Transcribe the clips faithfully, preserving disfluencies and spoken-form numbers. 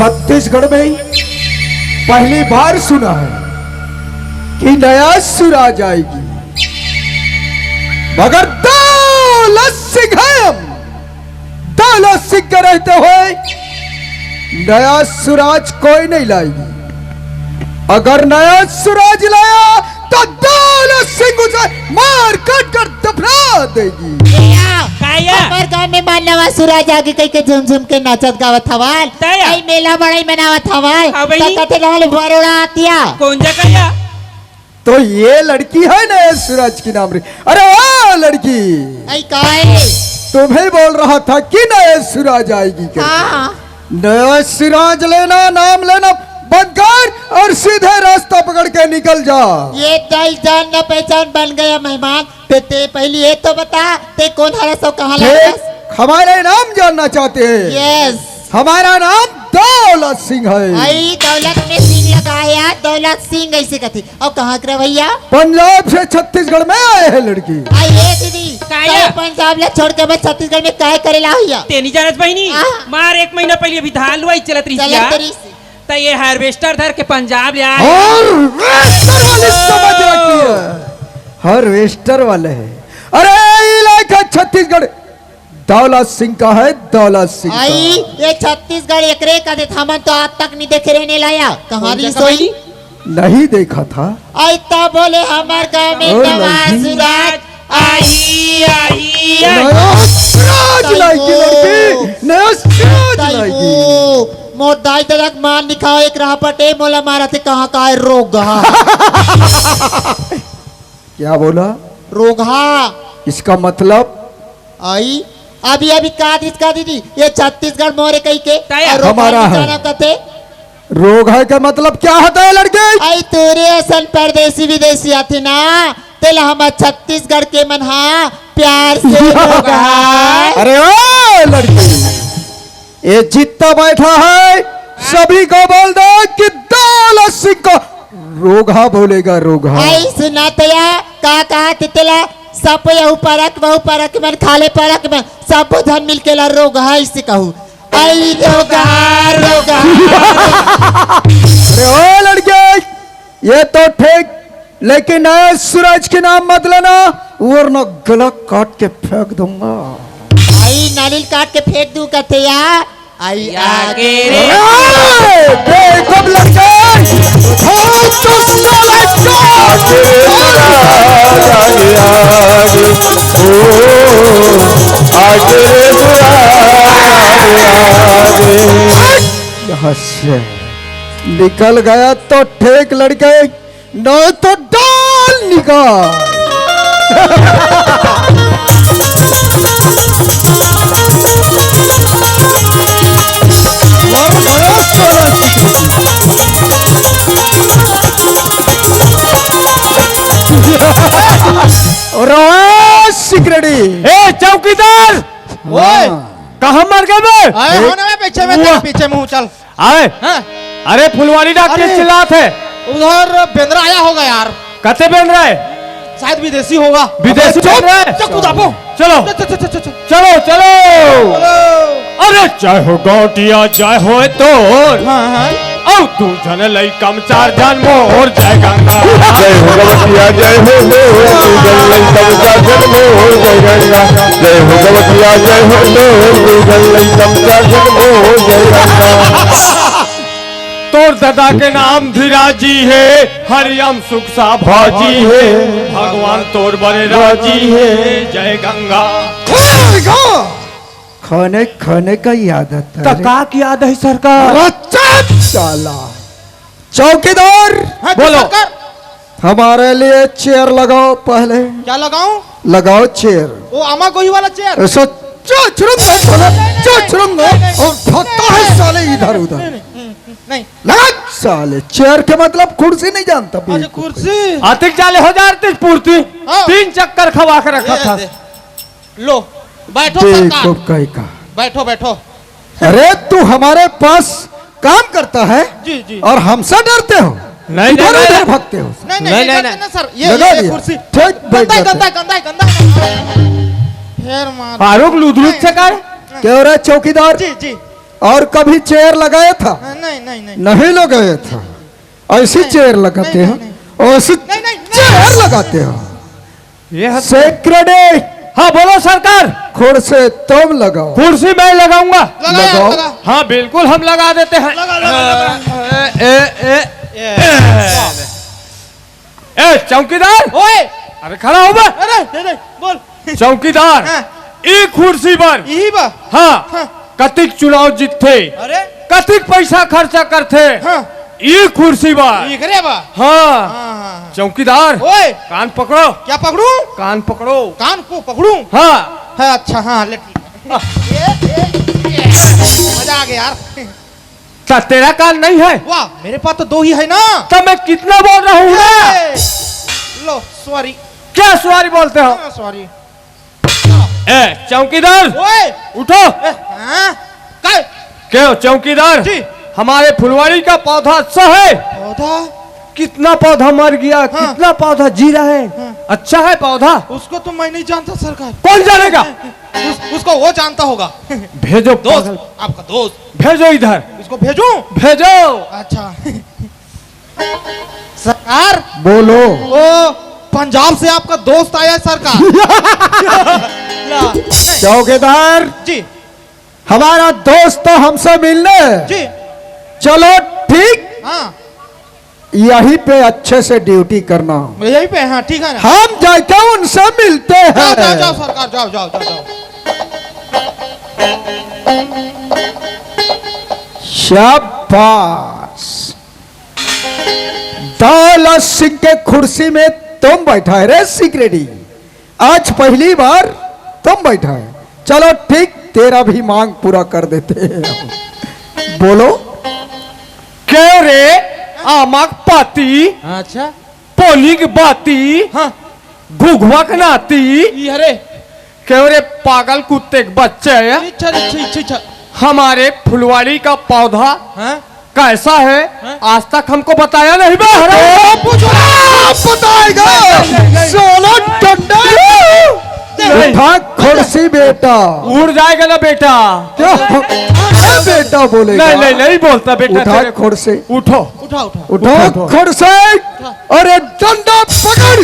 छत्तीसगढ़ में पहली बार सुना है कि नया सुराज आएगी, मगर दौलत सिंह है हम। दौलत सिंह के रहते हुए नया सुराज कोई नहीं लाएगी। अगर नया सुराज लाया तो दौलत सिंह उसे मार काट कर दफना देगी। काया? हमर गांव में मानवा सुराज आगे कह के झुमझुम के नाचत गावत हवाल। तया? आई मेला मड़ई मनावत हवाल। हाँ भाई। तो कते लाल बरोड़ा आतिया। कौन जगह या? तो ये लड़की है ना, सुराज की नाम रे। अरे ओ लड़की, आई काहे? तुम्हें बोल रहा था कि नए सुराज आएगी करके। हाँ। नया सिराज लेना, नाम लेना बंद कर और सीधे रास्ता पकड़ के निकल जा। ये दल जान न पहचान बन गया मेहमान। ते, ते पहले ये तो बता, ते कौन हरा सो कहाँ लगा? हमारे नाम जानना चाहते हैं? यस। हमारा नाम दौलत सिंह है। आई दौलत में सिंह लगाया, दौलत सिंह ऐसे कथे। और कहाँ के रहे भैया? पंजाब से छत्तीसगढ़ में आए हैं लड़की। आई ये दीदी, काया? पंजाब ले छोड़ के मैं छत्तीसगढ़ में काय करे ला भैया? तेनी जानत बहिनी, हाँ। मार एक महीना पहले अभी धान लुआई चलत रही चलत रही। त ये हार्वेस्टर धर के पंजाब ले आए। हार्वेस्टर वाली समझ रखी है, हार्वेस्टर वाले है। अरे इलाका छत्तीसगढ़ दौलत सिंह का है, दौलत सिंह का। आई ये छत्तीसगढ़ एकरे का देत, हमन तो आज तक नहीं देखे रहने लाया। कहाँ रही सोई? नहीं देखा था। आई तब बोले हमार गांव में नवा सुराज। आई आई आई। नया सुराज लाएगी लड़की, नया सुराज लाएगी। मोर दाई ददा के मान लिखा एक राह पटे मोला मारा थे कहाँ का है रोगहा। क्या बोला? रोगहा। इसका मतलब? आई अभी अभी का दिस का दीदी, ये छत्तीसगढ़ मोरे कही के। हमारा है। कथे रोगहा का मतलब क्या होता है लड़के? आई तोरे असन परदेसी विदेशी आथे ना, तेला हम छत्तीसगढ़ के मन हा प्यार से रोगहा। अरे ओ लड़की, ये जितना बैठा है सभी को बोल दो कि दौलत सिंह को रोगहा बोलेगा, रोगहा। आई सुना तया का कहा तितला सब यहू परक वहू परक मन खाले परक मन सब झन मिलके ला रोगहा इसे कहू। आई रोगहा रोगहा। अरे ओ लड़के, ये तो ठीक, लेकिन नया सुराज के नाम मत लेना, वरना गला काट के फेंक दूंगा। आई नालिल काट के फेंक दू कथे या। आई आगे रे। अरे, बेवकूफ लग गए। हो तो साला चोर। आगे रे सुराज, आगे रे सुराज, आगे। यहाँ से निकल गया तो ठीक लड़के, नहीं तो डाल निकाल। और सिकरड़ी। ए चौकीदार, ओए। कहाँ मर गए बे? आए हो ना बे, पीछे में, तेरे पीछे में हूँ, चल। आए। हाँ। अरे फुलवारी डॉक्टर अरे। चिल्लात है। उधर बेंदरा आया होगा यार। कते बेंदरा है? शायद विदेशी होगा। विदेशी अबे चुप, बेंदरा है? चुप, कुदापो। चलो। चल, चल, चल, चल, चल। चलो, चलो। चलो। अरे जय हो गौटिया, जय हो तोर। हाँ, हाँ। औ दू झन लइका म चार झन मोर, जय गंगा। जय हो गवतिया, जय हो मोर, दू झन लइका म चार झन मोर, जय गंगा। जय हो गवतिया, जय हो मोर, दू झन लइका म चार झन मोर, जय गंगा। तोर ददा के नाम धिराजी हे, हरियम सुख सा भाजी हे, भगवान तोर बरे राजी हे, जय गंगा। खाने खाने का याद आता है। का याद है सरकार? रचत साला। चौकीदार। हाँ जी, बोलो। सरकार। हमारे लिए चेयर लगाओ पहले। क्या लगाऊं? लगाओ चेयर। वो आमा गोही वाला चेयर? ऐसा चोचरुंगा साला, चोचरुंगा। और खाता है साले इधर उधर। नहीं, नहीं, नहीं। लगा साले, चेयर के मतलब कुर्सी नहीं जानता अच्छा, बिल्कुल। कुर्सी। आतिक जाले हो जा रही पूर्ति। हाँ। तीन चक्कर खवा के रखा ये था। दे। लो, बैठो सरकार। देखो कई का। बैठो, बैठो। अरे, तू हमारे पास काम करता है जी, जी। और हमसे डरते हो, नहीं, इधर नहीं, उधर नहीं। भागते हो। नहीं, नहीं, नहीं, नहीं, नहीं। नहीं, सर, ये, लगा ये, ये दिया। कुर्सी ठीक, बैठ गंदा है, जाते गंदा हैं। है, गंदा है, गंदा है। फिर मार। फारूक लुदलुद से कर। क्यों रे चौकीदार? जी, जी। और कभी चेयर लगाया था? हाँ, नहीं, नहीं, नहीं। नहीं लगाया था। ऐसी चेयर लगाते हो, ऐसी चेयर लगाते हो। ये हद सेक्रेटरी। हाँ, बोलो सरकार। कुर्सी तुम लगाओ। कुर्सी मैं लगाऊंगा। लगाओ। हाँ, बिल्कुल हम लगा देते हैं। लगा, लगा, लगा। ए, ए, ए, ए, चौकीदार। ओए। अरे खड़ा हो बे। अरे, दे, दे, बोल। चौकीदार, हाँ। ई कुर्सी पर। यही बा। हाँ। हाँ। कतिक चुनाव जीतथे? अरे। कतिक पैसा खर्चा करथे? हाँ। ई कुर्सी पर। एकरे बा। हाँ। हाँ, हाँ, हाँ। चौकीदार, ओए। कान पकड़ो। क्या पकड़ू? कान पकड़ो। कान को पकड़ू? हाँ। हाँ, अच्छा, हाँ, ले ठीक है। ये, ये, ये। मजा आ गया यार। तो तेरा कान नहीं है? वाह, मेरे पास तो दो ही है ना। तो मैं कितना बोल रहा हूँ ना? ए, लो, सॉरी। क्या सॉरी बोलते हो? हाँ, सॉरी। ए, चौकीदार, ओए! उठो। ए, हाँ? काय? क्यों चौकीदार? जी। हमारे फुलवाड़ी का पौधा अच्छा है? पौधा? कितना पौधा मर गया, हाँ। कितना पौधा जी रहा है? हाँ। अच्छा है पौधा? उसको तो मैं नहीं जानता सरकार। कौन जानेगा? उस, उसको वो जानता होगा। भेजो दोस्त, पागल। आपका दोस्त। भेजो इधर। उसको भेजूं? भेजो। अच्छा। सरकार, बोलो। वो पंजाब से आपका दोस्त आया है सरकार। ला। चौकीदार जी। हमारा दोस्त तो हमसे मिलने। जी। चलो ठीक। हाँ। यहीं पे अच्छे से ड्यूटी करना। यहीं पे, हाँ, ठीक है ना। हम जाके उनसे मिलते हैं। जाओ, जाओ, जाओ सरकार, जाओ, जाओ, जाओ, जाओ। शाबाश। दौलत सिंह के कुर्सी में तुम बैठा है रे सिक्रेडी, आज पहली बार तुम बैठा है। चलो ठीक, तेरा भी मांग पूरा कर देते हैं। बोलो। क्यों रे आमक पाती, अच्छा। पोनिक बाती, हाँ। घुघुआ के नाती। ई हरे। क्यों रे पागल कुत्ते के बच्चे? अच्छा, अच्छा, अच्छा, अच्छा। हमारे फुलवाड़ी का पौधा हाँ? कैसा है? हाँ? आज तक हमको बताया नहीं बे, हराम। तो पूछो ना, आप बताएगा। नहीं, नहीं, नहीं, नहीं। साला डंडा। नहीं। उठा कुर्सी बेटा। उड़ जाएगा ना बेटा। क्या? अरे बेटा बोलेगा। नहीं, नहीं, नहीं बोलता बेटा, उठा तेरे को। कुर्सी। उठो। उठा, उठा। उठा उठा, उठा। कुर्सी। उठा। अरे डंडा पकड़।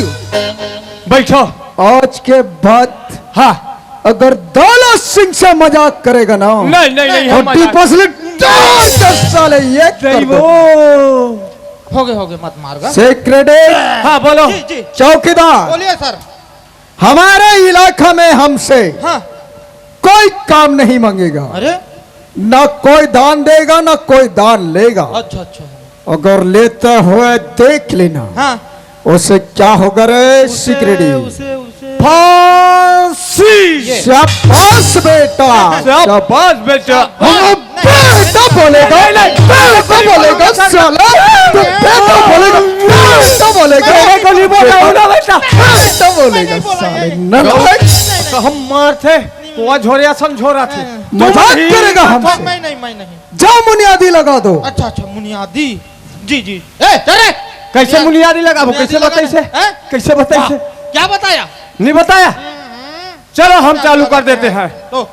बैठो। आज के बाद हाँ। अगर दौलत सिंह से मजाक करेगा ना, नहीं, नहीं, नहीं, हम थर्टी मजाक परसेंट डाल दस साले ये कर दो। हो गए, हो गए, मत मारगा। सेक्रेटरी। हाँ, बोलो। जी, जी। चौकीदार। बोलिए सर। हमारे इलाका में हमसे हाँ। कोई काम नहीं मांगेगा। अरे? ना कोई दान देगा, ना कोई दान लेगा। अच्छा, अच्छा। अगर लेते हुए देख लेना, हाँ। उसे क्या होगा रे उसे, सिक्रेडी? उसे, उसे फांसी। ये। शाबाश बेटा। शाबाश बेटा। हाँ, बेटा बोलेगा, नहीं, नहीं, बेटा बोलेगा, साला। तू बेटा बोलेगा, बेटा बोलेगा। मेरे को नहीं बोला, बोला बेटा। बेटा बोलेगा, नहीं बोला, साले। नहीं, नहीं, नहीं, नहीं। तो हम मार थे, तो वहाँ झोरिया समझो रहा थे। हाँ। मजाक करेगा हमसे। मैं नहीं, मैं नहीं। जा मुनियादी लगा दो। अच्छा, अच्छा, मुनियादी। जी, जी। ए, चल रे। कैसे मुनियादी लगा? वो मुनियादी कैसे लगा बताइसे? हैं? कैसे बताइसे? वाह, क्या बताया? नहीं बताया। हम्म, हम्म। चलो, हम क्या चालू कर देते हैं। तो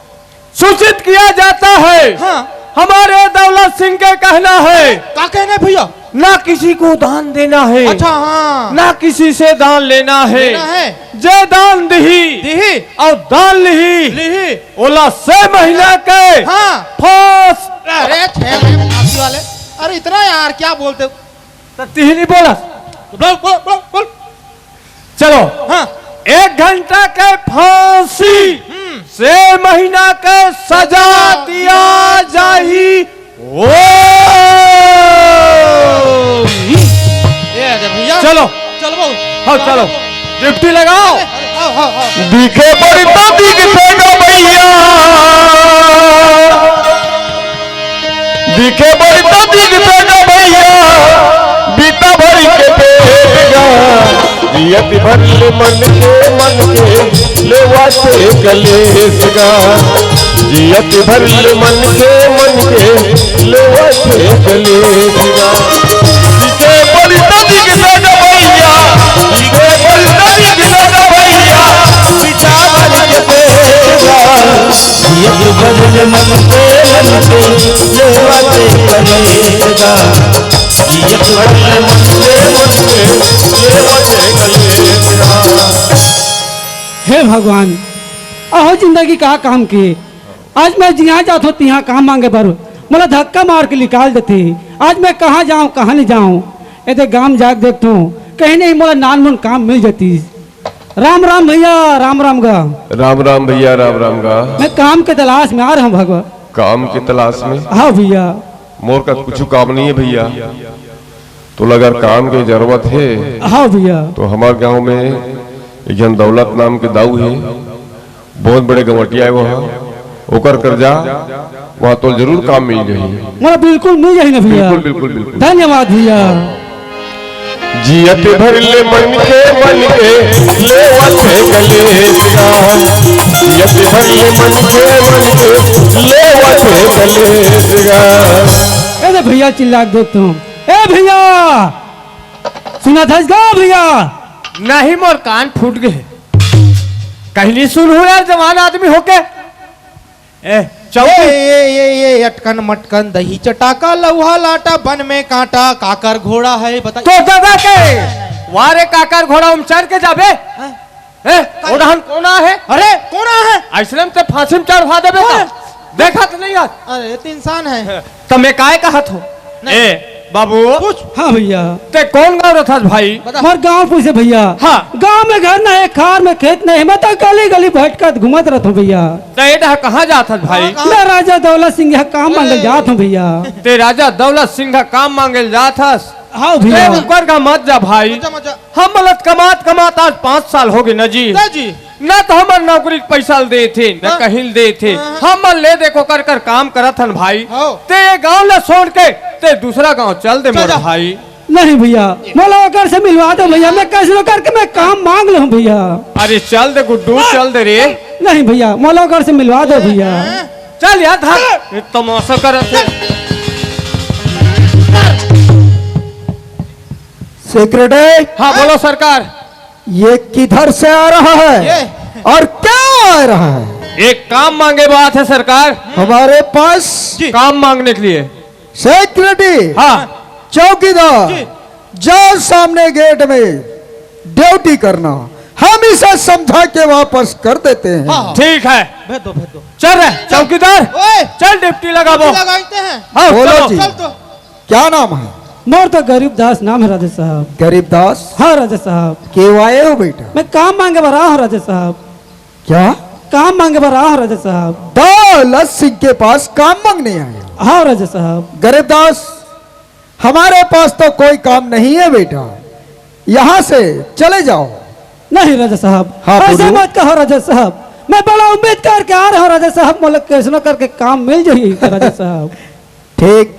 सूचित किया जाता है। हाँ। हमारे दौलत सिंह के कहना है। क्या कहना है भैया? ना किसी को दान देना है। अच्छा, हाँ। ना किसी से दान लेना है। लेना है। जे दान दिही। दिही। और दान लिही। लिही। ओला छह महीना के हाँ। फांस। अरे, छह महीने फांसी वाले। अरे, इतना यार, क्या बोलते हो? तो तिही नहीं बोला। बोल, बोल, बोल, बोल। चलो। हाँ। एक घंटा के फांसी, हम्म। छह महीना के सजा दिया जाही। ओ। ये आ जा भैया। चलो। चल बाबू। हाँ, चलो। ड्यूटी लगाओ। अरे, अरे, आओ, आओ, आओ। दिखे बड़ी तो दिखते ना भैया। दिखे बड़ी तो दिखते ना भैया। बीता भरी के पेट गा। जियत भर ले मन के, मन के लेवा से कलेस गा। जियत भर ले मन के, मन के लेवा से कलेस गा। दिखे बड़ी तो दिखते ना भैया। दिखे बड़ी तो दिखते ना भैया। बीता भरी के पेट गा। एक भर ले मन के मन के लेवा ते कलेश गा। एक भर ले मन के मन के लेवा ते कलेश गा। हे भगवान, अहो जिंदगी का काम के, आज मैं जिहाँ जात हों तिहाँ काम मांगे बर मोला धक्का मार के निकाल देथे। आज मैं कहाँ जाऊँ, कहाँ नहीं जाऊँ? एदे गाँव जाके देखत हों, कहीं नहीं मोला नानमुन काम मिल जातिस। राम राम भैया, राम राम गा। राम राम भैया, राम राम गा। मैं काम के तलाश में आ रहा हूँ भगवा। काम के तलाश में? हाँ भैया। मोर का कुछ काम नहीं है भैया, तो अगर काम के जरूरत है, हाँ भैया। तो हमारे गांव में एक जन दौलत नाम के दाऊ है, बहुत बड़े गंवटिया है वहाँ, ओकर कर जा, वहाँ तो जरूर काम मिल जाही। मोला बिल्कुल मिल जाही ना भैया। बिल्कुल, बिल्कुल, बिल्कुल। धन्यवाद भैया। जियत भर ले मन के मन के लेवत है कलेश गा। जियत भर ले मन के मन के लेवत है कलेश गा। ए दे भैया चिल्ला के देख तुम। ए भैया, सुनत हस गा भैया? नहीं, मोर कान फूट गए। कहीं नहीं सुन हो यार, जवान आदमी होके। ए, चौकी। ये, ये, ये, ये, अटकन मटकन, दही चटाका, लौहा लाटा, बन में कांटा, काकर घोड़ा है, बताइए। तो दादा के, वारे काकर घोड़ा, हम चढ़ के जाबे। हाँ? ए, ओढ़न कोना है? अरे, कोना है? आश्रम से फांसी में चढ़वा देबे का? हाँ। देखत नहीं आज। अरे, ये तो इंसान है। तो मैं काय कहत हूँ? नहीं। ए, बाबू। पूछ। हाँ भैया। ते कौन गाँव रहत हस भाई? बता। मोर गाँव पूछे भैया। हाँ। गाँव में घर नहीं, खार में खेत नहीं, मैं तो गली गली भटकत घूमत रहत हूँ भैया। ते एडा कहाँ जात हस भाई? कहाँ, कहाँ? मैं राजा दौलत सिंह यहाँ काम मांगे जात हूँ भैया। ते राजा दौलत सिंह का काम मांगे जात हस? हाँ भैया। ते उकर का मत जा भाई। मत जा, मत जा। हम मलत कमात कमात आज पाँच साल हो गए ना जी। ना जी। ना तो हमर नौकरी के पैसा ल दे थे, ना हाँ। कहीं ल दे थे। हाँ, हाँ। हम ले देखो कर कर काम करत हन भाई। हाँ। ते ये गांव ला छोड़ के ते दूसरा गांव चल दे चल मोर जा। भाई। नहीं भैया, मोला ओकर से मिलवा दो भैया, मैं कैसनो करके मैं काम मांग लूं भैया। अरे चल दे गुड्डू, हाँ। चल दे रे। नहीं भैया, मोला ओकर से मिलवा दो भैया। हाँ। चल यार, धर। ये तमाशा करत है। सेक्रेटरी। हाँ, बोलो सरकार। ये किधर से आ रहा है ये। और क्या आ रहा है? एक काम मांगे बात है सरकार। हमारे पास जी। काम मांगने के लिए। सेक्रेटरी। हाँ। चौकीदार। जी। जाओ सामने गेट में ड्यूटी करना, हम इसे समझा के वापस कर देते हैं। हाँ, हाँ। ठीक है। भेज दो, भेज दो। चल रहे चौकीदार, ओए। चल ड्यूटी लगा वो। ड्यूटी लगाते हैं। हाँ, बोलो चलो। जी। चल तो। क्या नाम है? मोर तो गरीब दास नाम है राजा साहब। गरीब दास? हाँ राजा साहब। क्यों आए हो बेटा? मैं काम मांगे बर आया हूँ राजा साहब। क्या? काम मांगे बर आया हूँ राजा साहब। दौलत सिंह के पास काम मांगने आए हो? हाँ राजा साहब। गरीब दास, हमारे पास तो कोई काम नहीं है बेटा, यहाँ से चले जाओ। नहीं राजा साहब, हाँ, ऐसे बोलो। मत कहो राजा साहब, मैं बड़ा उम्मीद करके आ रहा हूँ राजा साहब, मोला कैसनो करके काम मिल जाही राजा साहब। ठीक,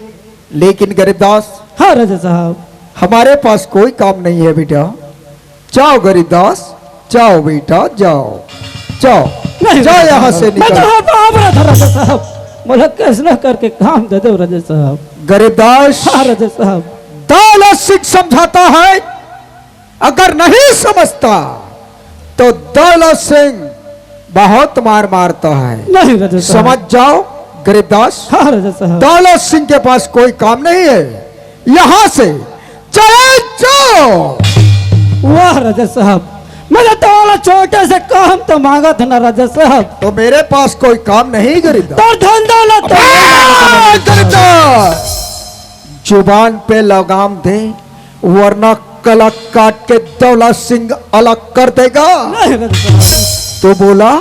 लेकिन गरीबदास, हाँ राजा साहब। हमारे पास कोई काम नहीं है बेटा। जाओ गरीबदास, जाओ बेटा, जाओ, जाओ। नहीं जाओ राजा यहाँ साहब, से मैं निकल। तो हाथ पे आ रहा था राजा साहब, मोला कैसनो करके काम दे दो राजा साहब। गरीबदास, हाँ राजा साहब। दौलत सिंह समझाता है, अगर नहीं समझता तो दौलत सिंह बहुत मार मारता है। नहीं राजा साहब। समझ जाओ गरीबदास। हाँ राजा साहब। दौलत सिंह के पास कोई काम नहीं है, यहाँ से चले जाओ। वाह राजा साहब, मैं तो तोला छोटे से काम तो मांगा था ना राजा साहब। तो मेरे पास कोई काम नहीं गरीबदास। तो धन दौलत तो अबे गरीबदास, जुबान पे लगाम दे, वरना कलक काट के दौलत सिंह अलग कर देगा। नहीं राजा साहब। तो बोला,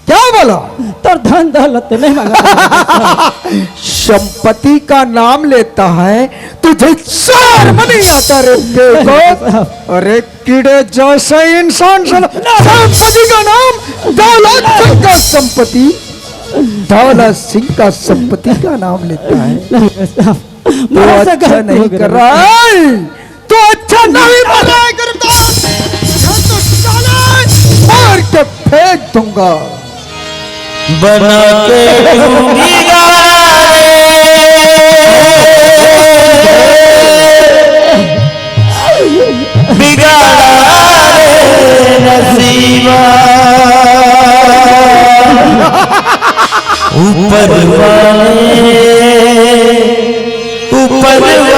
क्या बोला? तोर धन दौलत तो नहीं मांगा। संपत्ति का नाम लेता है, तुझे शर्म नहीं आता रे बेवकूफ? अरे कीड़े जैसे इंसान, साला संपत्ति का नाम, दौलत सिंह का संपत्ति, दौलत सिंह का संपत्ति का नाम लेता है। नहीं, साहब, तो मारा सा अच्छा गलती नहीं हो गया। कर रहा है, तो अच्छा नहीं बना है गरीबदास। मैं तो साले मार के फेंक दूंगा। बना के तू बिगाड़ा रे, बिगाड़ा रे नसीबा। ऊपर वाले, ऊपर वाले,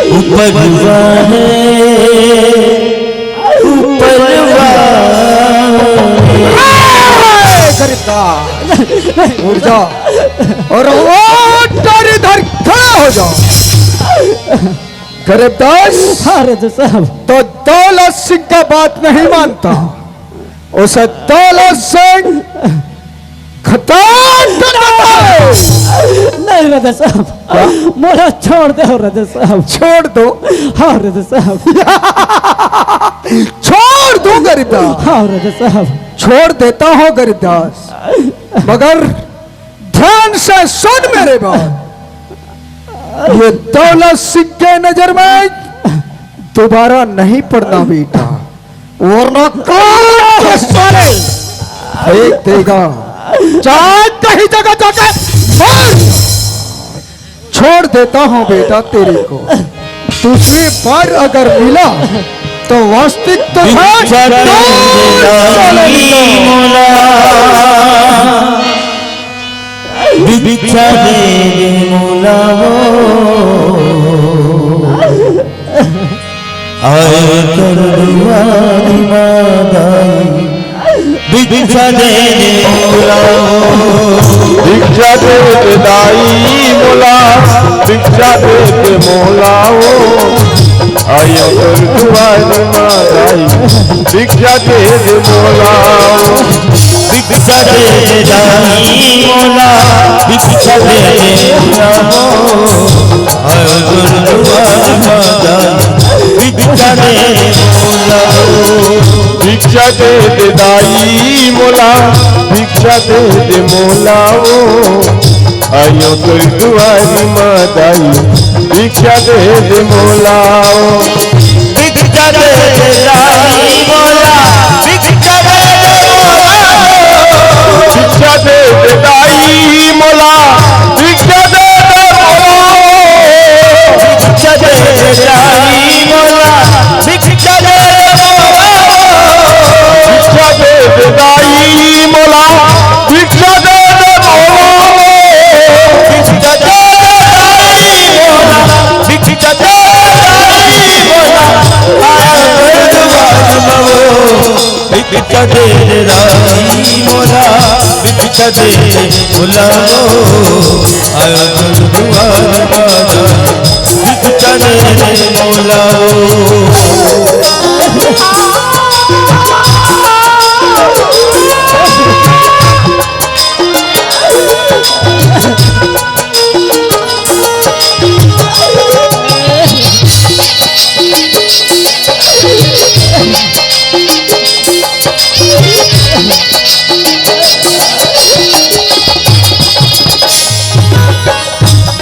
ऊपर वाले, ऊपर वाले। ए, गरीब दास, उठ जा और वो डर इधर खड़ा हो जा। गरीब दास, हाँ राजा साहब। तो दौलत सिंह का बात नहीं मानता, उसे दौलत सिंह खत्म कर देता है। नहीं राजा साहब, क्या? मोला छोड़ दो राजा साहब। छोड़ दो? हाँ राजा साहब। छोड़ दो गरीब दास। हाँ राजा साहब। छोड़ देता हूँ गरीब दास, मगर ध्यान से सुन मेरे बात, ये दौलत सिंह के नजर में दोबारा नहीं पड़ना बेटा, वरना काट के साले फेंक देगा। जा कहीं जगह जाके मर। छोड़ देता हूँ बेटा तेरे को, दूसरी बार अगर मिला तो वास्तविक तो भिक्षा दे दे दाई मोला, भिक्षा दे दे मोला वो। आयो तोर दुआरी माँ दाई, भिक्षा दे दे मोला वो। भिक्षा दे दे दाई मोला, भिक्षा दे दे मोला वो। आयो तोर दुआरी माँ दाई, भिक्षा दे दे मोला वो। भिक्षा दे दे दाई मोला, भिक्षा दे दे मोला वो। आयो तोर दुआरी माँ दाई, भिक्षा दे दे मोला वो। भिक्षा दे दे दाई मोला, भिक्षा दे दे मोला वो। आयो तोर दुआरी माँ दाई, भिक्षा दे दे मोला वो। भिक्षा दे दे दाई मोला, भिक्षा दे दे दाई मोला, भिक्षा दे दे मोला। भिक्षा दे दे दाई मोला, भिक्षा दे दे मोला। भिक्षा दे दे दाई मोला, भिक्षा दे दे मोला। भिक्षा दे दे दाई मोला, भिक्षा दे दे दाई मोला। आयो तोर दुआरी माँ वो। भिक्षा दे दे दाई मोला, भिक्षा दे दे मोला वो। आयो तोर दुआरी माँ दाई, भिक्षा दे दे मोला वो।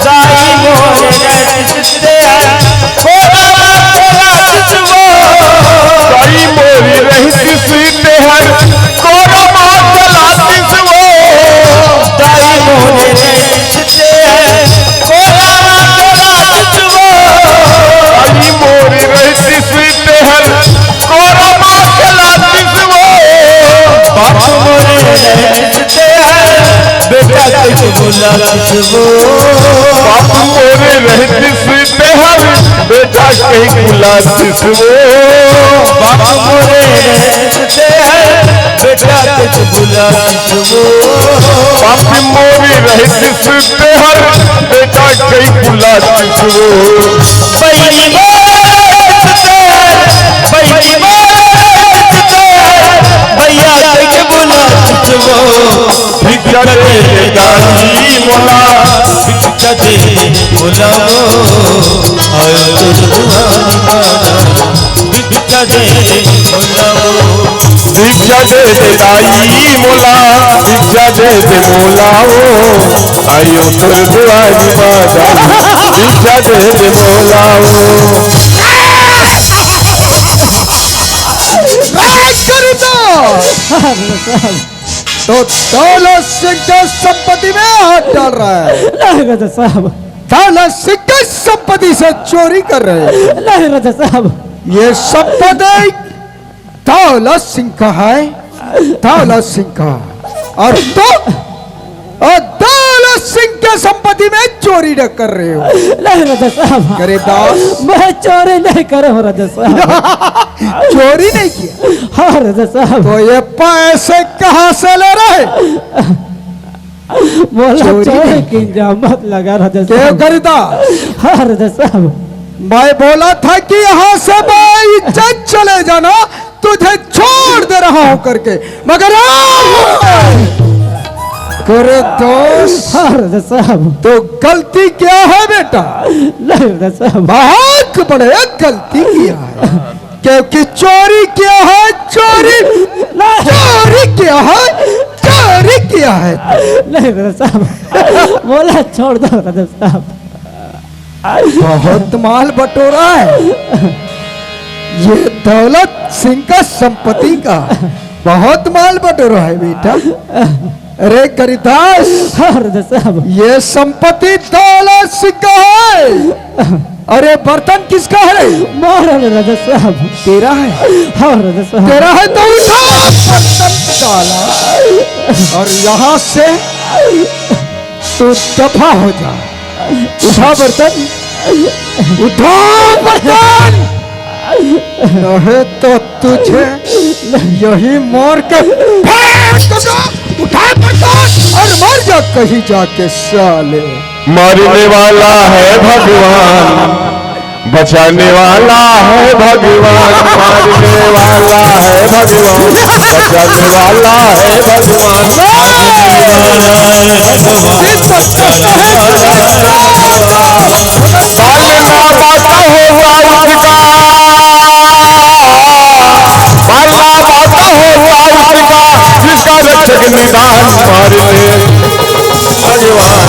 दाई मोरे रहतिस तेहर कोरा मा चलातिस वो। दाई मोरे रहतिस तेहर कोरा मा चलातिस वो। दाई मोरे रहतिस तेहर कोरा मा चलातिस वो। दाई मोरे रहतिस तेहर कोरा मा चलातिस वो। बाप मोरे रहतिस तेहर बेटा कहिके बुलातिस वो। बाप मोरे रहतिस तेहर बेटा कहिके बुलातिस वो। बाप मोरे रहतिस तेहर बेटा कहिके बुलातिस वो। बाप मोरे रहतिस तेहर बेटा कहिके बुलातिस वो। बहिनी मोरे रहतिस तेहर, बहिनी मोरे रहतिस तेहर भैया कहिके बुलातिस वो। भिक्षा दे दे दाई मोला, भिक्षा दे दे मोला वो, आयो तोर दुआरी माँ दाई, भिक्षा दे दे मोला वो। भिक्षा दे दे दाई मोला, भिक्षा दे दे मोला वो, आयो तोर दुआरी माँ दाई, भिक्षा दे दे मोला वो। राज करी तो। तो दौलत सिंह के संपत्ति में हाथ डाल रहा है। नहीं राजा साहब। दौलत सिंह के संपत्ति से चोरी कर रहे हैं। नहीं राजा साहब। ये संपत्ति दौलत सिंह का है, दौलत सिंह का। और तुम, और दौलत सिंह के संपत्ति में चोरी न कर रहे हो। नहीं राजा साहब, गरीबदास। मैं चोरी नहीं करे हूँ राजा साहब। चोरी नहीं किया? हाँ राजा साहब। तो ये पैसे कहाँ से ले रहे? मोला चोरी चोरी नहीं की इल्जाम मत लगा राजा साहब। गरीबदास? हाँ राजा साहब। मैं बोला था कि यहाँ से बेइज्जत चले जाना, तुझे छोड़ दे रहा हूँ करके, मगर आज, गरीबदास, हाँ राजा साहब। तो गलती क्या है बेटा? नहीं राजा साहब। बहुत बड़े गलती किया है, क्योंकि चोरी किया है, चोरी, नहीं। चोरी किया है, चोरी किया है। नहीं राजा साहब, मोला छोड़ दो राजा साहब। बहुत माल बटोरा है ये दौलत सिंह का, संपत्ति का बहुत माल बटोरा है बेटा। अरे गरीबदास, हाँ राजा साहब। ये संपत्ति दौलत सिंह का है। अरे बर्तन किसका है रे? मोर है राजा साहब। तेरा है? हाँ राजा साहब। तेरा है तो उठा बर्तन साला, और यहाँ से तू दफा हो जा। उठा बर्तन, उठा बर्तन, नहीं तो तुझे यही मार के फेंक दूंगा। उठा बर्तन और मर जा कहीं जाके साले। मारने वाला है भगवान, बचाने वाला है भगवान, मारने वाला है भगवान, बचाने वाला है भगवान। पालना माता हो हुआ उसका, पालना माता हो हुआ उसका, जिसका रक्षक निदान मारने भगवान।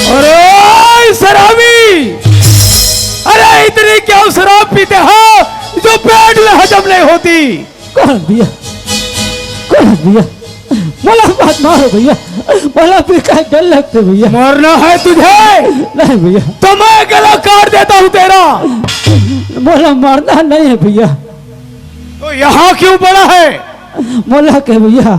अरे शराबी, अरे इतनी क्यों शराब पीते हो जो पेट में हजम नहीं होती? कौन भैया, कौन भैया? मोला मत मारो भैया, मोला भी का डर लगते भैया। मरना है तुझे? नहीं भैया। तो मैं गला काट देता हूँ तेरा। मोला मरना नहीं है भैया। तो यहाँ क्यों पड़ा है? मोला के भैया,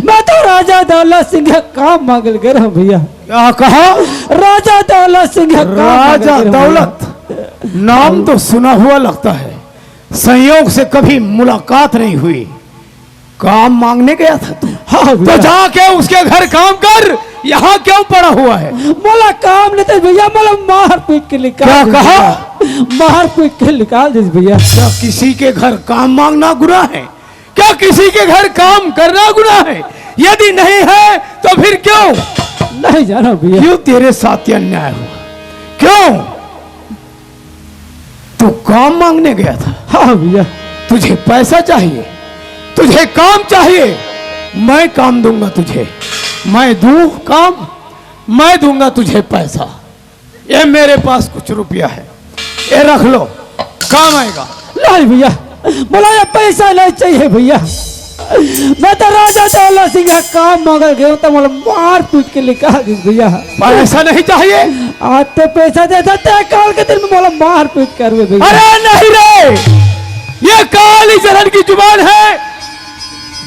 मैं तो राजा दौलत सिंह का काम मांगल गए रहा भैया। क्या कहा? राजा दौलत सिंह का काम मांगल गए रहा भैया। राजा दौलत, नाम तो सुना हुआ लगता है, संयोग से कभी मुलाकात नहीं हुई। काम मांगने गया था तू? हाँ भैया। तो जाके उसके घर काम कर, यहाँ क्यों पड़ा हुआ है? मोला काम नहीं था भैया, मोला मार पीट के निकाल दिस भैया। क्या कहा? मार पीट के निकाल दिस भैया। क्या किसी के घर काम मांगना गुनाह है? क्या किसी के घर काम करना गुनाह है? यदि नहीं है तो फिर क्यों? नहीं जाना भैया। क्यों तेरे साथ ये अन्याय हुआ? क्यों? तू काम मांगने गया था? हाँ भैया। तुझे पैसा चाहिए, तुझे काम चाहिए, मैं काम दूंगा तुझे। मैं दूं काम, मैं दूंगा तुझे पैसा। ये मेरे पास कुछ रुपया है, ये रख लो, काम आएगा। नहीं भैया, मोला ये पैसा नहीं चाहिए भैया। मैं तो राजा दौलत सिंह का काम मांगल गए हूँ, तो मोला मार पीट के निकाल दिस भैया। पैसा नहीं चाहिए? आज तो पैसा देता, ते काल के दिन में मोला मार पीट करवे भैया। अरे नहीं रे, ये काली चरण की जुबान है,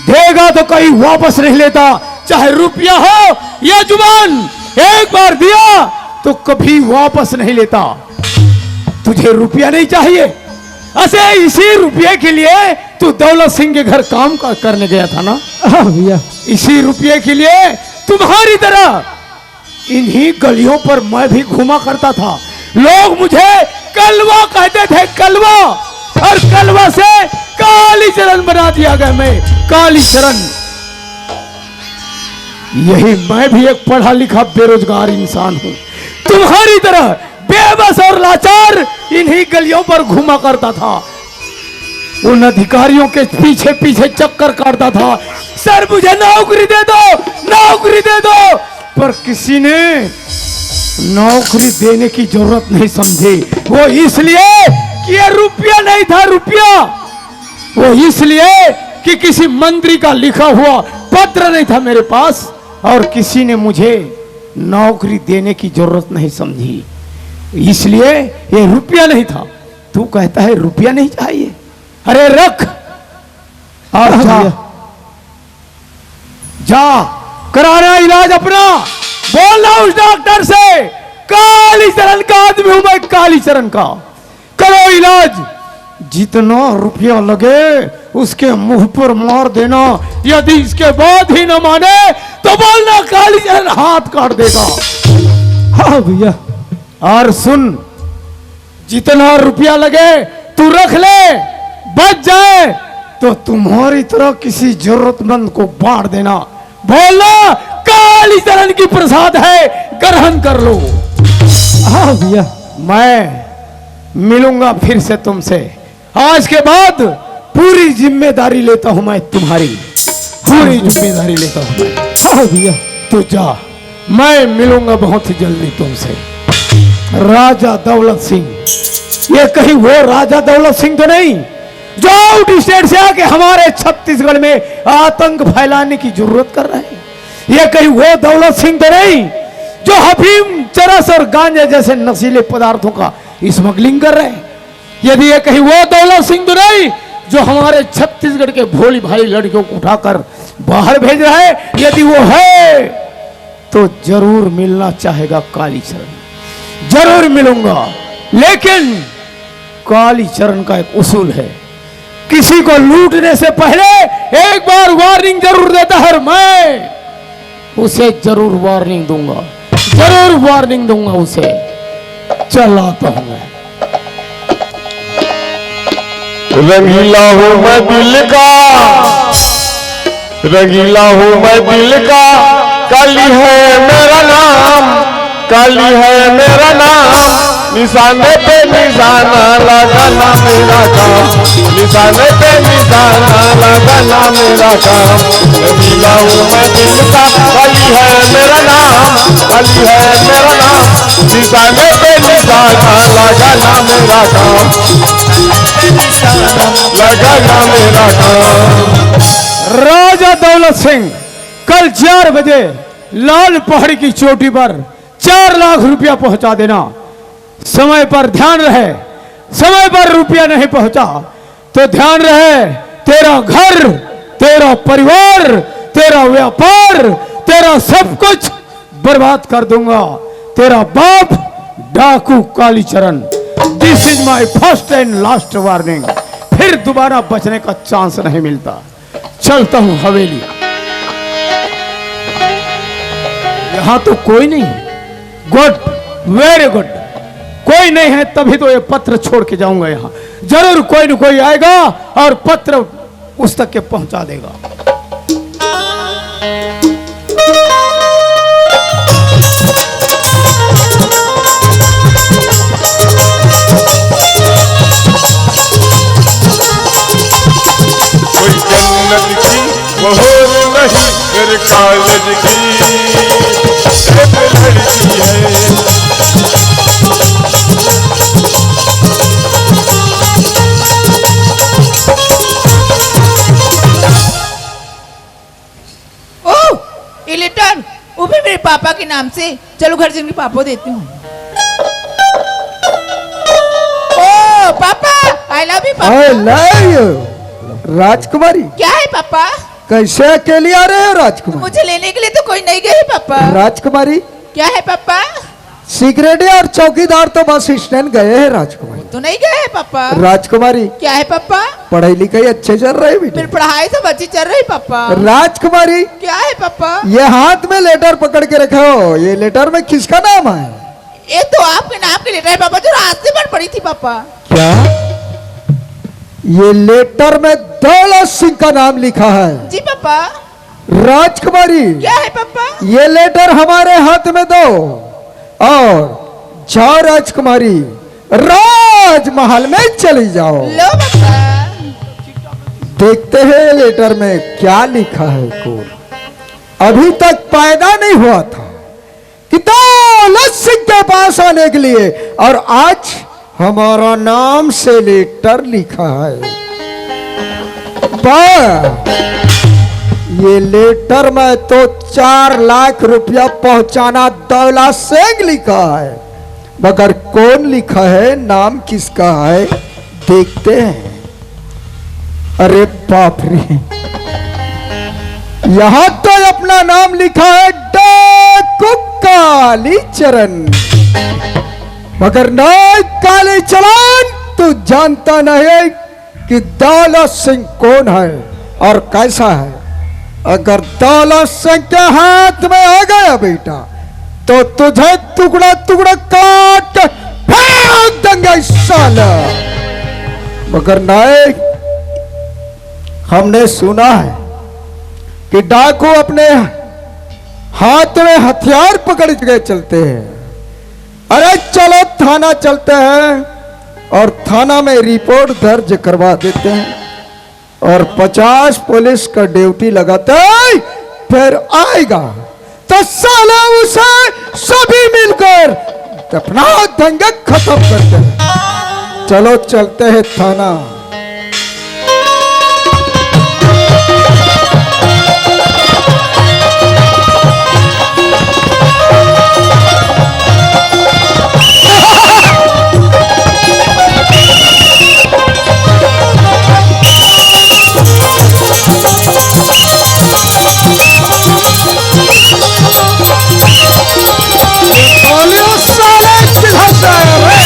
देगा तो कहीं वापस नहीं लेता, चाहे रुपया हो या जुबान, एक बार दिया तो कभी वापस नहीं लेता। तुझे रुपया नहीं चाहिए, असे इसी रुपये के लिए तू दौलत सिंह के घर काम का करने गया था ना? हाँ भैया। इसी रुपये के लिए तुम्हारी तरह इन्हीं गलियों पर मैं भी घूमा करता था। लोग मुझे कलवा कहते थे, कलवा, और कलवा से कालीचरण बना दिया गया मैं, कालीचरण। यही मैं भी एक पढ़ा लिखा बेरोजगार इंसान हूँ, तुम्हारी तरह बेबस और लाचार इन्हीं गलियों पर घूमा करता था, उन अधिकारियों के पीछे पीछे चक्कर काटता था, "सर, मुझे नौकरी दे दो, नौकरी दे दो।" पर किसी ने नौकरी देने की जरूरत नहीं समझी। वो इसलिए कि ये रुपया नहीं था, रुपया। वो इसलिए कि किसी मंत्री का लिखा हुआ पत्र नहीं था मेरे पास और किसी ने मुझे नौकरी देने की जरूरत नहीं समझी, इसलिए ये रुपया नहीं था। तू कहता है रुपया नहीं चाहिए, अरे रख और जा, जा कराना इलाज अपना। बोलना उस डॉक्टर से, कालीचरण का आदमी हूं मैं, कालीचरण का। करो इलाज, जितना रुपया लगे उसके मुंह पर मार देना। यदि इसके बाद ही न माने तो बोलना कालीचरण हाथ काट देगा। हाँ भैया। और सुन, जितना रुपया लगे तू रख ले, बच जाए तो तुम्हारी तरह किसी जरूरतमंद को बांट देना। बोलना कालीचरण की प्रसाद है, ग्रहण कर लो। हाँ भैया। मैं मिलूंगा फिर से तुमसे। आज के बाद पूरी जिम्मेदारी लेता हूं मैं तुम्हारी, पूरी जिम्मेदारी लेता हूं मैं। हाँ भैया। तू जा, मैं मिलूंगा बहुत ही जल्दी तुमसे। राजा दौलत सिंह, ये कहीं वो राजा दौलत सिंह तो नहीं जो आउट स्टेट से आके हमारे छत्तीसगढ़ में आतंक फैलाने की जरूरत कर रहे हैं? ये कहीं वो दौलत सिंह तो नहीं जो अफीम, चरस और गांजे जैसे नशीले पदार्थों का स्मगलिंग कर रहे हैं? यदि ये कहीं वो दौलत सिंह तो नहीं जो हमारे छत्तीसगढ़ के भोली भाली लड़कियों को उठाकर बाहर भेज रहा है? यदि वो है तो जरूर मिलना चाहेगा कालीचरण, जरूर मिलूंगा। लेकिन कालीचरण का एक उसूल है, किसी को लूटने से पहले एक बार वार्निंग जरूर देता है, और मैं उसे जरूर वार्निंग दूंगा, जरूर वार्निंग दूंगा उसे। चल आता हूं मैं। रंगीला हूँ मैं दिल का, रंगीला हूँ मैं दिल का, काली है मेरा नाम, काली है मेरा नाम। निशाने पे निशाना लगाना मेरा काम, निशाने पे निशाना लगाना मेरा काम। रंगीला हूँ मैं दिल का, काली है मेरा नाम, काली है मेरा नाम। निशाने पे निशाना लगाना मेरा काम, लगाना मेरा काम। राजा दौलत सिंह, कल चार बजे लाल पहाड़ी की चोटी पर चार लाख रुपया पहुंचा देना। समय पर ध्यान रहे, समय पर रुपया नहीं पहुंचा तो ध्यान रहे, तेरा घर, तेरा परिवार, तेरा व्यापार, तेरा सब कुछ बर्बाद कर दूंगा। तेरा बाप डाकू Kalicharan. This is my first and last warning। फिर दोबारा बचने का चांस नहीं मिलता। चलता हूं हवेली। यहां तो कोई नहीं। गुड, वेरी गुड। कोई नहीं है तभी तो ये पत्र छोड़ के जाऊंगा। यहां जरूर कोई न कोई आएगा और पत्र उस तक के पहुंचा देगा। कोई जन्नत की मोहर नहीं, मेरे कॉलेज की एक लड़की है। ओह, ये लेटर, वो भी मेरे पापा के नाम से। चलो घर जाके पापा देती हूँ। ओ papa, I love you papa. I love you. राजकुमारी, क्या है पापा? कैसे अकेली आ रहे हो राजकुमारी? मुझे लेने के लिए तो कोई नहीं गए पापा। राजकुमारी, क्या है पापा? सिक्योरिटी और चौकीदार तो बस स्टैंड गए हैं राजकुमारी। तो नहीं गए हैं पापा। राजकुमारी, क्या है पापा? पढ़ाई लिखाई अच्छे चल रही है बेटी? मेरी पढ़ाई सब अच्छी चल रही पापा। राजकुमारी, क्या है पापा? ये हाथ में लेटर पकड़ के रखे हो, ये लेटर में किसका नाम है? ये तो आपके नाम की लेटर है पापा, जो रास्ते पर पड़ी थी पापा। क्या? ये लेटर में दौलत सिंह का नाम लिखा है? जी पापा। राजकुमारी, क्या है पापा? ये लेटर हमारे हाथ में दो और जाओ राजकुमारी, राजमहल में चली जाओ। लो पापा। देखते हैं लेटर में क्या लिखा है। कौन अभी तक पैदा नहीं हुआ था कि दौलत सिंह के पास आने के लिए, और आज हमारा नाम से लेटर लिखा है। बा-, ये लेटर में तो चार लाख रुपया पहुंचाना दौला सिंह लिखा है, मगर कौन लिखा है, नाम किसका है, देखते हैं। अरे बाप रे, यहाँ तो अपना नाम लिखा है, डाकू कालीचरण। मगर नहीं कालीचरण, तू जानता नहीं कि दौलत सिंह कौन है और कैसा है। अगर दौलत सिंह के हाथ में आ गया बेटा, तो तुझे टुकड़ा टुकड़ा काट के फेंक देंगे साला। मगर नहीं, हमने सुना है कि डाकू अपने हाथ में हथियार पकड़ के चलते हैं। अरे चलो, थाना चलते हैं और थाना में रिपोर्ट दर्ज करवा देते हैं और पचास पुलिस का ड्यूटी लगाते हैं, फिर आएगा तो साला उसे सभी मिलकर दफना देंगे, खत्म कर देंगे। चलो, चलते हैं थाना। बोलियो साले, किधर से आया रे?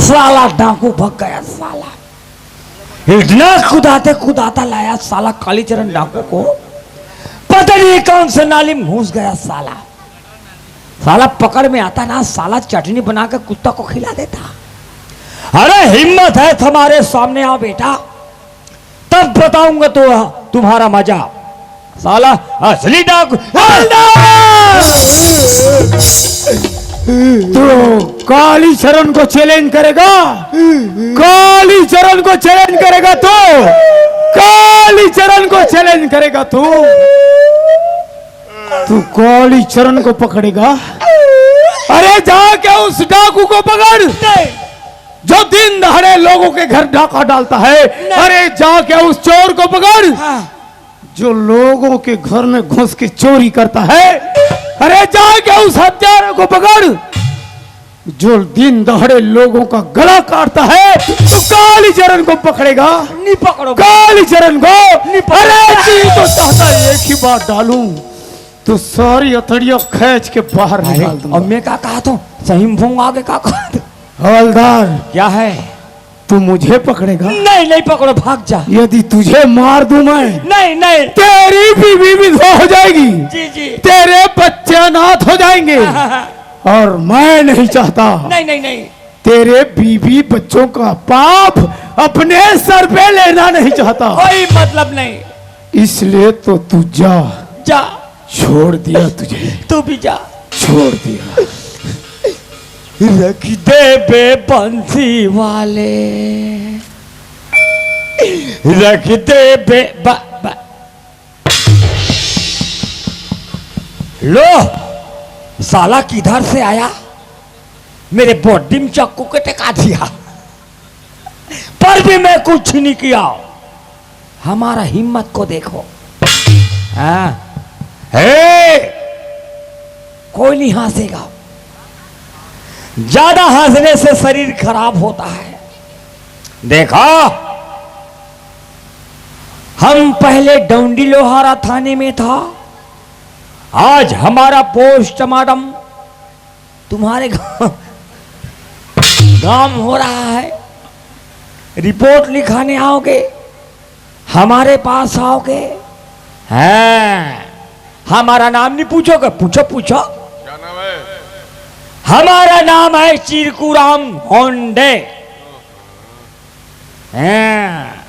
साला डाकू भग गया साला। इतना कुदाते कुदाता लाया साला कालीचरण डाकू को, पता नहीं कौन से नाली में घुस गया साला। साला पकड़ में आता ना, साला चटनी बना के कुत्ता को खिला देता। अरे हिम्मत है तुम्हारे सामने, आओ बेटा, तब बताऊंगा तो तुम्हारा मजा। साला असली डाकू। हवलदार! तू कालीचरण को चैलेंज करेगा? कालीचरण को चैलेंज करेगा तू? कालीचरण को चैलेंज करेगा तू? तू कालीचरण को पकड़ेगा? अरे जाके उस डाकू को पकड़, जो दिन दहाड़े लोगों के घर डाका डालता है। अरे जाके उस चोर को पकड़, हाँ। जो लोगों के घर में घुस के चोरी करता है। अरे जाके उस हत्यारे को पकड़, जो दिन दहाड़े लोगों का गला काटता है। तो कालीचरण को पकड़ेगा? नहीं पकड़ो। कालीचरण को? नहीं पकड़ो। अरे जी, तो चाहता है एक ही बार डालूं, तो सारी अतड़ियां खींच के बाहर अरे, निकाल दूंगा। अब मैं क्या कहा था? सही में भूंगा आगे क्या कहा था? हवलदार, क्या है? तू मुझे पकड़ेगा? नहीं, नहीं पकड़ो, भाग जा। यदि तुझे मार दूं मैं, नहीं, नहीं। तेरी बीवी विधवा हो जाएगी। जी, जी। तेरे बच्चे अनाथ हो जाएंगे। हाँ, हाँ, हाँ। और मैं नहीं चाहता, नहीं, नहीं, नहीं। तेरे बीवी बच्चों का पाप अपने सर पे लेना नहीं चाहता। कोई मतलब नहीं। इसलिए तो तू जा। जा। छोड़ दिया तुझे। तू भी जा। छोड़ दिया। रख दे बे बंसी वाले, रख दे बे बा, बा। लो, साला किधर से आया, मेरे बॉडी में चाकू के टिका दिया, पर भी मैं कुछ नहीं किया। हमारा हिम्मत को देखो। हाँ। हे, कोई नहीं हंसेगा। ज्यादा हंसने से शरीर खराब होता है। देखा, हम पहले डौंडी लोहारा थाने में था, आज हमारा पोस्टमार्टम तुम्हारे गांव, गांव हो रहा है। रिपोर्ट लिखाने आओगे, हमारे पास आओगे? हैं, हमारा नाम नहीं पूछोगे? पूछो, पूछो। क्या नाम है? हमारा नाम है चिरकुराम होंडे। हैं,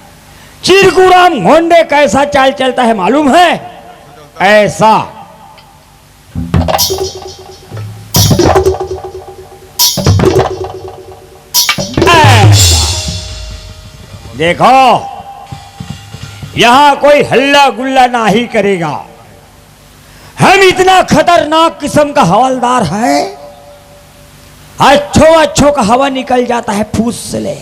चिरकुराम होंडे कैसा चाल चलता है मालूम है? ऐसा। देखो, यहां कोई हल्ला गुल्ला नहीं करेगा। हम इतना खतरनाक किस्म का हवलदार है, अच्छो अच्छो का हवा निकल जाता है फूस से ले।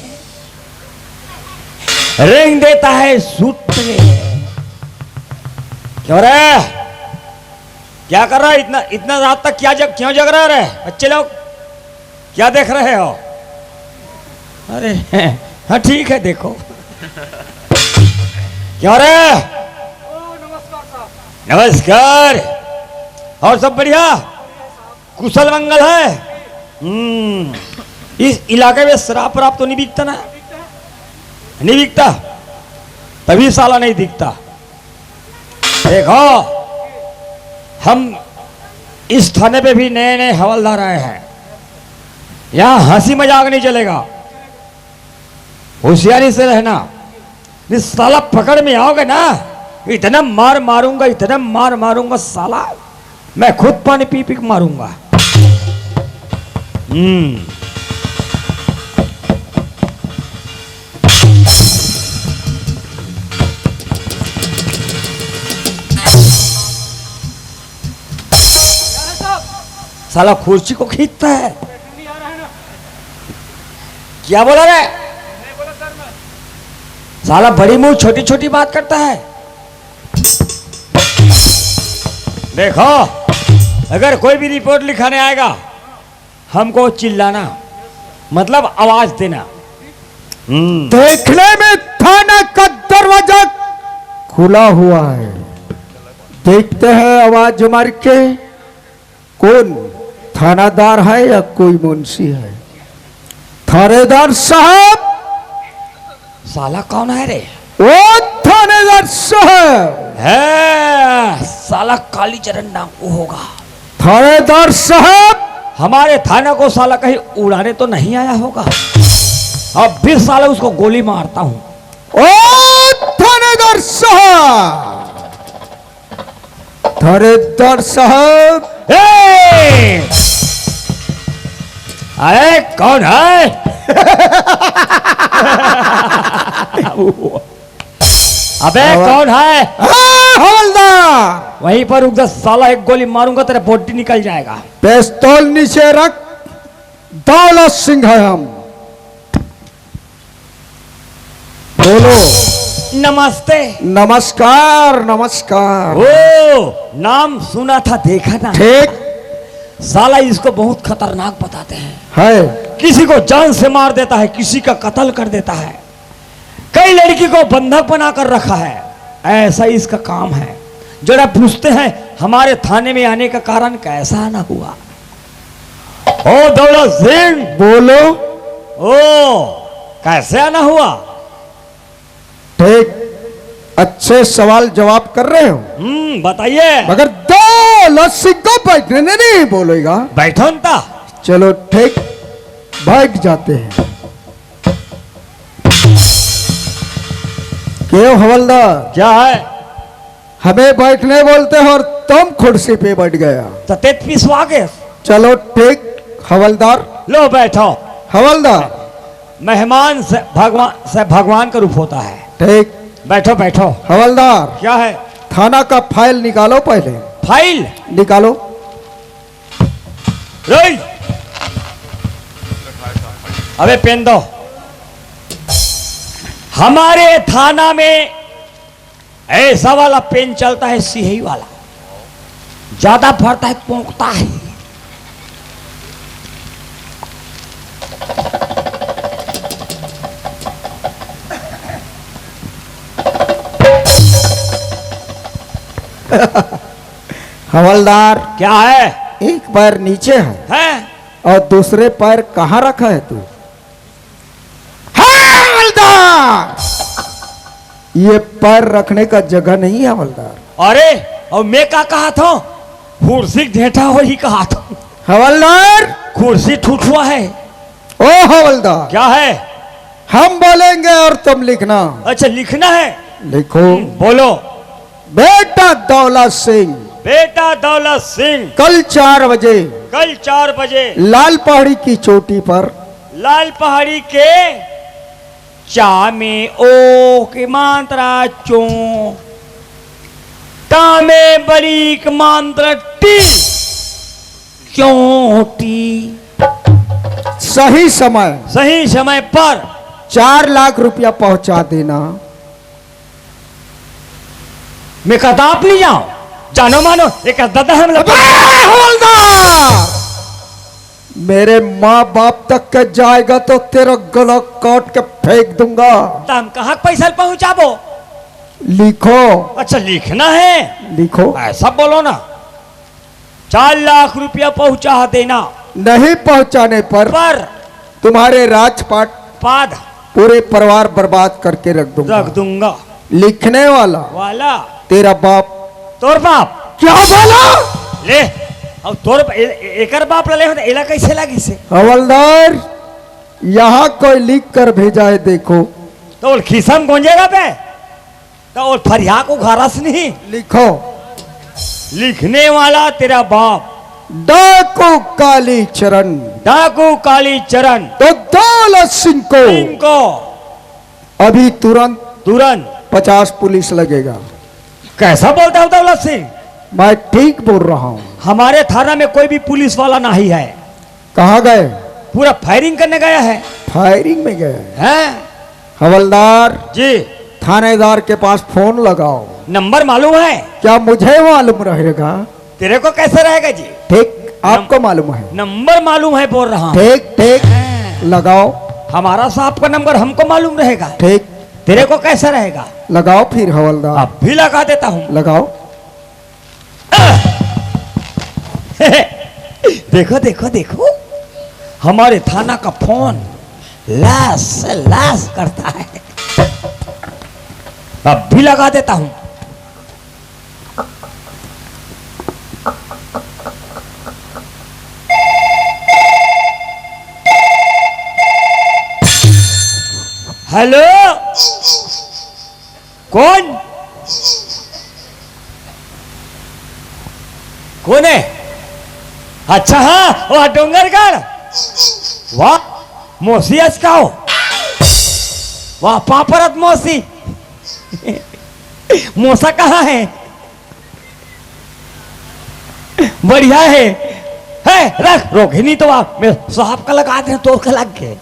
रेंग देता है सूत्र। क्यों रे, क्या कर रहा है इतना, इतना रात तक? क्या जग, क्यों जग रहा है रे बच्चे लोग? क्या देख रहे हो? अरे हाँ, ठीक है, देखो। क्यों रे? नमस्कार। और सब बढ़िया? कुशल मंगल है? हम्म। इस इलाके में शराब वराब तो नहीं बिकता ना? नहीं बिकता, तभी साला नहीं दिखता। देखो, हम इस थाने पे भी नए नए हवलदार आए हैं। यहाँ हंसी मजाक नहीं चलेगा, होशियारी से रहना। नहीं, साला पकड़ में आओगे ना, इतना मार मारूंगा, इतना मार मारूंगा साला, मैं खुद पानी पी पी के मारूंगा। हम्म। साला कुर्सी को खींचता है। क्या बोला रे? साला बड़ी मुंह, छोटी छोटी बात करता है। देखो, अगर कोई भी रिपोर्ट लिखाने आएगा, हमको चिल्लाना, मतलब आवाज देना। हम्म। देखने में थाना का दरवाजा खुला हुआ है, देखते हैं आवाज मार के कौन थानादार है या कोई मुंशी है। थानेदार साहब। साला कौन है रे? ओ थानेदार साहब। है, साला कालीचरण डाकू होगा। थानेदार साहब। हमारे थाने को साला कहीं उड़ाने तो नहीं आया होगा? अब भी साला उसको गोली मारता हूँ। ओ थानेदार साहब। थानेदार साहब। ए! अरे कौन है? अबे आवा- कौन है? हाँ, हवलदार। वहीं पर रुक जा साला, एक गोली मारूंगा, तेरा body निकल जाएगा। पिस्तौल नीचे रख, दौलत सिंह है हम। बोलो। नमस्ते। नमस्कार, नमस्कार। ओ, नाम सुना था, देखा ना। ठीक। साला इसको बहुत खतरनाक बताते हैं। है। किसी को जान से मार देता है, किसी का कत्ल कर देता है, कई लड़की को बंधक बनाकर रखा है। ऐसा इसका काम है। जरा पूछते हैं, हमारे थाने में आने का कारण कैसा आना हुआ? ओ दौलत सिंह। बोलो। ओ, कैसे आना हुआ? ठीक, अच्छे सवाल जवाब कर रहे हो। हम्म, बताइए। मगर दौलत सिंह को बैठने नहीं बोलेगा। बैठो ना। चलो ठीक, बैठ जाते हैं। क्यों हवलदार? क्या है? हमें बैठने बोलते हो और तुम कुर्सी पे बैठ गया। तो तेत पिसवा के। चलो ठीक हवलदार। लो बैठो। हवलदार। मेहमान से भगवान, से भगवान का रूप होता है। ठीक। बैठो, बैठो। हवलदार। क्या है? थाना का फाइल निकालो पहले। फाइल? निकालो। रोई। अबे पेन दो। हमारे थाना में ऐसा वाला पेन चलता है, सिहाई वाला, ज्यादा फरता है, पोंकता है। हवलदार, क्या है? एक पैर नीचे है, हैं? और दूसरे पैर कहाँ रखा है तू? हवलदार, ये पैर रखने का जगह नहीं है हवलदार। अरे, और मैं का कहा था? कुर्सी ढेठा हो ही कहा था। हवलदार। कुर्सी ठुठुआ है। ओ हवलदार। क्या है? हम बोलेंगे और तुम लिखना। अच्छा, लिखना है? लिखो। हम्म, बोलो। बेटा दौलत सिंह। बेटा दौलत सिंह। कल चार बजे। कल चार बजे। लाल पहाड़ी की चोटी पर। लाल पहाड़ी के चा में ओ के मात्रा चो, टा में बड़ी के मात्रा टी, चोटी। सही समय। सही समय पर। चार लाख रुपया पहुंचा देना। मैं कदाप नहीं जाऊं, जानो मानो, एक दादा हम लोग। अबे हवलदार, मेरे माँ बाप तक के जाएगा तो तेरा गला काट के फेंक दूंगा। तो हम कहाँ पैसा पहुंचाबो? लिखो। अच्छा, लिखना है? लिखो। ऐसा बोलो ना, चार लाख रुपया पहुंचा देना। नहीं पहुंचाने पर पर तुम्हारे राजपाट पाद पूरे परिवार बर्बाद करके रख दूंगा। रख दूंगा। लिखने वाला वाला तेरा बाप। तोर बाप। क्या बोला? ले, अब तोर बा-, ए-, ए-, एकर बाप ला ले हो त एला कैसे लागिस हे? हवलदार, यहाँ कोई लिख कर भेजा है, देखो। तो ओल खिसम गोंजेगा बे, तो ओल फरिया को घरस नहीं। लिखो। लिखने वाला तेरा बाप। डाकू काली चरण। डाकू काली चरण। तो दौलत सिंह को इनको अभी तुरंत तुरंत पचास पुलिस लगेगा। कैसा बोलता हूँ दौलत सिंह? मैं ठीक बोल रहा हूँ। हमारे थाना में कोई भी पुलिस वाला नहीं है। कहाँ गए? पूरा फायरिंग करने गया है। फायरिंग में गए हैं? हैं? हवलदार जी। थानेदार के पास फोन लगाओ। नंबर मालूम है? क्या मुझे मालूम रहेगा? तेरे को कैसे रहेगा जी? ठीक, आपको मालूम है। नंबर मालूम है, बोल रहा हूँ। ठीक ठीक। हैं। लगाओ। हमारा साहब का नंबर हमको मालूम रहेगा। ठीक। तेरे को कैसा रहेगा? लगाओ फिर हवलदार। अब भी लगा देता हूँ। लगाओ। देखो, देखो, देखो, हमारे थाना का फोन लास लास करता है। अब भी लगा देता हूँ। हेलो, कौन? कौन है? अच्छा, हाँ, वाह, डोंगरगढ़। वाह, मौसी आज का हो? वाह, पापरत मौसी। मौसा कहाँ है? बढ़िया है। है, रख, रोहिणी तो वाह, मैं साहब का लगा दे, तो का लग गए।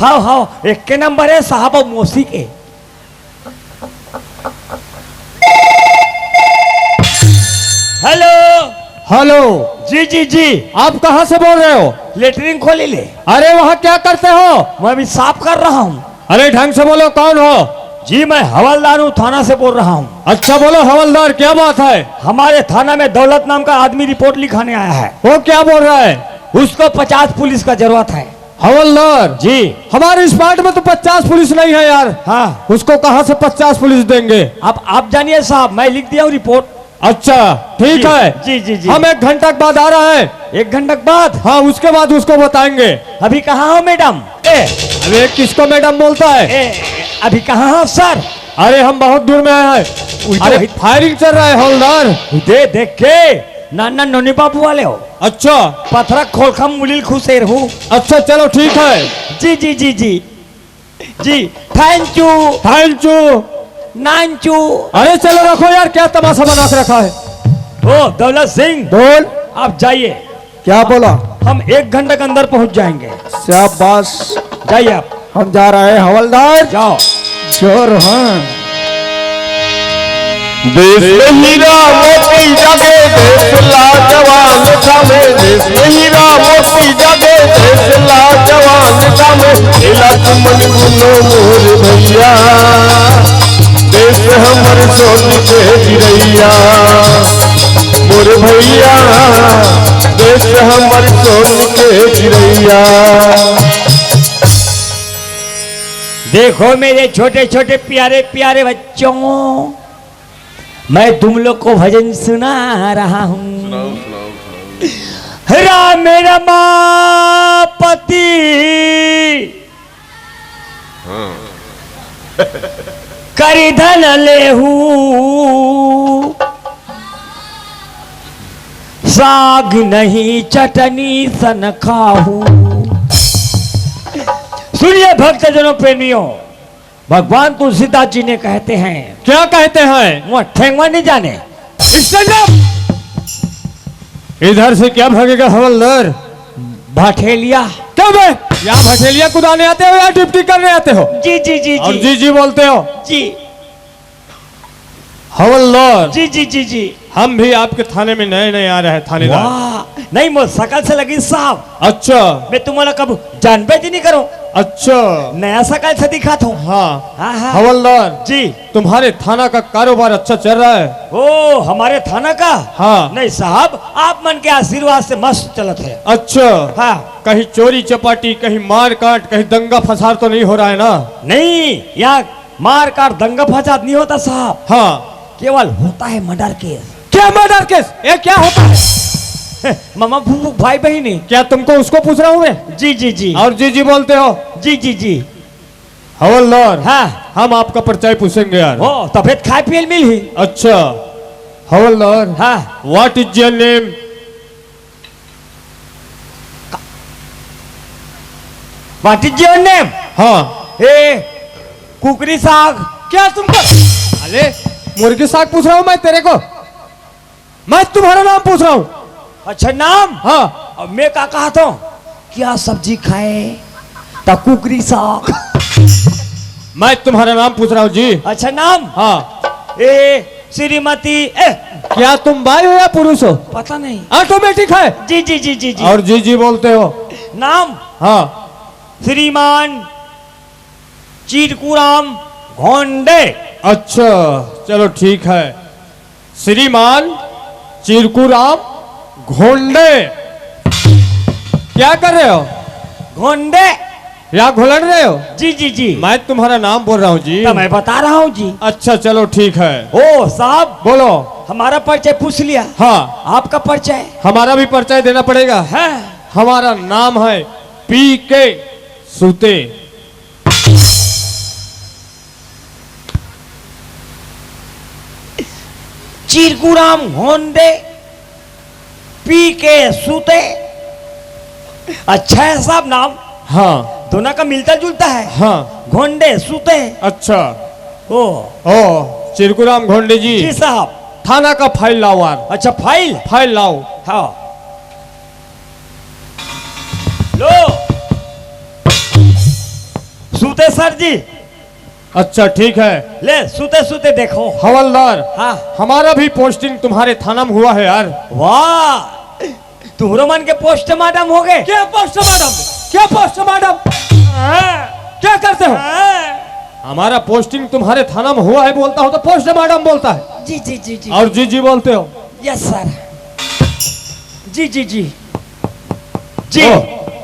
हाव, हाव, एक के नंबर है साहब और मौसी के। हेलो। हेलो। जी, जी, जी। आप कहाँ से बोल रहे हो? लेटरिन खोली ले। अरे, वहाँ क्या करते हो? मैं अभी साफ कर रहा हूँ। अरे, ढंग से बोलो, कौन हो? जी, मैं हवलदार हूँ, थाना से बोल रहा हूँ। अच्छा, बोलो हवलदार, क्या बात है? हमारे थाना में दौलत नाम का आदमी रिपोर्ट लिखाने आया है। वो क्या बोल रहा है? उसको पचास पुलिस का जरूरत है। हवलदार जी। हमारे इस पार्ट में तो पचास पुलिस नहीं है यार। हाँ। उसको कहाँ से पचास पुलिस देंगे? आप, आप जानिए साहब, मैं लिख दिया हूँ रिपोर्ट। अच्छा, ठीक जी, है। जी, जी, जी। हम एक घंटा के बाद आ रहा है। एक घंटा के बाद? हाँ, उसके बाद उसको बताएंगे। अभी कहाँ हो मैडम? ए, अरे, किसको मैडम बोलता है? ए, अभी कहाँ हो सर? अरे, हम बहुत दूर में आए हैं। उई तो अरे, भाई। फायरिंग चल रहा है हवलदार। दे देख के नाना नोनी बाबू वाले हो। अच्छा। पथरा खोलखा मुलिल खुशेर हूँ। अच्छा, चलो, ठीक है। जी, जी, जी, जी। जी, thank you। Thank you। नानचू। अरे चलो रखो यार, क्या तमाशा बना के रखा है। ओ दौलत सिंह, बोल। आप जाइए। क्या बोला? हम एक घंटे के अंदर पहुंच जाएंगे। शाबाश। जाइए आप। हम जा रहे हैं हवलदार। जाओ। जोर, हाँ। देश में हीरा मोती जागे, देश लाजवान थामे। देश में हीरा मोती जागे, देश लाजवान थामे। इलाज मन गुनो मोर भैया, देश हमर सोन के चिरैया। मोर भैया, देश हमर सोन के चिरैया। देखो मेरे छोटे छोटे प्यारे प्यारे बच्चों, मैं तुम लोग को भजन सुना रहा हूँ। सुनाओ, सुनाओ, सुनाओ। राम रमापति हाँ। करि धन लेहू, साग नहीं चटनी सन खाहू। सुनिए भक्तजनों, प्रेमियों, भगवान तुलसीदास जी ने कहते हैं। क्या कहते हैं? वो ठेंगवा नहीं जाने। Stand up। इधर से क्या भागेगा हवलदार? भाठेलिया। क्या बे? यहाँ भठेलिया कुदाने आते हो या ड्यूटी करने आते हो? जी जी जी और जी। जी जी बोलते हो? जी। हवलदार, जी जी जी जी। हम भी आपके थाने में नए नए आ रहे हैं थानेदार। वाह, नहीं, मोर सकल से लगिस साहब। अच्छा। मैं तुम्हारा कब जानबे जी नहीं करो। अच्छा। नया सकल से दिखात हूँ। हाँ। हाँ, हाँ। हवलदार, जी। तुम्हारे थाना का कारोबार अच्छा चल रहा है? ओ, हमारे थाना का? हाँ। नहीं साहब, आप मन के आशीर्वाद से मस्त चलत है। अच्छा। हाँ। कहीं चोरी चपाटी, कहीं मारकाट, कहीं दंगा फसाद तो नहीं हो रहा है ना? नहीं, यहाँ मारकाट, दंगा फसाद नहीं होता साहब। हाँ। केवल होता है मर्डर केस। क्या मर्डर केस? ये क्या होता है? मामा फूफू भाई बहिनी। क्या तुमको उसको पूछ रहा हूँ मैं? जी जी जी। और जी जी बोलते हो? जी जी जी। हवलदार, हाँ। हम आपका परिचय पूछेंगे यार। ओ, तबियत खाए पिए मिल ही। अच्छा। हवलदार, हाँ। What is your name? What is your name? हाँ। ए, कुकरी साग। क्या तुमको? अरे, मुर्गी साग पूछ रहा हूँ मैं तेरे को। मैं तुम्हारा नाम पूछ रहा हूँ। अच्छा, नाम? हाँ। अब मैं का कहा था? क्या सब्जी खाए? तो कुकरी साग। मैं तुम्हारा नाम पूछ रहा हूँ जी। अच्छा, नाम? हाँ। ए, श्रीमती, ए। क्या तुम बाई हो या पुरुष हो? पता नहीं। ऑटोमेटिक है। जी जी जी जी जी। और जी जी बोलते हो? नाम? हाँ। श्रीमान चिरकुराम घोंडे। अच्छा, चलो ठीक है। श्रीमान चिरकुराम घोंडे, क्या कर रहे हो? घोंडे। या घोलट रहे हो? जी जी जी। मैं तुम्हारा नाम बोल रहा हूँ जी। तो मैं बता रहा हूँ जी। अच्छा, चलो ठीक है। ओ साहब, बोलो। हमारा परिचय पूछ लिया। हाँ। आपका परिचय? हमारा भी परिचय देना पड़ेगा। है। हमारा नाम है पी के सूते। चिरकुराम घोंडे, पी के सूते। अच्छा है साहब नाम। हाँ। दोनों का मिलता जुलता है। हाँ। घोंडे सूते। अच्छा। ओ। ओ, चिरकुराम घोंडे जी। जी साहब। थाना का फाइल लाओ यार। अच्छा, फाइल? फाइल लाओ। हाँ। लो। सूते सर जी। अच्छा, ठीक है। ले, सूते सूते देखो। हवलदार, हाँ। हमारा भी पोस्टिंग तुम्हारे थाना में हुआ है यार। वाह, तुम्हरो मन के पोस्टमार्टम हो गए। क्या पोस्टमार्टम? क्या पोस्टमार्टम? हाँ। क्या करते हो? हाँ। हमारा पोस्टिंग तुम्हारे थाना में हुआ है बोलता हो तो पोस्टमार्टम बोलता है। जी जी जी जी। और जी जी बोलते हो? Yes sir. जी जी जी। जी। ओ,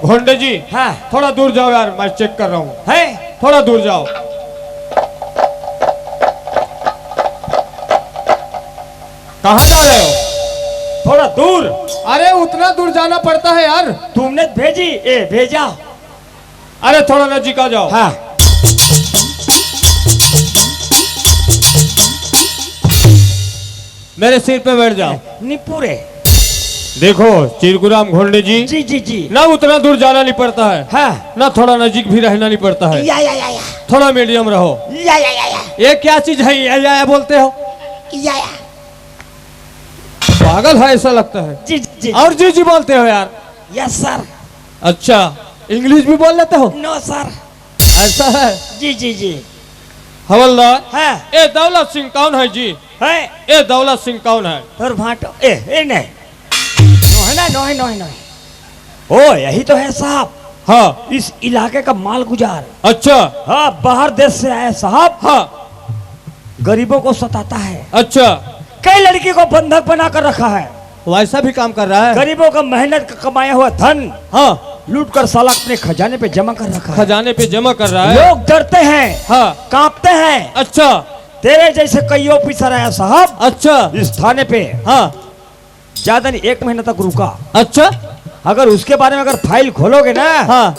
घोंडे जी, हाँ। थोड़ा दूर जाओ यार, मैं चेक कर रहा हूँ। है? थोड़ा दूर जाओ। कहाँ जा रहे हो? थोड़ा दूर। अरे, उतना दूर जाना पड़ता है यार। तुमने भेजी, ए, भेजा। अरे, थोड़ा नजीक आ जाओ। हाँ। मेरे सिर पे बैठ जाओ। निपुरे। देखो चिरकुराम घोंडे जी, जी जी जी। ना उतना दूर जाना नहीं पड़ता है, हाँ। ना थोड़ा नजीक भी रहना नहीं पड़ता है। या या या या। थोड़ा मीडियम रहो। या या या या। ये क्या चीज है, या या या बोलते हो? या या। पागल है ऐसा लगता है। जी जी जी। और जी जी बोलते हो यार। Yes sir. अच्छा, इंग्लिश भी बोल लेते हो? नो सर। ऐसा है? जी जी जी। हवलदार, हाँ। ए दौलत सिंह कौन है जी? है। ए दौलत सिंह कौन है? और भाटो, ए, ए नहीं। नोहे ना, नोहे, नोहे, नोहे। ओ, यही तो है साहब। हाँ। इस इलाके का मालगुजार। अच्छा। हाँ, बाहर देश से आया साहब। हाँ। गरीबों को सताता है। अच्छा। कई लड़की को बंधक बना कर रखा है। वैसा भी काम कर रहा है? गरीबों का मेहनत का कमाया हुआ धन, हाँ। लूट कर साला अपने खजाने पे जमा कर रखा है। खजाने पे जमा कर रहा है? लोग डरते हैं, हाँ। कांपते हैं। अच्छा। तेरे जैसे कई ऑफिसर आया साहब, अच्छा। इस थाने पे, हाँ। ज्यादा नहीं, एक महीना तक रुका। अच्छा। अगर उसके बारे में अगर फाइल खोलोगे ना, हाँ।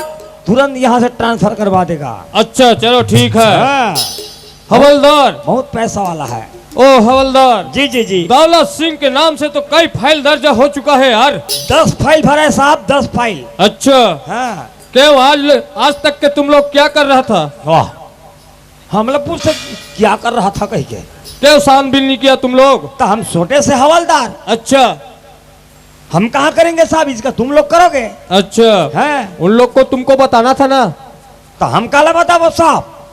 तुरंत यहाँ से ट्रांसफर करवा देगा। अच्छा, चलो ठीक है। हाँ। हवलदार। बहुत पैसा वाला है। ओ हवलदार। जी जी जी। दौलत सिंह के नाम से तो कई फाइल दर्ज हो चुका है यार। दस फाइल भरा है साहब, दस फाइल। अच्छा। हाँ। क्यों, आज, आज तक के तुम लोग क्या कर रहा था? वाह, हमला पूछ से क्या कर रहा था कह के। क्यों छानबीन नहीं किया तुम लोग? तो हम छोटे से हवलदार। अच्छा। हम कहाँ करेंगे साहब, इसका तुम लोग करोगे। अच्छा। हैं? उन लोग को तुमको बताना था ना। तो हम काला बताबो साहब,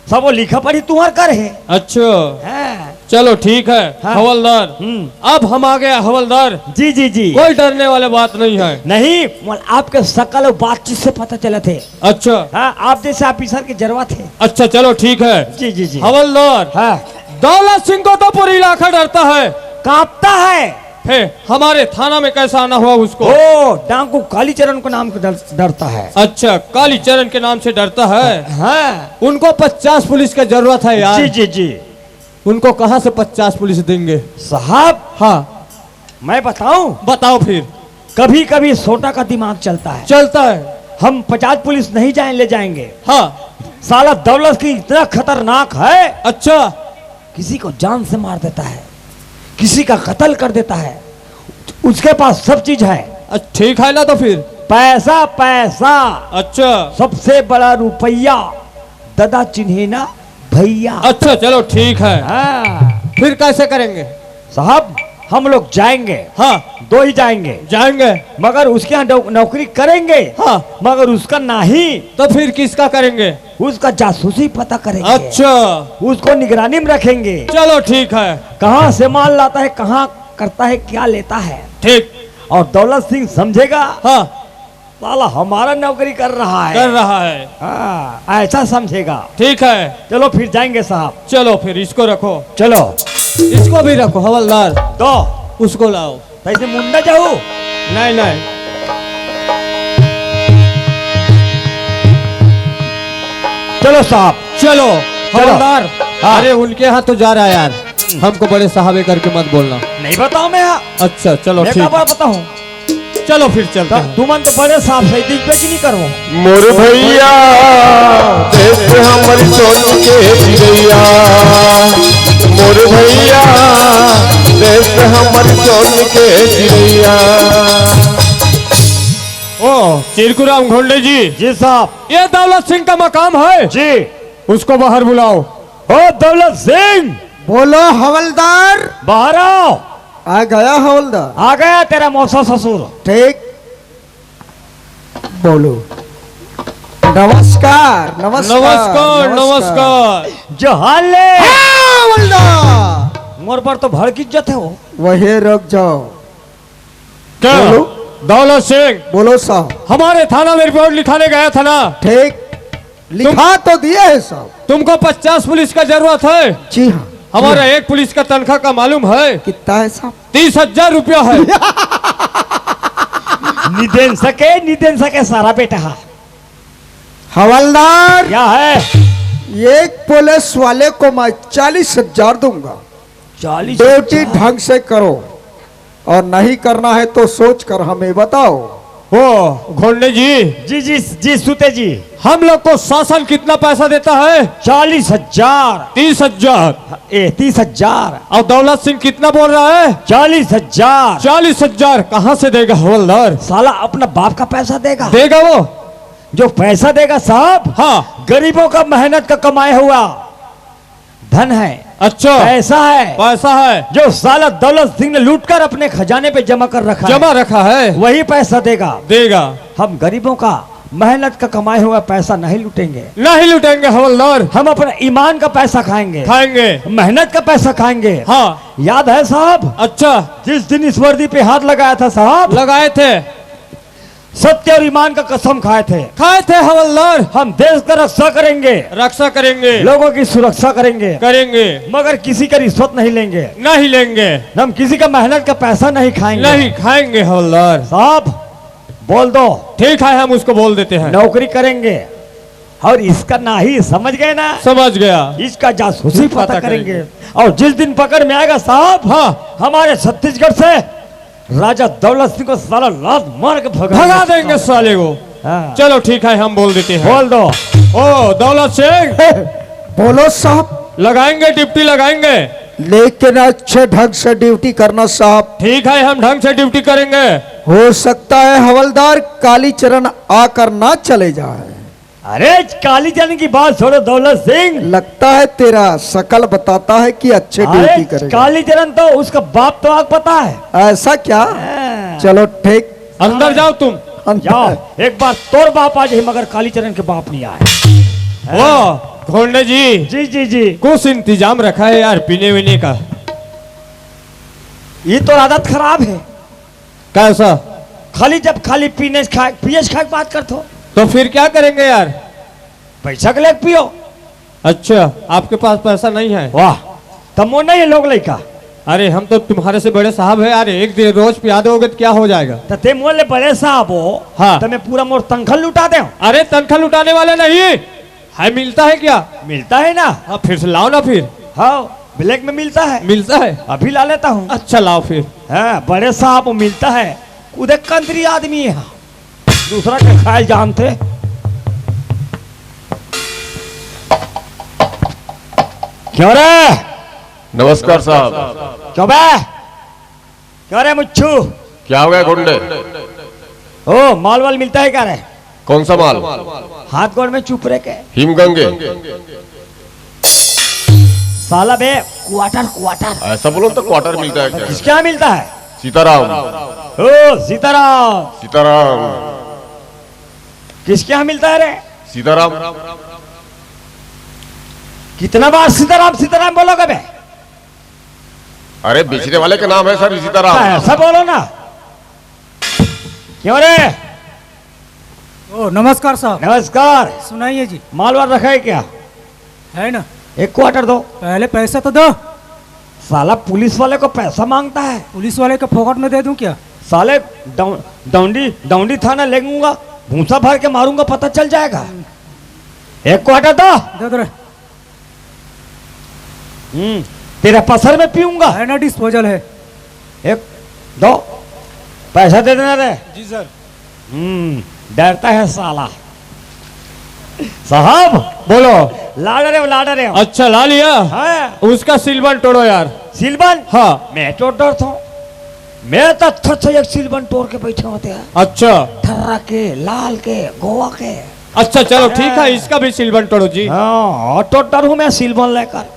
सब वो लिखा पढ़ी तुम्हार कर है। अच्छा। हैं? चलो ठीक है। हाँ। हवलदार, हम्म। अब हम आ गया हवलदार। जी, जी, जी। कोई डरने वाले बात नहीं है। नहीं, मल आपके सकल और बातचीत से पता चलत है। अच्छा। हाँ, आप जैसे ऑफिसर की जरूरत है। अच्छा, चलो ठीक है। जी, जी, जी। हवलदार, हाँ। दौलत सिंह को तो पूरा इलाका डरता है। कांपता है। हे, हमारे थाना में कैसा आना हुआ उसको? ओ, डाकू कालीचरण को नाम को डर-, डरता है। अच्छा, कालीचरण के नाम से डरता है। हाँ। उनको पचास पुलिस का जरूरत है यार। जी, जी, जी। उनको कहाँ से पचास पुलिस देंगे? साहब, हाँ। मैं बताऊं? बताओ फिर। कभी-कभी सोटा का दिमाग चलता है। चलता है। हम पचास पुलिस नहीं जाए, ले जाएंगे। हाँ। साला दौलत सिंह इतना खतरनाक है। अच्छा। किसी को जान से मार देता है, किसी का कत्ल कर देता है, उसके पास सब चीज है। अच्छा, ठीक है ना तो फिर? पैसा, पैसा। अच्छा। सबसे बड़ा रुपया, दादा चिन्हे ना भैया। अच्छा, चलो ठीक है। हाँ। फिर कैसे करेंगे? साहब, हम लोग जाएंगे। हाँ। दो ही जाएंगे। जाएंगे। मगर उसके यहाँ नौ-, नौकरी करेंगे। हाँ। मगर उसका नहीं। तो फिर किसका करेंगे? उसका जासूसी पता करेंगे। अच्छा। उसको निगरानी में रखेंगे। चलो ठीक है। कहाँ से माल लाता है, कहाँ करता है, क्या लेता है। ठीक। और दौलत सिंह समझेगा, हाँ। साला हमारा नौकरी कर रहा है। कर रहा है। हाँ, ऐसा समझेगा। ठीक है। चलो फिर जाएंगे साहब। चलो फिर इसको रखो। चलो। इसको भी रखो हवलदार। दो। उसको लाओ। तैसे मुंडा जाऊ? नहीं, नहीं। चलो साहब। चलो, चलो। हवलदार। हाँ। अरे उनके यहाँ तो जा रहा है यार। हम्म। हमको बड़े साहबे करके मत बोलना। नहीं बताऊं मैं। अच्छा, चलो मैं ठीक। कब बताऊं? चलो फिर चलते हैं। तुमन तो बड़े साहब से दिग्विजय नहीं करो। मोर भैया, देश हमर सोन के चिड़ैया। मोर भैया, देश हमर सोन के चिड़ैया। ओ, चिरकुराम घोंडे जी। जी साहब। ये दौलत सिंह का मकाम है। जी। उसको बाहर बुलाओ। ओ दौलत सिंह। बोलो हवलदार। बाहर आओ। आ गया हवलदार। आ गया तेरा मौसा ससुर। ठीक। बोलो। नमस्कार, नमस्कार, नमस्कार, नमस्कार। नमस्कार। जोहार ले। हाँ, हवलदार। मोर पर तो भड़क इज्जत है वो। वही रुक जाओ। क्या? बोलो। दौलत सिंह। बोलो साहब। हमारे थाना में रिपोर्ट लिखाने गया था ना? ठीक। लिखा तो दिए है साहब। तुमको पचास पुलिस का जरूरत है? जी हाँ। हमारा जी हाँ। एक पुलिस का तनख्वाह का मालूम है? कितना है साहब? तीस हजार रुपया है। निदेन सके, निदेन सके सारा बेटा। हवलदार, क्या है? एक पुलिस वाले को मैं चालीस हजार दूंगा। चालीस हजार? ड्यूटी ढंग से करो। और नहीं करना है तो सोच कर हमें बताओ। ओ, घोंडे जी। जी, जी, जी, सूते जी। हम लोग को शासन कितना पैसा देता है? चालीस हजार। तीस हजार। ए, तीस हजार। और दौलत सिंह कितना बोल रहा है? चालीस हजार। चालीस हजार कहाँ से देगा हवलदार? साला अपना बाप का पैसा देगा। देगा वो? जो पैसा देगा साहब, हाँ। गरीबों का मेहनत का कमाया हुआ धन है। अच्छा। पैसा है। पैसा है। जो साला दौलत सिंह ने लूटकर अपने खजाने पे जमा कर रखा है। जमा रखा है। वही पैसा देगा। देगा। हम गरीबों का मेहनत का कमाया हुआ पैसा नहीं लूटेंगे। नहीं लूटेंगे हवलदार। हम अपने ईमान का पैसा खाएंगे। खाएंगे। मेहनत का पैसा खाएंगे। हाँ। याद है साहब? अच्छा। जिस दिन इस वर्दी पे हाथ लगाया था साहब। लगाए थे। सत्य और ईमान का कसम खाए थे। खाए थे हवलदार। हम देश का रक्षा करेंगे। रक्षा करेंगे। लोगों की सुरक्षा करेंगे। करेंगे। मगर किसी का रिश्वत नहीं लेंगे। नहीं लेंगे। हम किसी का मेहनत का पैसा नहीं खाएंगे। नहीं खाएंगे हवलदार। साहब, बोल दो। ठीक है, हम उसको बोल देते हैं। नौकरी करेंगे। और इसका ना ही, समझ गए ना? समझ गया। इसका जासूसी पता पता करेंगे। करेंगे। और जिस दिन पकड़ में आएगा साहब, हाँ। हमारे छत्तीसगढ़ से राजा दौलत सिंह को साला लात मार के भगा भगा देंगे। देंगे साले को। हाँ। चलो ठीक है, हम बोल देते हैं। बोल दो। ओ दौलत सिंह। बोलो साहब। लगाएंगे, ड्यूटी लगाएंगे। लेकिन अच्छे ढंग से ड्यूटी करना साहब। ठीक है, हम ढंग से ड्यूटी करेंगे। हो सकता है हवलदार कालीचरण आकर ना चले जाए। अरे, कालीचरण की बात छोड़ो दौलत सिंह। लगता है तेरा शकल बताता है कि अच्छे अरे, ड्यूटी करेगा। कालीचरण तो उसका बाप तो आग पता है। ऐसा क्या? हाँ। चलो ठीक। अंदर जाओ तुम। अंदर। जाओ, एक बार तोर बाप आ जाए, मगर कालीचरण के बाप नहीं आए। वाह, घोंडे जी। जी, जी, जी। कुछ इंतजाम रखा है यार, पीने वीने का। ये तो आदत खराब है। कैसा? खाली जब खाली पीने खाए, पिए खाए की बात करत हो। तो फिर क्या करेंगे यार? पैसा के लेके पियो। अच्छा, आपके पास पैसा नहीं है? वाह, तब मोर नहीं है लोग लइका। अरे, हम तो तुम्हारे से बड़े साहब हैं यार, एक दिन रोज पिया दोगे तो क्या हो जाएगा? तो ते मोर ले बड़े साहब हो, हाँ। तो मैं पूरा मोर तनखा लुटा दे। अरे, तनखा लुटाने वाले नहीं है, मिलता है क्या? मिलता है ना। हाँ, फिर से लाओ ना फिर। हाँ, ब्लैक में मिलता है। मिलता है? अभी ला लेता हूँ। अच्छा, लाओ फिर। हाँ, बड़े साहब, मिलता है। उधर कंत्री आदमी है, दूसरा के खाए जानते। क्यों रे? नमस्कार साहब। क्यों बे? क्यों रे मुच्छू? क्या हो गया गुंडे? ओ, माल वाल मिलता है क्या रे? कौन सा माल? हाथ गोड़ में चुप रह के। हिमगंगे। साला बे, क्वार्टर, क्वार्टर। ऐसा बोलो तो क्वार्टर मिलता है क्या? किसके यहाँ मिलता है? सीताराम। ओ, सीताराम। सीताराम। किसके यहाँ मिलता है रे? सीताराम। कितना बार सीताराम, सीताराम बोलोगे बे? अरे, बेचने वाले का नाम है सर सीताराम। ऐसा बोलो ना। क्यों रे? ओ, नमस्कार साहब। नमस्कार। सुनाइए जी। माल वाल रखा है क्या? है ना। एक क्वार्टर दो। पहले पैसा तो दो। साला पुलिस वाले को पैसा मांगता है। पुलिस वाले को फोकट में दे दूं क्या? साले डौ-, डौंडी, डौंडी थाना ले लूंगा, भूसा भर के मारूंगा, पता चल जाएगा। एक क्वार्टर दो। दे दो रे। हम्म, तेरा पसर में पीऊंगा। है ना, डिस्पोजल है। एक, दो, पैसा दे देना रे। जी सर। हम्म, डरता है साला। साहब। बोलो। ला डरे हो, ला डरे हो। अच्छा, ला लिया? हाँ। उसका सीलबंद तोड़ो यार। सीलबंद? हाँ। मैं तो डरता हूँ। मैं तो अच्छा अच्छा एक सीलबंद तोड़ के बैठे होते हैं। अच्छा। ठर्रा के, लाल के, गोवा के। अच्छा, चलो ठीक है, हाँ। इसका भी सीलबंद तोड़ो जी। हाँ, तो डर हूँ मैं सीलबंद लेकर।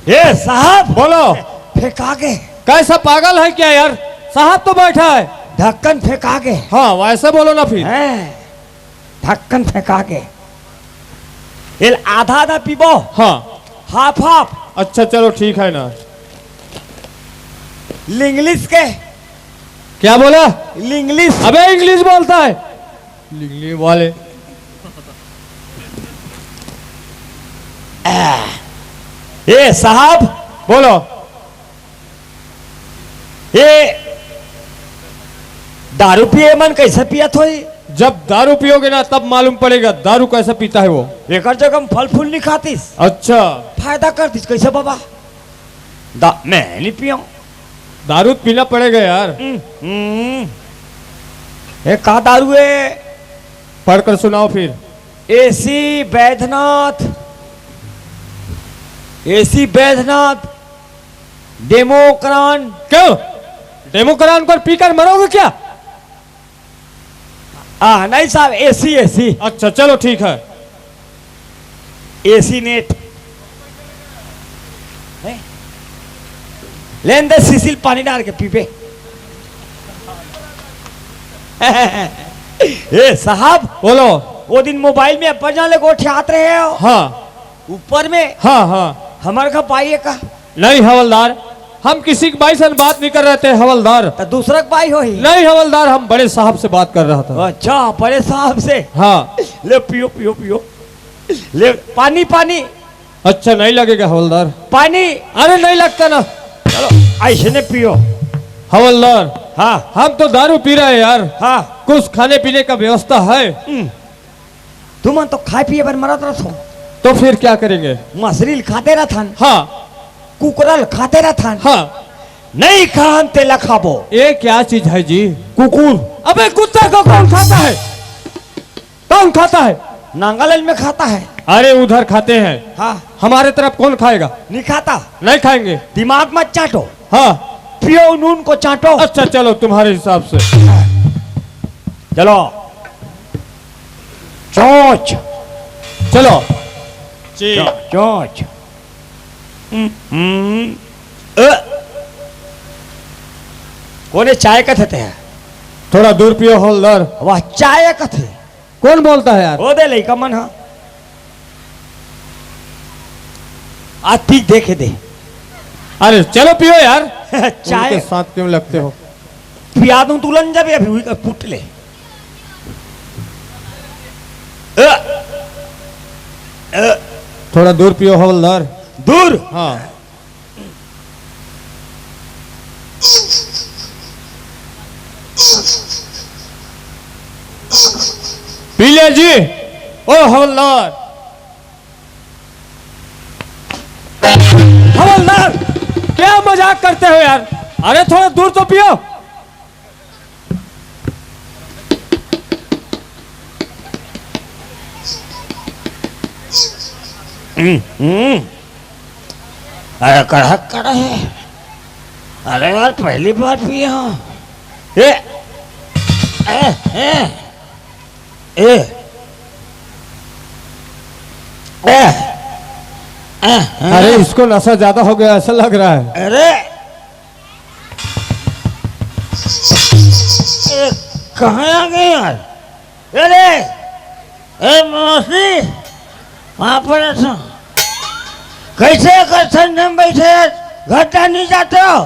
ए साहब। बोलो। फेंका के। कैसा पागल है क्या यार? साहब तो बैठा है। ढक्कन फेंका के। हाँ, वैसे बोलो ना फिर। हैं, ढक्कन फेंका के। एल आधा आधा पीबो। हाँ। Half half. अच्छा, चलो ठीक है ना। लिंग्लिश के। क्या बोला? लिंग्लिश। अबे, इंग्लिश बोलता है। लिंगली वाले। ए साहब। बोलो। ये दारू पिए मन कैसे पियत होई? जब दारू पियोगे ना, तब मालूम पड़ेगा दारू कैसे पीता है वो। एकर जगह हम फल फूल नहीं खातिस। अच्छा। फायदा करतिस कैसे बाबा? दा-, मैं नहीं पियो। दारू पीना पड़ेगा यार। हम्म, हम्म। ये का दारू है? पढ़कर सुनाओ फिर। एसी बैद्यनाथ, एसी बैद्यनाथ, डेमोक्रान। क्यों? डेमोक्रान को पीकर मरोगे क्या? आ, नहीं साहब, एसी, एसी। अच्छा, चलो ठीक है। AC net. हैं? लेन दे, सीसील पानी डाल के पीबे। ए साहब। बोलो। वो दिन मोबाइल में अब्बा जान ले गोठियात रहे हो। हाँ। ऊपर में। हाँ, हाँ। हमारे का पाइए का? नहीं हवलदार, हम किसी के भाई से बात नहीं कर रहे थे हवलदार। तो दूसरा के भाई हो ही? नहीं हवलदार, हम बड़े साहब से बात कर रहा था। अच्छा, बड़े साहब से। हाँ। ले पियो, पियो, पियो। ले पानी, पानी। अच्छा, नहीं लगेगा हवलदार। पानी। अरे, नहीं लगता ना। चलो, ऐसे ने पियो। हवलदार। हाँ। हम तो दारू पी रहे हैं यार। हाँ। कुछ खाने पीने का व्यवस्था है? हम्म। तुमन तो खाए पिए बर मरत रथो। तो फिर क्या करेंगे? मछली खाते रथन। हाँ। कुकरल खाते रथन। हाँ। नहीं खान तेला खाबो। ये क्या चीज है जी? कुकुर। अबे कुत्ता को कौन खाता है? कौन खाता है? नागालैंड में खाता है। अरे उधर खाते हैं। हाँ। हमारे तरफ कौन खाएगा? नहीं खाता। नहीं खाएंगे। दिमाग मत चाटो। हाँ। पियो, नून को चाटो। अच्छा, चलो, तुम्हारे हिसाब से। चलो। चोंच। चलो। जी। चो-, चोंच। हम्म, हम्म। अ। कोने चाय कथे ते? थोड़ा दूर पियो, हवलदार। वाह, चाय कथे। कौन बोलता है यार? ओ दे लइका मन ह। आ ती देखे दे। अरे चलो पियो यार। चाय उनके साथ क्यों लगते हो? पिया दूं तुलन जब अभी हुई का पुट ले। अ, अ, थोड़ा दूर पियो हवलदार। दूर? हाँ। पी लिया जी। ओ हवलदार। हवलदार, क्या मजाक करते हो यार? अरे थोड़ा दूर तो पियो। हम्म, हम्म। अरे कड़क कड़क है। अरे यार पहली बार पिया हूँ। ए, ए, ए, ए, ए, ए, ए। अरे इसको नशा ज्यादा हो गया ऐसा लग रहा है। अरे ए, कहाँ आ गए यार? अरे, ए मौसी, वहाँ पर ऐसा कैसे कर ठंड में बैठे यार? घर का नहीं जाते हो?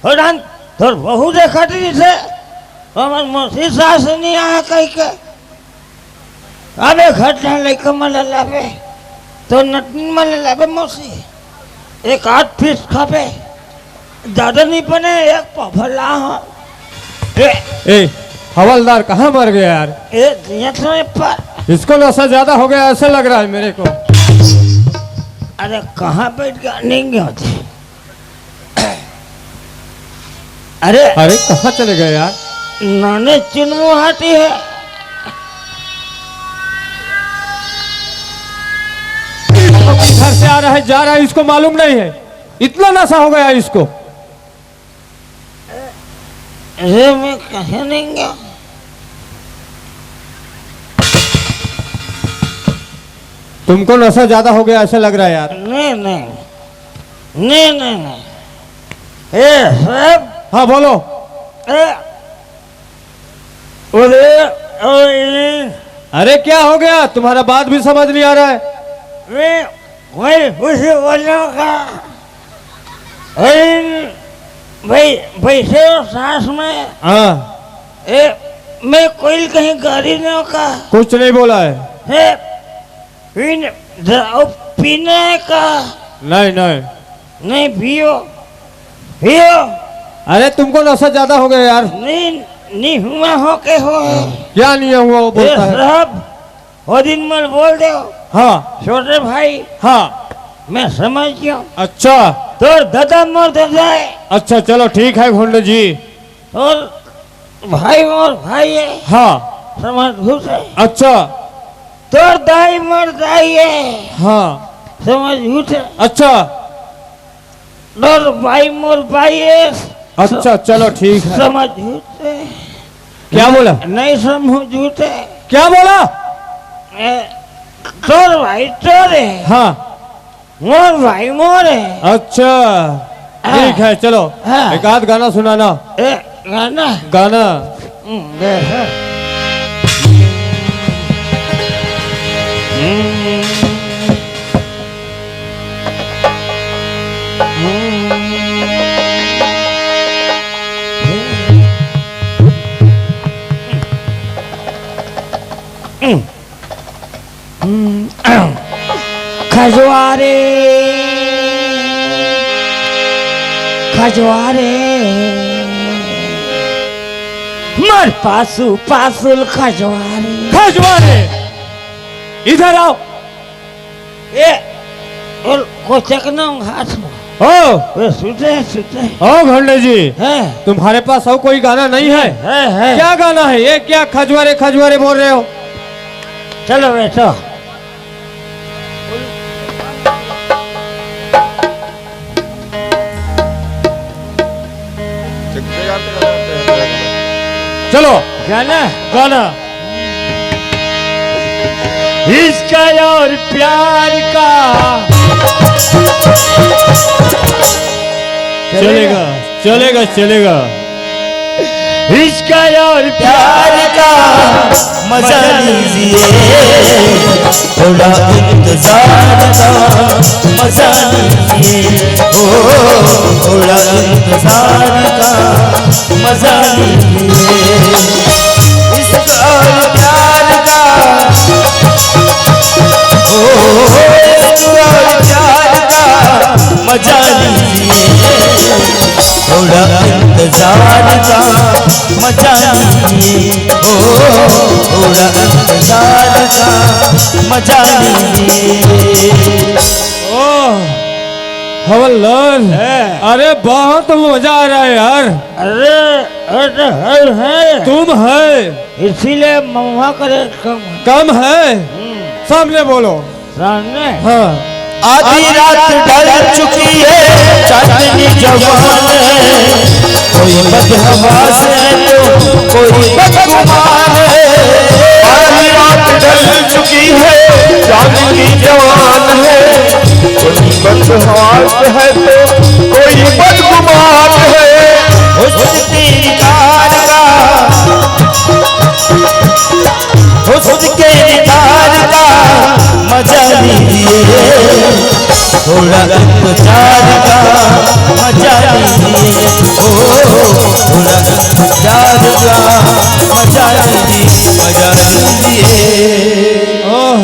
हो राम, तोर बहू देखत रही से, हमर मौसी सास नहीं आया कह के। अबे घर जा लइका मन ला लाबे, तो नतनी मन ला लाबे मौसी। एक आध पीस खाबे, ज्यादा नहीं बने, एक पाव भर ला हो। ए, ए, हवलदार कहाँ मर गया यार? ए, ये तो एक पर। इसको नशा ज्यादा हो गया ऐसा लग रहा है मेरे को। अरे कहाँ बैठ गया? नहीं गया होते। अरे अरे कहाँ चले गए यार? नाने चिनमुहाटी है। घर से आ रहा है, जा रहा है, इसको मालूम नहीं है, इतना नशा हो गया है इसको। अरे मैं कहीं नहीं गया। तुमको नशा ज्यादा हो गया ऐसा लग रहा है यार। नहीं, नहीं। नहीं, नहीं, नहीं। ए, साहब। हाँ, बोलो। ए, अरे, अरे, अरे, क्या हो गया? तुम्हारा बात भी समझ नहीं आ रहा है। मैं वही उसी बोलने का। अरे, भाई, बैठे हो सांस में। हाँ। ए, मैं कोई कहीं गाड़ी नहीं का। कुछ नहीं बोला है। हे, पीने, द-, ओ, पीने का। नहीं, नहीं। नहीं, पियो, पियो। अरे, तुमको नशा ज्यादा हो गया यार। नहीं, नहीं हुआ हो के हो। क्या नहीं हुआ, वो ए, बोलता है। साहब, वो दिन मत बोल दो। हाँ। छोटे भाई। हाँ। मैं समझ गया। अच्छा। तोर दादा मोर दादा है। अच्छा, चलो ठीक है घोंडे जी। तोर भाई मोर भाई है। हाँ। समझ घुस है। अच्छा। तोर दाई मोर दाई है। हाँ। समझ घुस है। अच्छा। तोर भाई मोर भाई है। अच्छा, चलो ठीक है। समझ घुस है। क्या बोला? नहीं समझ घुस है। क्या बोला? ए, तोर भाई तोर है। हाँ। मोर भाई मोर है। अच्छा, हाँ। ठीक है, चलो, हाँ। एक आध गाना सुनाना। ए, गाना? गाना। हम्म, दे, हाँ। हम्म। खजवारे, खजवारे, मर पासु पासुल खजवारे। खजवारे, इधर आओ। ए, और कोचक ना हाथ में। ओ। वे सुते, सुते। ओ घोंडे जी, हैं? तुम्हारे पास और कोई गाना नहीं है? है, है। क्या गाना है ये? क्या खजवारे खजवारे बोल रहे हो? चलो बैठो। चलो। गाना। गाना। इश्क और प्यार का चलेगा, चलेगा, चलेगा। इश्क और प्यार का मजा लीजिए, थोड़ा इंतजार का मजा लीजिए, ओ, थोड़ा इंतजार का मजा लीजिए। इश्क और प्यार का, ओ, इश्क और प्यार का मजा लीजिए, थोड़ा इंतजार का मजा लीजिए, ओ, थोड़ा इंतजार का मजा लीजिए। ओह, हवलदार, हैं? अरे, बहुत मजा आ रहा है यार। अरे, अरे, है। तुम है। इसीलिए महुआ का रेट कम है। कम है? हम्म। सामने बोलो। सामने? हाँ। आधी रात ढल चुकी है, चांदनी जवान है, कोई बदहवास है तो कोई बदगुमान है। आधी रात ढल चुकी है, चांदनी जवान है, कोई बदहवास है तो कोई बदगुमान है। हुस्न के इनकार का, हुस्न के इनकार का मजा लीजिए, थोड़ा इंतजार का मजा लीजिए, ओ, थोड़ा इंतजार का मजा लीजिए, मजा लीजिए। ओह,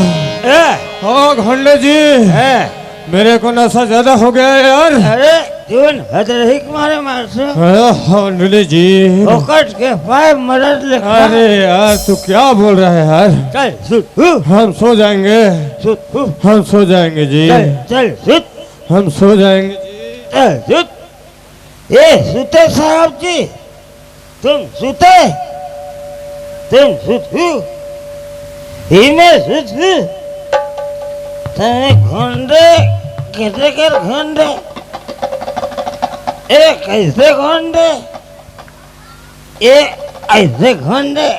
ए, ओ घोंडे जी, ए। मेरे को नशा ज्यादा हो गया है यार। अरे, जीवन हद रही तुम्हारे मार से। अरे, घोंडे जी। फोकट के पाए मदद लिखा। अरे यार, तू क्या बोल रहा है यार? चल, सुत, हु। हम सो जाएंगे। सुत, हु। हम सो जाएंगे जी। चल, चल, सुत। हम सो जाएंगे जी। चल, सुत। ए, सुते साहब जी, तुम सुते, तुम सुतहु, ही मैं सुतहु। तने घोंडे, कैसे कर घोंडे, ए, कैसे घोंडे, ए, ऐसे घोंडे,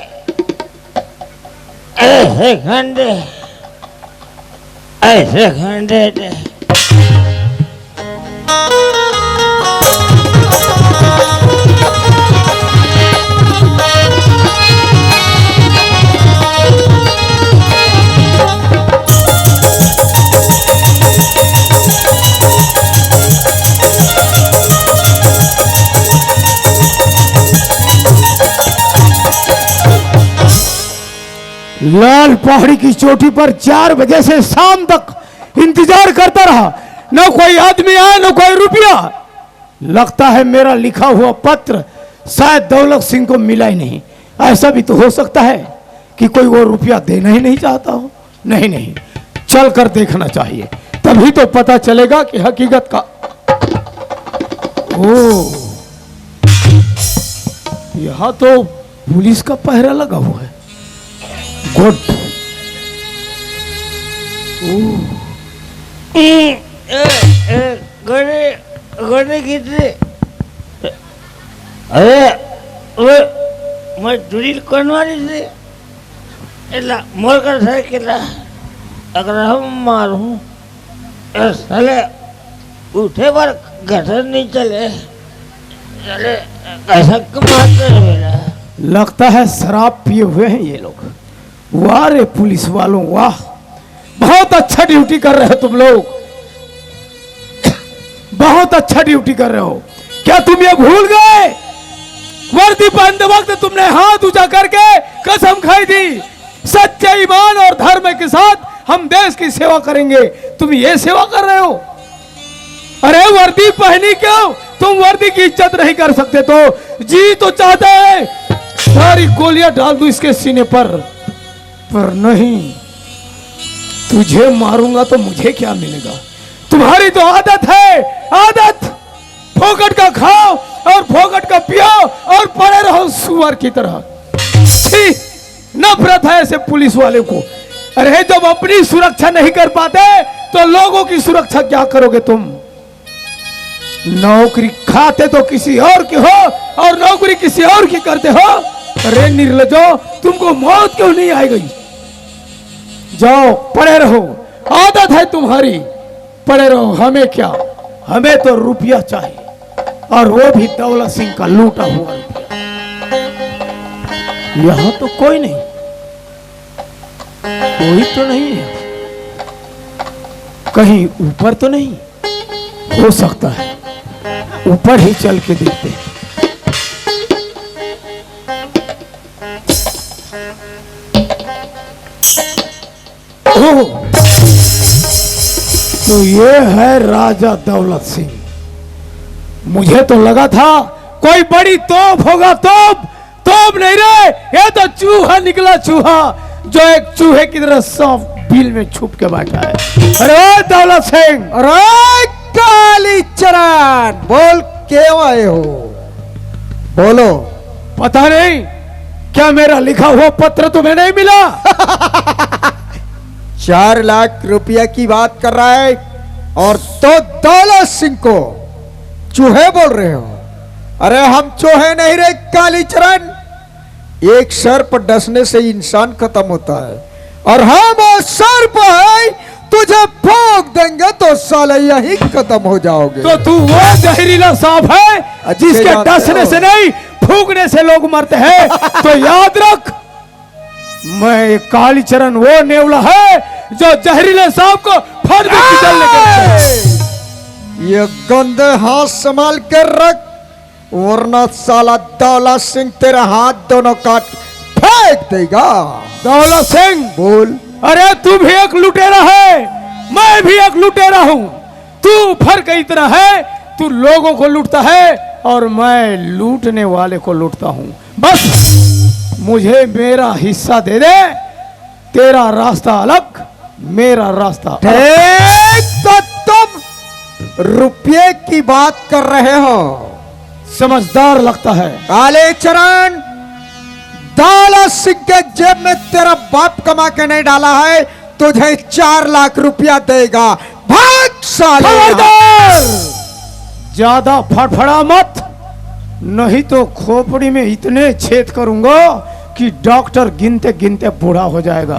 ऐसे घोंडे, ऐसे घोंडे। लाल पहाड़ी की चोटी पर चार बजे से शाम तक इंतजार करता रहा, न कोई आदमी आया, न कोई रुपया। लगता है मेरा लिखा हुआ पत्र शायद दौलत सिंह को मिला ही नहीं। ऐसा भी तो हो सकता है कि कोई वो रुपया देना ही नहीं चाहता हो। नहीं, नहीं, चल कर देखना चाहिए, तभी तो पता चलेगा कि हकीकत का। ओ, यहाँ तो पुलिस का पहरा लगा हुआ है। गुड। ओ। ए, ए, ए, गोरे, गोरे कितने? अरे, वो, मैं ड्रिल कौन मारी थी? एला मोर कर साइकिल ला, अगर हम मारूं, ए साले, उठे बर गटर नहीं चले, चले, ऐसा कमाते हैं मेरा। लगता है शराब पिए हुए हैं ये लोग। वाह रे पुलिस वालों, वाह, बहुत अच्छा ड्यूटी कर रहे हो तुम लोग, बहुत अच्छा ड्यूटी कर रहे हो। क्या तुम ये भूल गए, वर्दी पहनते वक्त तुमने हाथ ऊंचा करके कसम खाई थी, सच्चे ईमान और धर्म के साथ हम देश की सेवा करेंगे, तुम ये सेवा कर रहे हो? अरे वर्दी पहनी क्यों? तुम वर्दी की इज्जत नहीं कर सकते तो जी तो चाहता है सारी गोलियां डाल दूं इसके सीने पर, पर नहीं, तुझे मारूंगा तो मुझे क्या मिलेगा? तुम्हारी तो आदत है, आदत, फोकट का खाओ और फोकट का पियो और पड़े रहो सुअर की तरह। छी, नफरत है ऐसे पुलिस वाले को। अरे जब अपनी सुरक्षा नहीं कर पाते तो लोगों की सुरक्षा क्या करोगे तुम? नौकरी खाते तो किसी और की हो और नौकरी किसी और की करते हो। अरे निर्लजो, तुमको मौत क्यों नहीं आ गई? जाओ, पड़े रहो, आदत है तुम्हारी, पड़े रहो। हमें क्या, हमें तो रुपया चाहिए, और वो भी दौलत सिंह का लूटा हुआ रुपया। यहाँ तो कोई नहीं, कोई तो नहीं है, कहीं ऊपर तो नहीं? हो सकता है, ऊपर ही चल के देखते हैं। ओह, तो ये है राजा दौलत सिंह। मुझे तो लगा था कोई बड़ी तोप होगा, तोप। तोप नहीं रे, ये तो चूहा निकला, चूहा, जो एक चूहे की तरह सांप बिल में छुप के बैठा है। अरे ओ दौलत सिंह, अरे कालीचरण, बोल, क्यों आए हो? बोलो। पता नहीं, क्या मेरा लिखा हुआ पत्र तुम्हें नहीं मिला? चार लाख रुपया की बात कर रहा है और तो दौलत सिंह को चूहे बोल रहे हो? अरे हम चूहे नहीं रे कालीचरण, एक सर्प डसने से इंसान खत्म होता है, और हम वो सर्प है, तुझे फूंक देंगे तो साले यहीं खत्म हो जाओगे। तो तू वो जहरीला सांप है जिसके डसने से नहीं, फूंकने से लोग मरते हैं। तो याद रख, मैं कालीचरण वो नेवला है जो जहरीले सांप को फट दे, फिसल लेके ये गंदे हाथ संभाल कर रख, वरना साला दौलत सिंह तेरा हाथ दोनों काट फेंक देगा। दौलत सिंह, बोल। अरे तू भी एक लुटेरा है, मैं भी एक लुटेरा हूँ। तू फर्क इतना है, तू लोगों को लूटता है और मैं लूटने वाले को लूटता हूँ। बस मुझे मेरा हिस्सा दे दे। तेरा रास्ता अलग, मेरा रास्ता अलग। ठीक तो तुम रुपये की बात कर रहे हो, समझदार लगता है। कालीचरण, दौलत सिंह के जेब में तेरा बाप कमा के नहीं डाला है, तुझे चार लाख रुपया देगा। भाग साले यहाँ। खबरदार! ज्यादा फड़फड़ा मत, नहीं तो खोपड़ी में इतने छेद करूंगा कि डॉक्टर गिनते गिनते बूढ़ा हो जाएगा।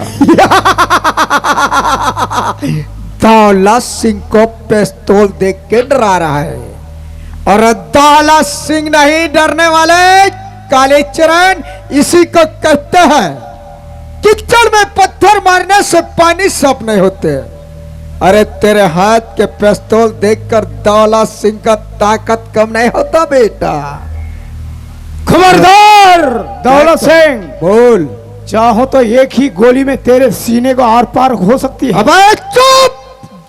दौलत सिंह को पिस्तौल देख के डरा रहा है, और दौलत सिंह नहीं डरने वाले, कालीचरण, इसी को कहते हैं कीचड़ में पत्थर मारने से पानी साफ नहीं होते। अरे, तेरे हाथ के पिस्तौल देखकर दौलत सिंह का ताकत कम नहीं होता बेटा। खबरदार दौलत सिंह, बोल। चाहो तो एक ही गोली में तेरे सीने को आर पार हो सकती है। अबे चुप,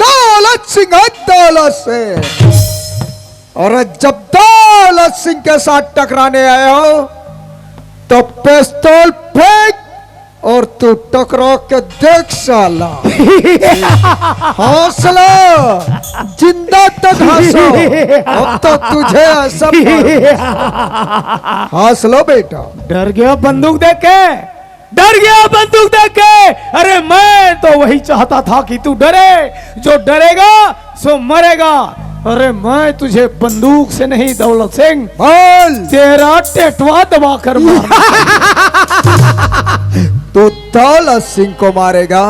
दौलत सिंह है, दौलत सिंह। और जब दौलत सिंह के साथ टकराने आए हो तो पिस्तौल फेंक और तू टकरा के देख साला। हौसला, जिंदा तक हंसो, अब तो तुझे ऐसा मारूंगा। हंस लो बेटा। डर गया बंदूक देख के, डर गया बंदूक देख के। अरे मैं तो वही चाहता था कि तू डरे, जो डरेगा सो मरेगा। अरे मैं तुझे बंदूक से नहीं दौलत सिंह, बोल। तेरा टेटवा दबा कर मार। तू दौलत सिंह को मारेगा?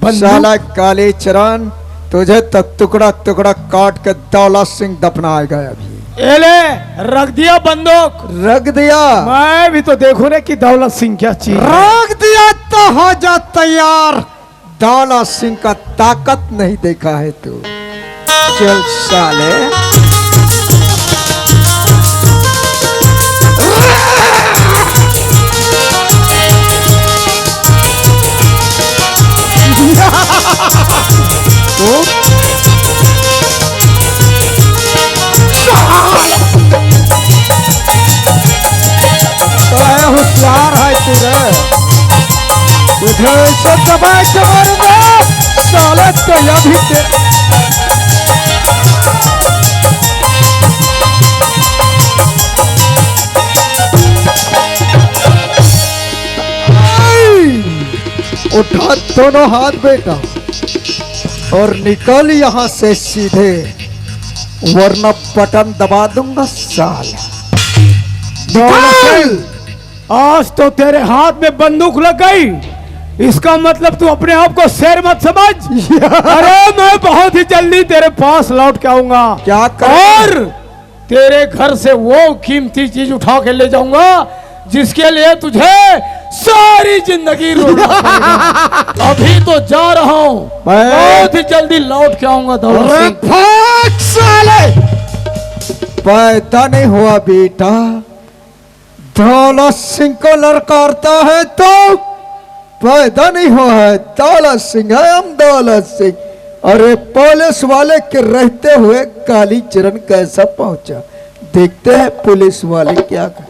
बंदूक? साला कालीचरण, तुझे तो टुकड़ा टुकड़ा काट के दौलत सिंह दफनाएगा अभी। ए ले, रख दिया बंदूक। रख दिया। मैं भी तो देखूं रे कि दौलत सिंह क्या चीज है। रख दिया तो हो जा तैयार। दौलत सिंह का ताकत नहीं देखा है तू। चल साले। तो बड़ा होशियार है तू रे। तुझे ऐसे दबा के मारूंगा, साले तो अभी तेरे उठा दोनों हाथ बेटा और निकल यहाँ से सीधे, वरना बटन दबा दूंगा साला। निकल! आज तो तेरे हाथ में बंदूक लग गई, इसका मतलब तू अपने आप को शेर मत समझ। अरे, मैं बहुत ही जल्दी तेरे पास लौट के आऊंगा। क्या कर- और तेरे घर से वो कीमती चीज उठा के ले जाऊंगा जिसके लिए तुझे सारी जिंदगी रोना पड़ेगा। अभी तो जा रहा हूँ, मैं बहुत ही जल्दी लौट के आऊंगा दौलत अरे सिंह। भाग साले, पैदा नहीं हुआ बेटा। दौलत सिंह को ललकारता है तो पैदा नहीं हुआ है। दौलत सिंह है हम, दौलत सिंह। अरे, पुलिस वाले के रहते हुए कालीचरण कैसा पहुंचा, देखते हैं पुलिस वाले क्या कर।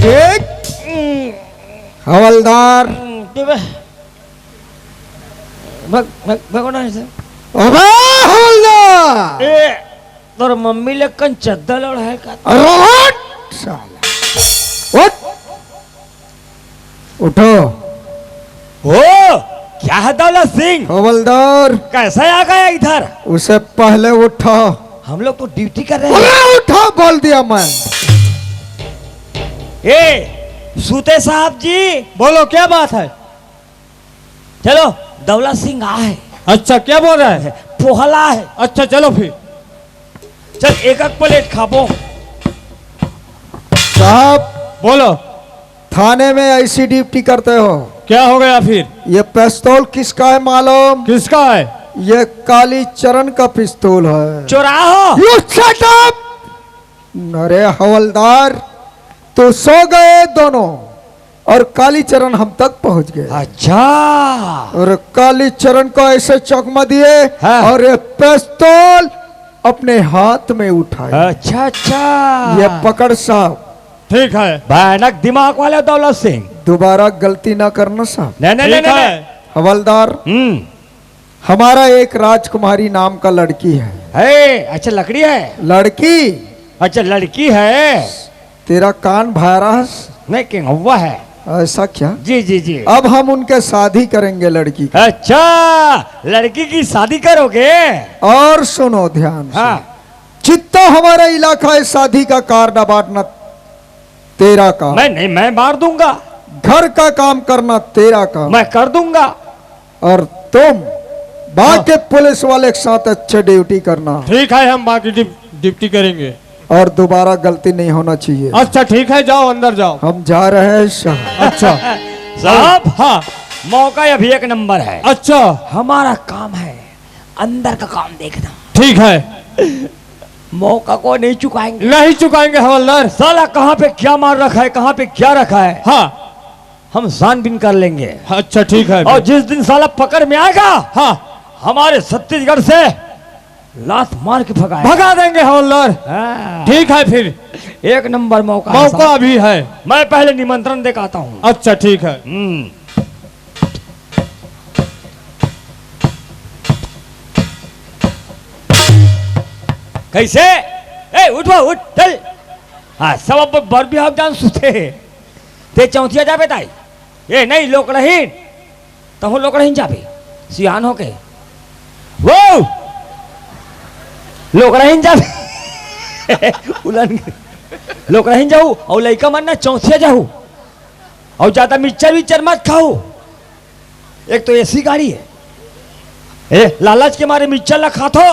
एक हवलदार। भग, भग, भगो ना इसे। अबे हवलदार! ए, तोर मम्मी ले कन चद्दर ओढ़ है का? अरे हट साला। उठ। उठो। ओ, क्या है दौलत सिंह? हवलदार। कैसे आ गया इधर? उसे पहले उठा। हम लोग तो ड्यूटी कर रहे हैं। अरे उठा, बोल दिया मैं। ए, सूते साहब जी। बोलो, क्या बात है? चलो, दौलत सिंह आ है। अच्छा, क्या बोल रहा है? पोहला है। अच्छा, चलो फिर। चल, एक एक प्लेट खाबो। साहब, बोलो। थाने में ऐसी ड्यूटी करते हो? क्या हो गया फिर? ये पिस्तौल किसका है मालूम? किसका है? ये कालीचरण का पिस्तौल है। चोरा हो? You shut up! अरे हवलदार, तो सो गए दोनों और कालीचरण हम तक पहुंच गए। अच्छा। और कालीचरण को ऐसे चकमा दिए हाँ। और ये पिस्तौल अपने हाथ में उठाया। अच्छा, अच्छा। ये पकड़ साहब। ठीक है। भयानक दिमाग वाले दौलत सिंह। दोबारा गलती ना करना साहब। नहीं, नहीं, नहीं, ठीक नहीं, है। नहीं। हवलदार, हम्म। हमारा एक राजकुमारी नाम का लड़की है। है, अच्छा लकड़ी है। लड़की। अच्छा लड़की है। तेरा कान भैरा है। नहीं, किंगवा है। ऐसा क्या? जी, जी, जी। अब हम उनके शादी करेंगे लड़की की। अच्छा, लड़की की शादी करोगे? और सुनो ध्यान से। हाँ। जितना हमारा इलाका है, शादी का कार्ड बांटना तेरा काम। मैं नहीं, मैं मार दूंगा। घर का काम करना तेरा काम। मैं कर दूंगा। और तुम बाकी हाँ। पुलिस वाले के साथ अच्छे ड्यूटी करना। ठीक है, हम बाकी ड्यू-, ड्यूटी करेंगे। और दोबारा गलती नहीं होना चाहिए। अच्छा, ठीक है, जाओ, अंदर जाओ। हम जा रहे हैं साहब। अच्छा। साहब, हाँ। मौका अभी एक नंबर है। अच्छा। हमारा काम है अंदर का काम देखना। ठीक है। मौका को नहीं चुकाएंगे। नहीं चुकाएंगे हवलदार। साला कहाँ पे क्या मार रखा है, कहाँ पे क्या रखा है, हाँ। हम छानबीन कर लेंगे। अच्छा, ठीक है। और जिस दिन साला पकड़ में आएगा, हाँ। हमारे छत्तीसगढ़ से लात मार के भगाएगा। भगा देंगे हवलदार। हाँ। ठीक है फिर। एक नंबर मौका है मौका साहब। अभी है। मैं पहले निमंत्रण दे के आता हूँ। अच्छा, ठीक है। हम्म। कैसे? ए, उठ बा, उठ, चल। हाँ, सब अब बर भी आप जान सुते हैं। ते चौथिया जाबे ताई। ए, नहीं, लोकड़हीन। तहूँ लोकड़हीन जाबे। सियान होके। वो! लोकड़हीन जाबे। उलन। लोकड़हीन जाहू, अउ लइका मन ना चौथिया जाहू। अउ ज्यादा मिक्सचर विक्सचर मत खाहू। एक तो एसी गाड़ी है। ए, लालच के मारे मिक्सचर ला खाथो,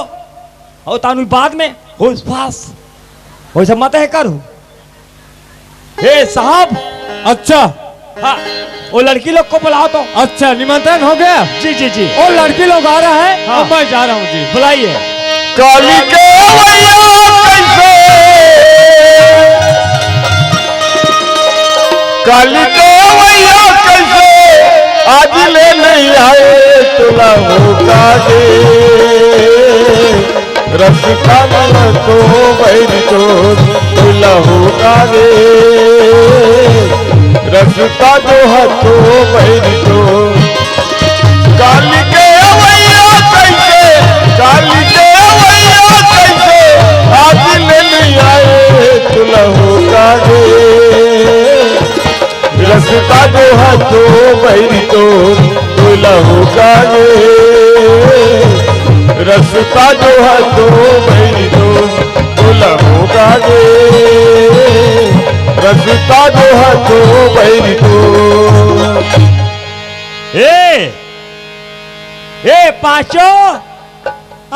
अउ तानू बाद में होश फास। वैसे मत है करू। ए साहब। अच्छा। हाँ, वो लड़की लोग को बुलाओ तो। अच्छा, निमंत्रण हो गया? जी, जी, जी। वो लड़की लोग आ रहा है, हाँ। अब मैं जा रहा हूँ जी। बुलाइए। काली के भैया कैसे, काली के भैया कैसे आज ले नहीं आए तुला हो कागे। रस्ता में तो बैरी तो तुला हो कागे। रस्ता जो है तो बैरी तो काली के अवैया कैसे, काली के अवैया कैसे, आज ले नहीं आए तुलहू कागे। रस्ता जो है तो बैरी तो तुलहू कागे। रस्ता जो है तो बैरी तो तुलहू कागे। रस्ता जो ए, ए, पाचो।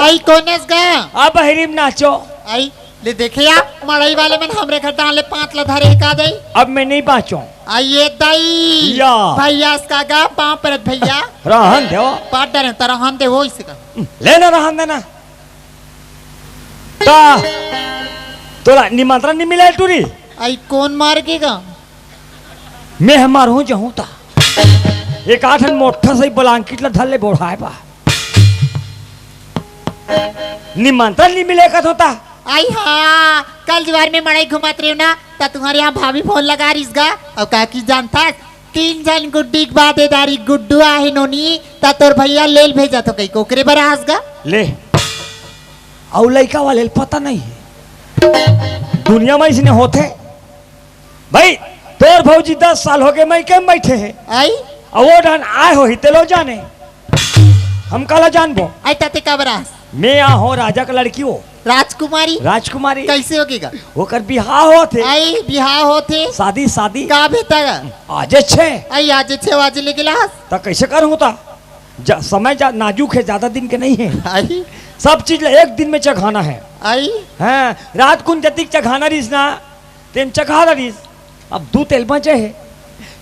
आई कोनेस गा? अब बहिरी म नाचो। आई, ले देखे या, मड़ई वाले मन हमरे घर डाले पांच ला धरे का दई। अब मैं नहीं बाचो। आई ये दई। या। भैया इसका गा, पांव परत भैया। रहन देव। पाट डरे, त रहन दे, हो इसका। लेना रहन देना। ता, तोला निमंत्रण नहीं मिला टूरी? आई कोन मार के गा? मैं हमार हूँ जहूँ ता। एक आठन मोठा सही ब्लैंकेट ला धर ले बोढ़ाए बा। निमंत्रण नहीं मिले का होता। आई हाँ, कल जुआर में मड़ई घुमत रहे ना, त तुम्हारे यहाँ भाभी फोन लगा रिस गा, अउ का की जानता, तीन झन गुड्डी के बाद ए दारी गुड्डू आहे नोनी, त तोर भैया लेल भेजत हो कई कोकरे बर आस गा। ले, अउ लइका वाले ल पता नहीं है। दुनिया में इसने होथे। भाई, तोर भौजी दस साल हो गए, मैं के बैठे है। आई? अउ वो डहन आए हो ही, ते लो जाने। हम काला जानबो? आई, तते काबर आस? मैं आ हो राजा का लड़की हो। राजकुमारी? राजकुमारी। कैसे होगे गा? ओकर बिहाव होथे। आई, बिहाव होथे। शादी, शादी। का भेता गा? आजे छे। आई, आजे छे बजे ले गिलास। त कैसे करहूँ ता? जा, समय जा, नाजुक है, ज्यादा दिन के नहीं है। आई। सब चीज ला एक दिन में चघाना है। आई। हाँ, रात कुन जतिक चघाना रिस ना, तेन चघा रिस। अब दू तेल बचे है,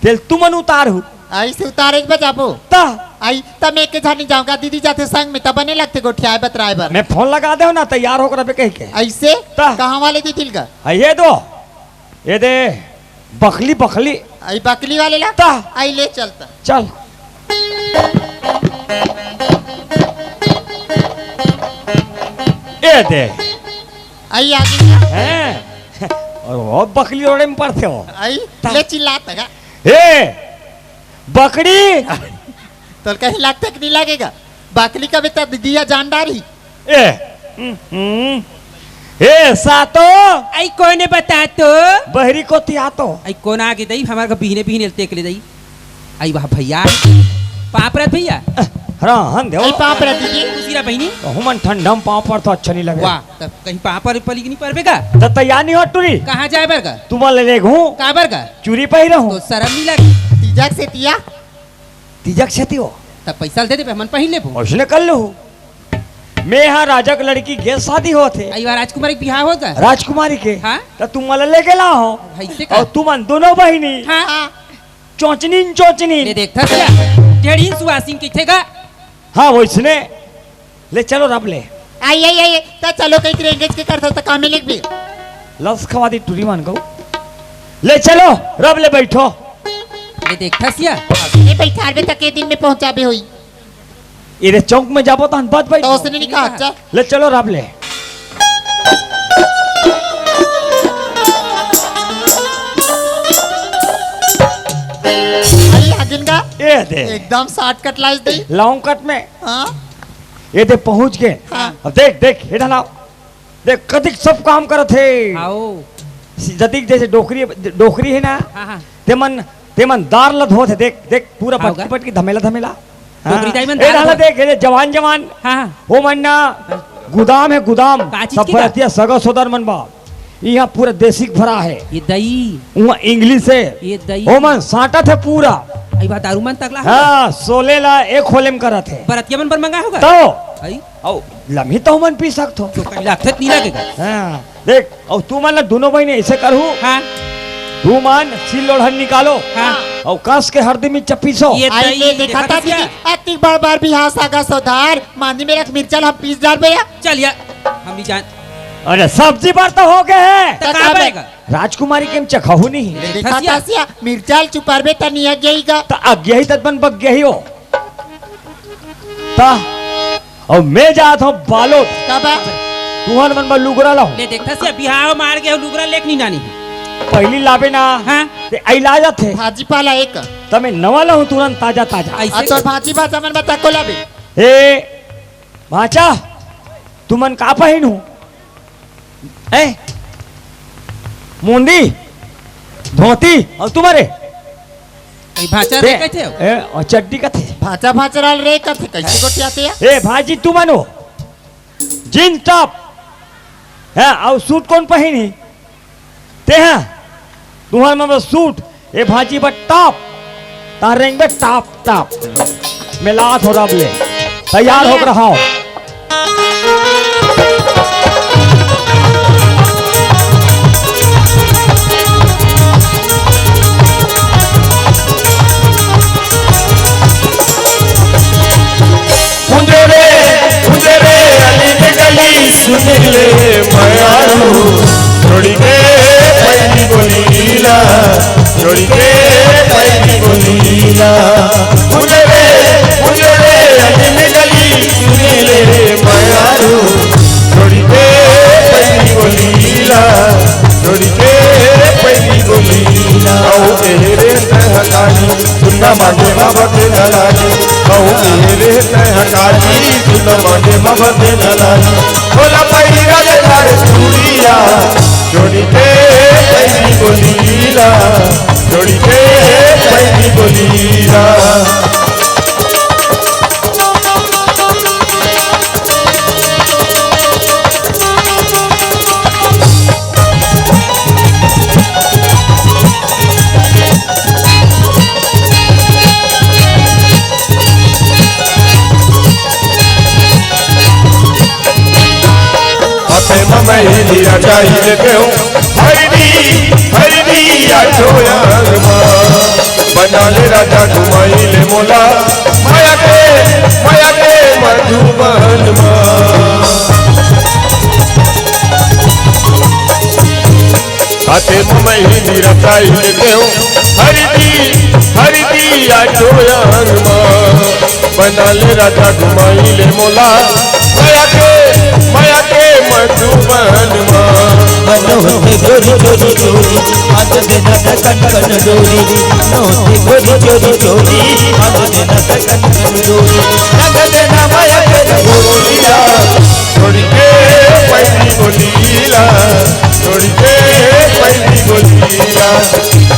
तेल तुमन उतार हु। आई से उतारे के बजाबो। ता। आई, त मैं के जानी जाऊंगा, दीदी जाथे संग में, त बने लगथे गोठियाए बतराए बर। मैं फोन लगा दे ना, तैयार होकर अबे कह के। ऐसे? ता। कहाँ वाले दीदी गा? आ, ये दो। ये दे, बकली, बकली। आई बकली वाले ला? ता। आई ले चलता। चल। ये दे। आई आगे क्या? हैं? और वो बकली रोड़े में पड़ते हो। आई ता। ले चिल्लाता गा। ए, बकरी। तोर कहीं लगता कि नहीं लगेगा? बकरी का बेटा दिया जान डारी। ए, हम्म, ए, सातो। आई कोने बता तो? बहरी को तिया तो। आई कोन आगे दई, हमार का बिहने बिहने तेक ले दई। आई वाह भैया, पाँव परत भैया। रहन दे। आई पाँव परत जी। दूसरा बहिनी। तो हमन ठंडा में पाँव पर तो अच्छा नहीं लगे। वाह, तब कहीं पाँव पर पली नहीं परबे का? तो तैयार नहीं हो टूरी। कहाँ जाए बर का? तुम्हारे ले घूम। का बर का? चूरी पहिरा हूँ। तो शर्म नहीं लगे? तीजक से तिया। तीजक छेती हो। तब पैसा दे देबे, हमन पहिन लेबो। उसने कर लो। मैं यहाँ राजा के लड़की के शादी होत हे। अई बार राजकुमारी के बिहाव होत हे। राजकुमारी के? हाँ। त तुम मला लेके लाओ। भाई से का? और तुमन दोनों बहिनी। हाँ। चोचनीन, चोचनीन। ले देख थस क्या? डेढ़ इंच सुवासिन कहिथे गा। हाँ, वैसने। ले चलो रब ले। आई, आई, आई, त चलो कहीं तेरे एंगेज के करथस त काम में लिख भी। लस खवा दी टूरी मान को। ले चलो, रब ले बैठो। ले देख थस या। ये बैठार में तक के दिन में पहुंचा भी हुई। इधर चौक में जाबो तहन बात बैठ। तो उसने नहीं कहा, अच्छा। ले चलो रब ले। अरे आगिन का ए दे। एकदम शॉर्टकट लाइस दे। लॉन्ग कट में। हाँ। ये दे पहुंच गए। हाँ। अब देख, देख, इधर आओ। देख, कतिक सब काम करत हे। आओ। जतिक जैसे डोकरी, डोकरी हे ना, हाँ, हाँ। तेमन, तेमन दार ल धोत हे। देख, देख, पूरा हाँ, पटकी, होगा। पटकी, धमेला, धमेला। डोकरी हाँ। दाई मन ए, दार दादा धोत। देख, ये जवान, जवान। हाँ, हाँ। वो मन ना, हाँ। गुदाम हे, गुदाम। का चीज सब के का? बरतिया सगा सोदर मन बा। यहाँ पूरा देसी भरा हे। ये दई। वहाँ इंग्लिश हे। ये दई। वो मन साटत हे पूरा। अई बा दारू मन तकला हे। हाँ, सोले ला एक होले में करत हे। बरतिया मन बर मंगा होगा? तो। अई। अउ लम्ही तो मन पी सकथो। तो कहीं लागथे त नहीं लगेगा। हाँ, देख, अउ तू मन ला दोनों बहिनी ऐसे करहू। हाँ। तू मन सिल लोढ़न निकालो। हाँ। अउ कस के हरदी मिर्चा पीसो। ये आई तई ले देखा देखा था था क्या? दीदी, अतिक बार बार भी हाँ सागा सौदार, मांदी में रख मिर्चा ला हम पीस डाल भैया। चल या, हम नहीं जान। अरे सब्जी बर तो हो गए हे। त त का का बे? बनेगा? राजकुमारी के हम चखहू नहीं। देखा देखा था था क्या? सिया, मिर्चा ल चुपारबे त नहीं आ गई का। त आ गई तब मन बग गई हो। ता, अउ मैं जात हूँ बालोद। का बा? तुहन मन बर लुगरा लाहूँ। ले देखा से बिहाव मार के लुगरा लेक नहीं जानी। पहली लाबे ना, हाँ। ते अइला जाथे। भाजी पाला एक। त मैं नवा लाहूँ तुरंत ताजा ताजा। ऐसे आ, तोर भाजी भाजा मन बता को लाबे। ए, भाचा, तुमन का पहिनहू? ए, मुंदी, धोती, अउ तुम्हारे? ए, भाचा रे दे, कथे हो? ए, अउ चड्डी कथे? भाचा, भाचा राल रे कथे, कैसे गोठियाथे या? ए, भाजी तुमन हो? जींस टॉप, हैं, अउ सूट कोन पहिनी? ते हैं, तुहर मन सूट, ए भाजी बा टॉप, तारेंगे टॉप टॉप। मिलात हो रब ले, तैयार होके रहो। उंदरे, उंदरे, अली के गली सुन ले मयारू, छोड़ी के पैरी बोलीला, छोड़ी के पैरी बोलीला। उंदरे, उंदरे, अली के गली सुन ले मयारू, छोड़ी के पैरी बोलीला, छोड़ी के पैरी बोलीला। आओ ए रे सहकारी, सुनना मांगे बाबा के दलाली, कहूँ मेरे सहकारी, सुनना मांगे बाबा के दलाली। बोला पैरा ले तारे सूरिया, जोड़ी के पैरी बोलीला, जोड़ी के पैरी बोलीला। हाथे में मेहंदी रचाई लेते हो, हल्दी, हल्दी आठो अंग मा। बना ले राजा घुमाई ले मोला, माया के, माया के मधुबन मा। हाथे में मेहंदी रचाई लेते हो, हल्दी, हल्दी आठो अंग मा। बना ले राजा घुमाई ले मोला, माया के, माया के मधुबन मा। बनोते गोरी गोरी चोरी, आज देना त कन कन डोरी। बनोते गोरी गोरी चोरी, आज देना त कन कन डोरी। रंग देना माया के रंगोलिया, छोड़ी के पैरी बोलीला, छोड़ी के पैरी बोलीला,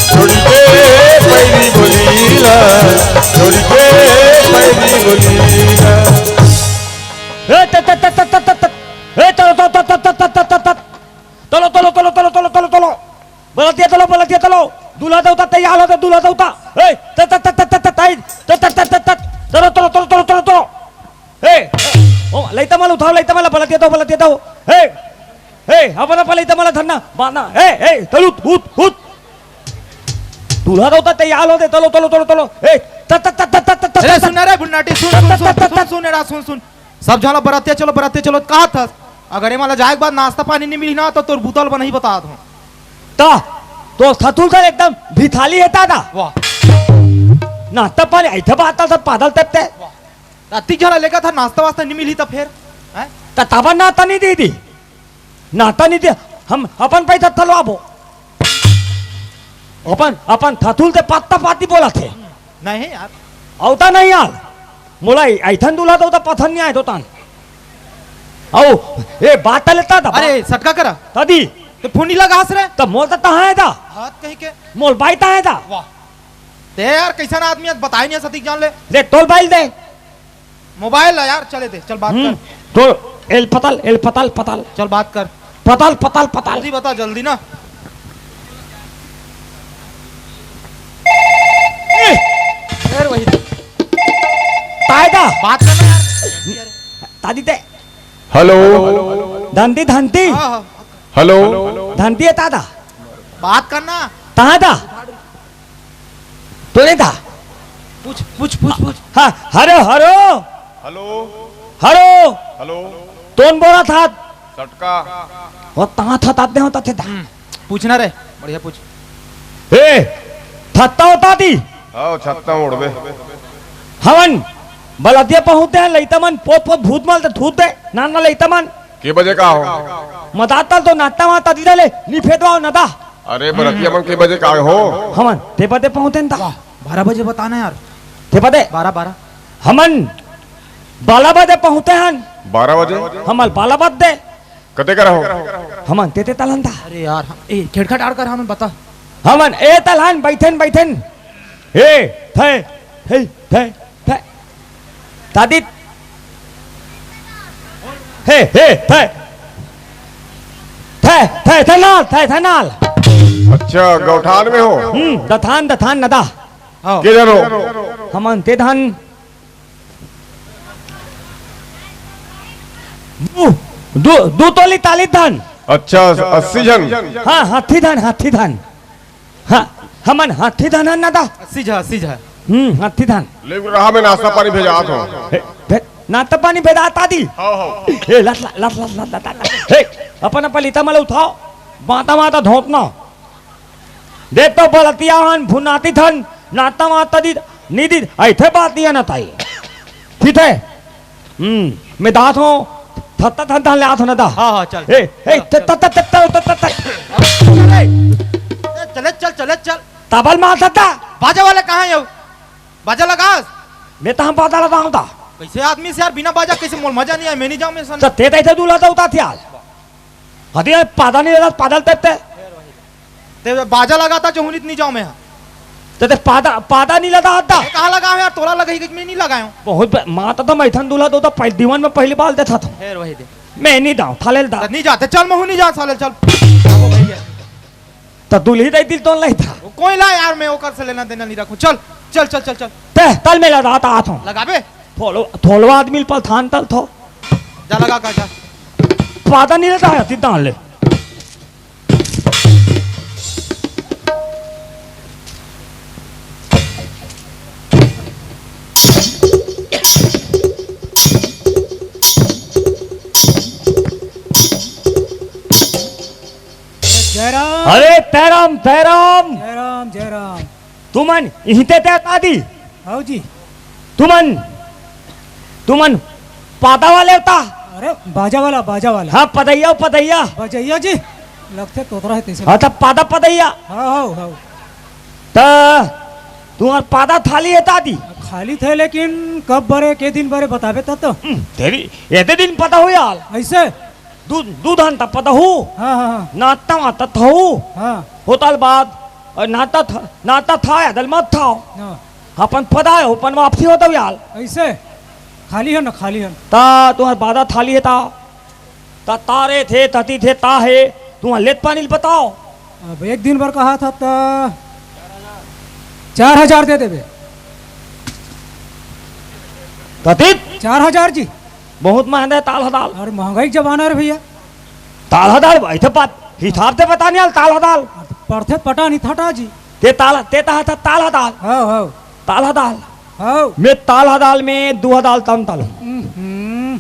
छोड़ी के पैरी बोलीला, छोड़ी के पैरी बोलीला। ए, त, त, त, ए, त, त, त, त। तलो, तलो, तलो, तलो, तलो, तलो, तलो। बलतिया तलो, बलतिया तलो। दूल्हा देवता तैयार होते, दूल्हा देवता। ए, त, त, त, त, त, त, त, त, त, त, त, त, तलो, तलो, तलो, तलो, तलो, तलो। ए, ओ, लइता मन उठाओ, लइता मन ला बलतिया दो, बलतिया दो। ए, ए, अपन, अपन लइता मन ला धरना, मारना। ए, ए, तलुत, हुत, हुत। दूल्हा देवता तैयार होते, तलो, तलो, तलो, तलो। ए, त, त, त, त, त, त, त, अरे त, सुन ना रे बुन्नाटी, सुन, सुन, सुन, सुन, सुन, सुन, एड़ा, सुन, सुन। सब झन ला बरतिया चलो, बरतिया चलो, कहा था? अगर ये वाला जाए के बाद नाश्ता पानी नहीं मिली ना, तो तोर बुतल बनही बता दो। ता, तो थतुल सर एकदम भिथाली है दादा। वाह। नाश्ता पानी ऐसे बात था, सब पादल तत्ते। वाह। अतिक झन ला लेकर था, नाश्ता वास्ता नहीं मिली तो फिर, हैं? त तबन ना तनी दीदी। नाता नहीं दे, हम अपन पैसा थलवाबो। अपन, अपन थथुल ते पत्ता पाती बोला थे। नहीं यार। औता नहीं यार। मोला ऐथन दूल्हा तो पसंद नहीं आए तो तान। औ, ए बात लेता था। अरे, सटका करा। तदी। तो फोन नहीं लगा हंस रहे। तब मोल तो तहाँ है था। हाथ कहीं के। मोल बाई तहाँ है था। वाह। ते यार, कैसन आदमी है, बताई नहीं सतीक जान ले। ले, तोल बाइल दे। मोबाइल ला यार, चले दे, चल बात हम्म, कर। तो एल पताल, एल पताल, पताल। चल बात कर। पताल, पताल, पताल। जल्दी बता, जल्दी ना। ए! फिर वही। तायदा। बात करना यार। तादी ते। हेलो। धंती, धंती। हाँ, हाँ। हेलो। धंती है तादा। बात करना। तादा। तोरे दा। पूछ, पूछ, पूछ, पूछ। हाँ, हरो, हरो। हेलो। हरो। हेलो। तोन बोला था? सटका। वो ता था, तात दे हो, तात थे दा। हम्म, पूछना रे, बढ़िया पूछ। ए, थत्ता होता दी? हाँ, छत्ता ओढ़बे। हवन, बलदिया पहुँचते हैं, लइता मन, पोत, पोत, भूत मल, ते थूत दे, नान ना लइता मन। के बजे का हो? मदातल तो नाता वाता दीदा ले, निफेदवा नदा। अरे बरतिया मन के बजे का हो? हमन ते बदे पहुँचते हैं ता। वाह, बारह बजे बताना यार। ते बदे? बारह, बारह। हमन बारह बजे पहुँचते हैं। बारह बजे? हमन बारह बजे। कते करा हो? हमन ते ते तलन ता। अरे यार, हम, ए, खेड़खा डाड़ कर हमन बता। हमन ए तलन बैठन बैठन। ए, थे, थे, थे, थे। तादित। हे, हे, थे। थे, थे, थे नाल, थे, थे नाल। अच्छा, गौठान में हो? हम्म, दथान, दथान नदा। हाँ। किधर हो? हमन ते धन दू, दू, दू तोली ताली धन। अच्छा, अस्सी झन। हाँ, हाथी धन, हाथी धन। हाँ, हमन हाथी धन हन नदा। अस्सी झा, अस्सी झा। हम्म, हाथी धन। ले रहा, मैं नाश्ता पानी भेजात हूँ। हे, भे-, नाश्ता पानी भेजात आदि। हाँ, हाँ। हे, लत, लत, लत। हे, अपन, अपन लीता मला उठाओ। बाता, बाता धोतना। देख तो बलतिया हन, भुनाती थन, नाश्ता, वास्ता दी, नी दी, ऐथे बात नहीं आना ताई। ठीक है? हम्म, मैं दात हूँ, थत्ता थन थन ले आत हूँ ना दा। हाँ, हाँ, चल। ए, ए, चल, त-, त-, त-, त-, त-, त-, त-, चल, ए। ए, चले, चल, चले, चल। तबल मार थत्ता। बाजा वाले कहाँ है वो? बाजा लगा। मैं तो हम बाजा लगा हूँ दा। कैसे आदमी से यार, बिना बाजा कैसे मोल मजा नहीं आए, मैं नहीं जाऊँ, मैं सन। तो ते तो इधर दूल्हा तो उतार थी यार। हदी पादा नहीं लगा, पादल ते ते। ते बाजा लगाता जो हुनित नहीं जाऊं मैं। ते, ते पादा, पादा नहीं लगा आता। ये कहाँ लगा है यार? तोला लगाई कि मैं नहीं लगाया हूँ। बहुत ब-, माता तो मैथन दूल्हा दो तो पहले दीवान में पहली बार देखा था। खैर वही दे। मैं नहीं दाऊं, थाले दा। तो नहीं जाते, चल महू नहीं जा साले, चल। तो दूल्ही दे दिल तो नहीं था। वो कोई ला यार, मैं ओकर से लेना देना नहीं रखूं। चल, चल, चल, चल, चल। ते, तल में लगा आता, आता हूँ। लगा बे। थोलो, थोलवा आदमी पल थान तल थो। जा लगा का, जा। पादा नहीं रहता है, तिद्दा ले। जय राम। अरे, तैराम, तैराम। जय राम, जय राम। तुमन इहिते ते आदि? हाउ जी। तुमन, तुमन पादा वाले होता? अरे, बाजा वाला, बाजा वाला। हाँ, पदइया, पदइया। बजैया जी, लगथे तोतरा है तैसे। हाँ, तब पादा पदइया। हाँ, हाँ, हाँ। त तुम्हार पादा थाली है तादी? खाली थे, लेकिन कब बरे, के दिन बरे बताबे तब तो। हम्म, तेरी, एते दिन पता हो यार। ऐसे? दू, दू धान तब पता हो। हाँ, हाँ, हाँ। नाता वाता था हो। हाँ। होतल बाद, और नाता था, नाता था या दल मत था। हाँ। अपन पदा है, अपन वापसी होता यार। ऐसे? खाली है ना, खाली है। ता तुम्हार पादा थाली है ता? ता तारे थे, तती थे, ता है, तुम लेत पानी ल बताओ। अब एक दिन भर कहा था, ता चार हजार दे देबे। तती? चार हजार जी। बहुत महंगा है ताल हदाल। अरे महंगाई के जमाना रे भैया। ताल हदाल, भाई थे बात, हिसाब से पता नहीं आल ताल हदाल। पढ़ते पटा नहीं था टा जी। ते ताल, ते ता था ताल हदाल। हाँ, हाँ। ताल हदाल। हाँ। मैं ताल हदाल में दू हदाल तम तल। हम्म।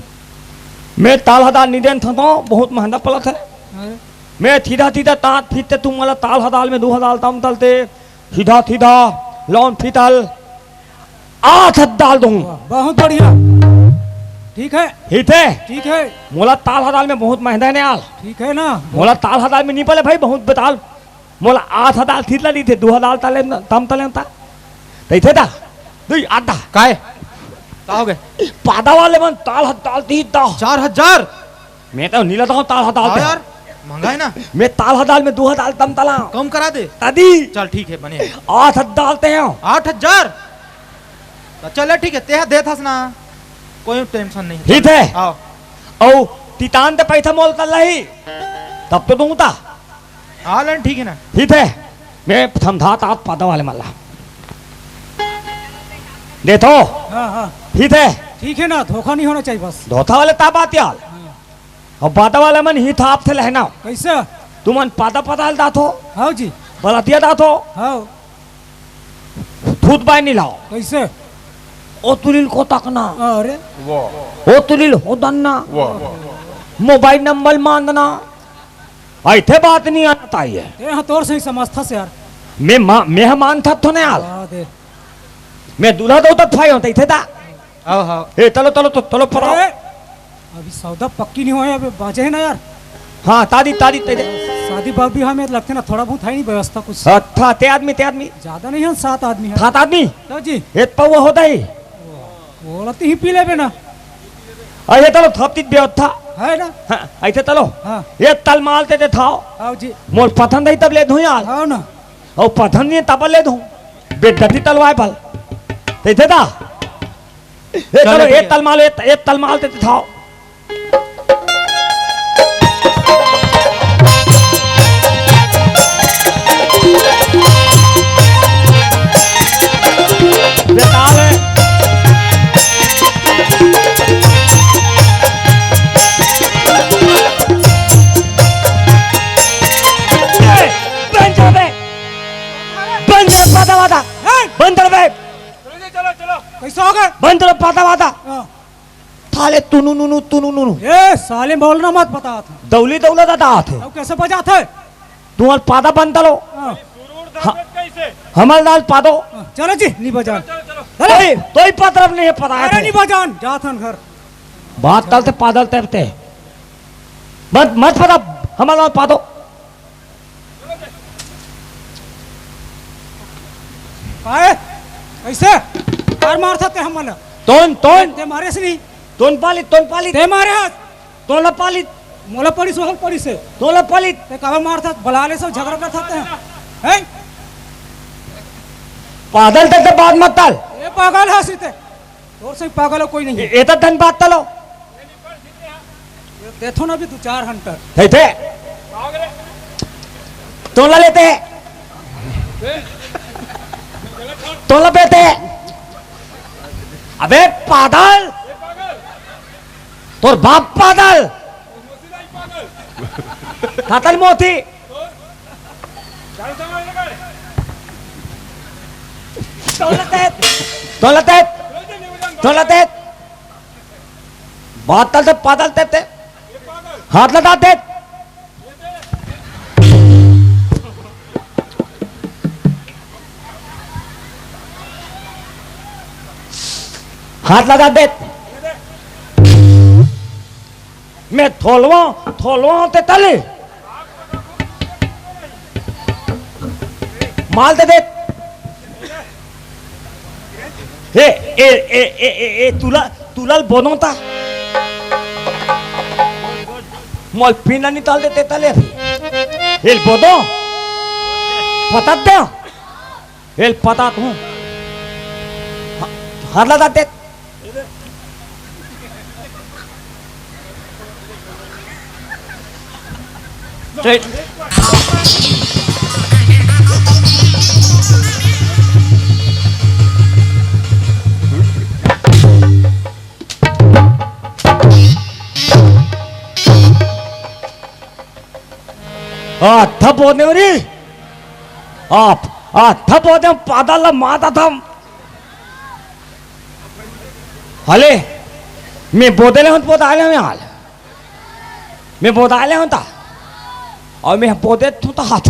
मैं ताल हदाल निदेन था तो बहुत महंगा पलत है। अरे। मैं थीदा थीदा तात फिरते तुम मला ताल हदाल में दू हदाल तम तलते। थीदा थीदा लौन फितल आठ हदाल दूँ। वाह, बहुत बढ़िया। ठीक है। ठीक है। ठीक है। मोला ताल हदाल में बहुत महंगा ने आल। ठीक है ना। मोला ताल हदाल में नहीं पले भाई, बहुत बताल। मोला आठ हदाल थीतला दी थे, दू हदाल ताले न-, तम तले ता। तैथे दा, दुई आधा। काय? का हो गए? पादा वाले मन ताल हदाल दी दा। चार हजार? मैं तो नीला था ताल हदाल हाँ दे। यार, महंगा है ना। मैं ताल हदाल में दू हदाल तम तला। कम करा दे। तदी। चल ठीक है, बने। आठ हदाल ते हो। आठ हजार? तो चले ठीक है, ते देत हस ना। कोई टेंशन नहीं। ठीक है। आओ। औ तितान ते पैसा मोल तल रही। तब तो दूँ ता। हाँ, लन ठीक है ना। ठीक है, मैं समझाता आप पादा वाले मल्ला। दे तो। हाँ, हाँ। ठीक है। ठीक है ना, धोखा नहीं होना चाहिए बस। धोखा वाले ता बात यार। हाँ। और पादा वाले मन ही था आपसे लहना। कैसे? तुमन पादा पादा दात हो। हाँ जी। बलतिया दात हो। हाँ। थूत बाय नहीं लाओ। कैसे? ओ तुलिल को तकना। अरे। वाह। ओ तुलिल हो दन्ना। वाह। मोबाइल नंबर मांगना। ऐथे बात नहीं आना चाहिए। ए, हाँ, तोर सही समझता से यार। मैं मा-, मैं मानता तो नहीं आल। वाह दे। मैं दूल्हा दो तक फाई होता इथे दा। आओ, आओ। ए, तलो, तलो, तो, तलो, परो। ए, अभी सौदा पक्की नहीं होय, अभी बाजे है ना यार। हाँ, तादी, तादी, तादी। शादी बाबी हमें लगते ना, थोड़ा बहुत है नहीं व्यवस्था कुछ। हाँ, था, ते आदमी, ते आदमी। ज्यादा नहीं है, सात आदमी है। सात आदमी? तो जी। ए, पौवा होता ही। वो लगते ही पी लेबे ना। आ, ये तलो, थपतित व्यवस्था। है ना? हाँ, ऐसे तलो। हाँ। ये तल माल ते, ते थाओ। आओ जी। मोर पसंद है तब ले धुई यार। आओ ना। और पसंद नहीं तब ले धुई। बेइज्जती तलवाए पल। ते इथे दा। ए, चलो, चलो, ठीक ए है। तलमाल, ए, ए तलमाल ते दिखाओ। पादा। हैं? बंद कर बे। चलो जी, चलो, चलो। कैसा हो गए? बंद कर पादा वादा। हाँ। थाले तुनु नुनु, तुनु नुनु। ए, साले बोलना मत बता था। दौली दौला दादा आथे। अब कैसे बजाते? तुम्हार पादा बंद तलो। हाँ। सुरूर हाँ। दर्द कैसे? हमल दाल पादो। हाँ, चलो जी, नी बजान। चलो, चलो। चलो। तोई, तोई पत्रम नहीं है, पता है अरे थे। नी बजान, जाथन घर। बात तल ते पादल ते ते। मत, मत पता, हमल दाल पादो। काहे? कैसे? कार मार सकते हम मन? तोन, तोन। ते मारे से नहीं। तोन पाली, तोन पाली। ते मारे हाथ। तोला पाली। मोला पड़ी से, होल पड़ी से। तोला पाली। ते काबर मार था? बला ले सब झगड़ा कर सकते हैं। हैं? पादल ते, ते बात मत तल। ये पागल है सीते। तोर से पागल हो कोई नहीं। ए-, एता धन बात तलो। देथो ना भी दो चार हंटर। हे थे। तोला लेते। तोला बेते। अबे पादल। तोर बाप पादल। थातल मोती। तोला ते। तोला ते। तोला ते। बातल ते पादल ते ते। हाथ लगा दे। हाथ लगा दे। मैं थोलवा, थोलवा ते तले। माल दे दे। ए, ए, ए, ए, ए, ए, तुला, तुला बोनो ता। मोल पिंडा निकाल देते तले। एल बोदो। पता दे। एल पता तू। हा-, हारला जाते। आ, थप होने वाली। आप, आ, थप होते हम पादा ला माता था। हले, मैं बोदे ले हूँ, बोदा ले हूँ हाल। मैं बोदा ले हूँ ता। और मैं बोदे थूँ ता हाथ।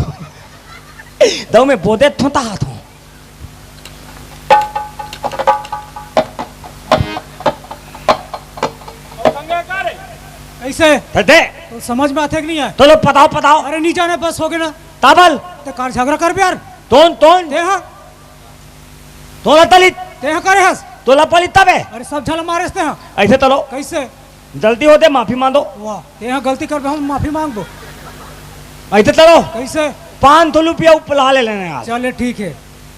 दो मैं बोदे थूँ ता हाथ हूँ। कैसे? दे। तो समझ में आथे कि नहीं आय? तो लो पताओ, पताओ। अरे नहीं जाने, बस हो गया ना। ताबल। तो कार झगड़ा कर भी यार। तोन, तोन। ते हाँ। तोला तलित। ते हाँ करे हस। तोला पलित तबे। अरे सब झला मारे हस ते हाँ। ऐसे तलो। कैसे? गलती होते माफी मांगो। वाह, ते हाँ गलती कर हम माफी मांग दो। ऐसे तलो। कैसे? पाँच सौ रुपया उपला ले लेने यार। चले ठीक है।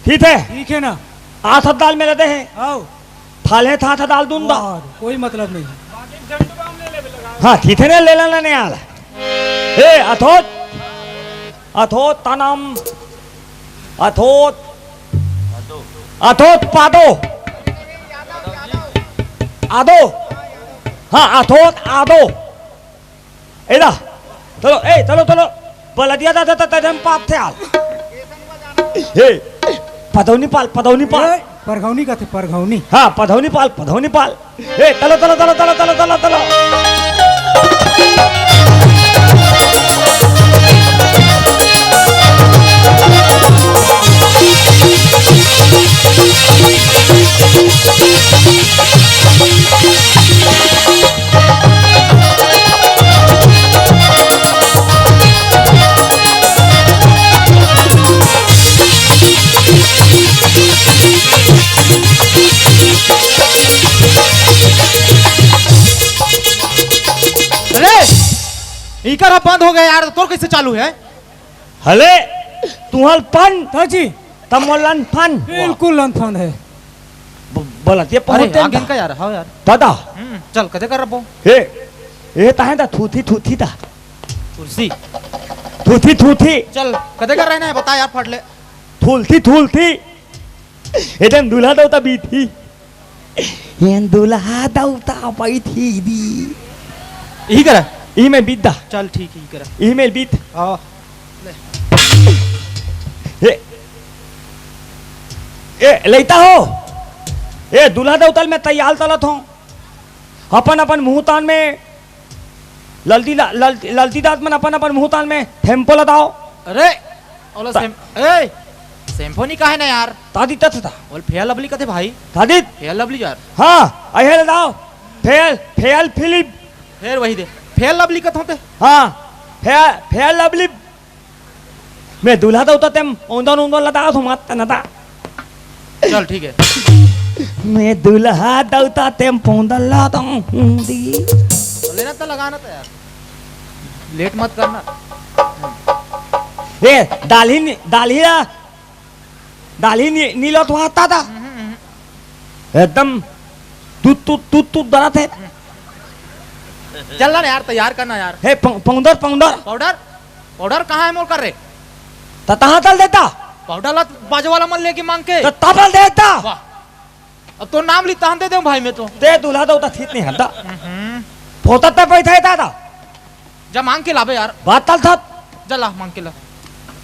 ठीक है। ठीक है ना। आठ दाल में लेते हैं। आओ। थाले था, था डाल दूंगा। वाह, कोई मतलब नहीं। हाँ, ठीक है ना, ले लेना नहीं यार। ए, अथोत। अथोत तनम। अथोत। अथोत पादो। आदो। हाँ, अथोत आदो। एदा। चलो, ए, चलो, चलो। बलदिया दा, दा, दा, दा, हम पाप थे हाल। हे, पधौनी पाल, पधौनी पाल। ए, परघौनी का थे, परघौनी। हाँ, पधौनी पाल, पधौनी पाल। ए, तलो, तलो, तलो। अरे, इकर अब बंद हो गया यार, तोर कैसे चालू है? हले, तुहल पन, हाँ जी। तब मोलन फन। बिल्कुल लंथन है। ब-, बोला, ये अरे, पहुंच आगे जाता। इनका यार, हाँ यार। दादा। हम्म, चल, कदे कर रबो। हे, ये ताहे दा, थूथी, थूथी दा। तुलसी। थूथी, थूथी। चल, कदे कर रहना है, बता यार, फट ले। थूलथी, थूलथी। एदन दूल्हा दौता बीथी। एन दूल्हा दौता बैठी दी। यही करा? यही में बीत दा। चल ठीक है, यही करा। यही में बीत। हाँ। हे। ए लइता हो, ए दूल्हा दउतल में तैयार तलत हो, अपन अपन मुंह तान में ललती दा-, ललती, ललती दांत मन अपन अपन मुंह तान में थेम्पो ल दाव। अरे, ओला ता- सेम-, ए, शैम्पू नहीं कहे ना यार। तादी तथ था। ओला फेयर लवली कथे भाई। तादी? फेयर लवली यार। हाँ, अहे ल दाव। Fair, fair Philip. फेर वही दे। फेयर लवली कथों ते। हाँ, फेयर, फेयर लवली। मैं दूल्हा दउता तेम औंदन औंदन लदा हो मत न दा। चल ठीक है। मैं दूल्हा दउता तेम पौंदन लदा हूँ दी। तो लेना तो लगाना था यार, लेट मत करना। ए दाली नी, दाली आ, दाली नी, नीलो तो आता था। एकदम तू तू तू तू डरा थे। चल ना यार, तैयार करना यार। हे पौ-, पाउडर, पाउडर। पाउडर? पाउडर कहाँ है मोर कर रे? त तहाँ तल देता। पाउडर ला बाजू वाला मन लेके मांग के। त तपल देता। वाह। अब तो नाम ली तहन दे दे भाई मैं तो। ते दूल्हा दउता थीत नहीं हंता। हम्म। फोता ते पैसा है दादा। जा मांग के लाबे यार। बात तल था। जा ला मांग के ला।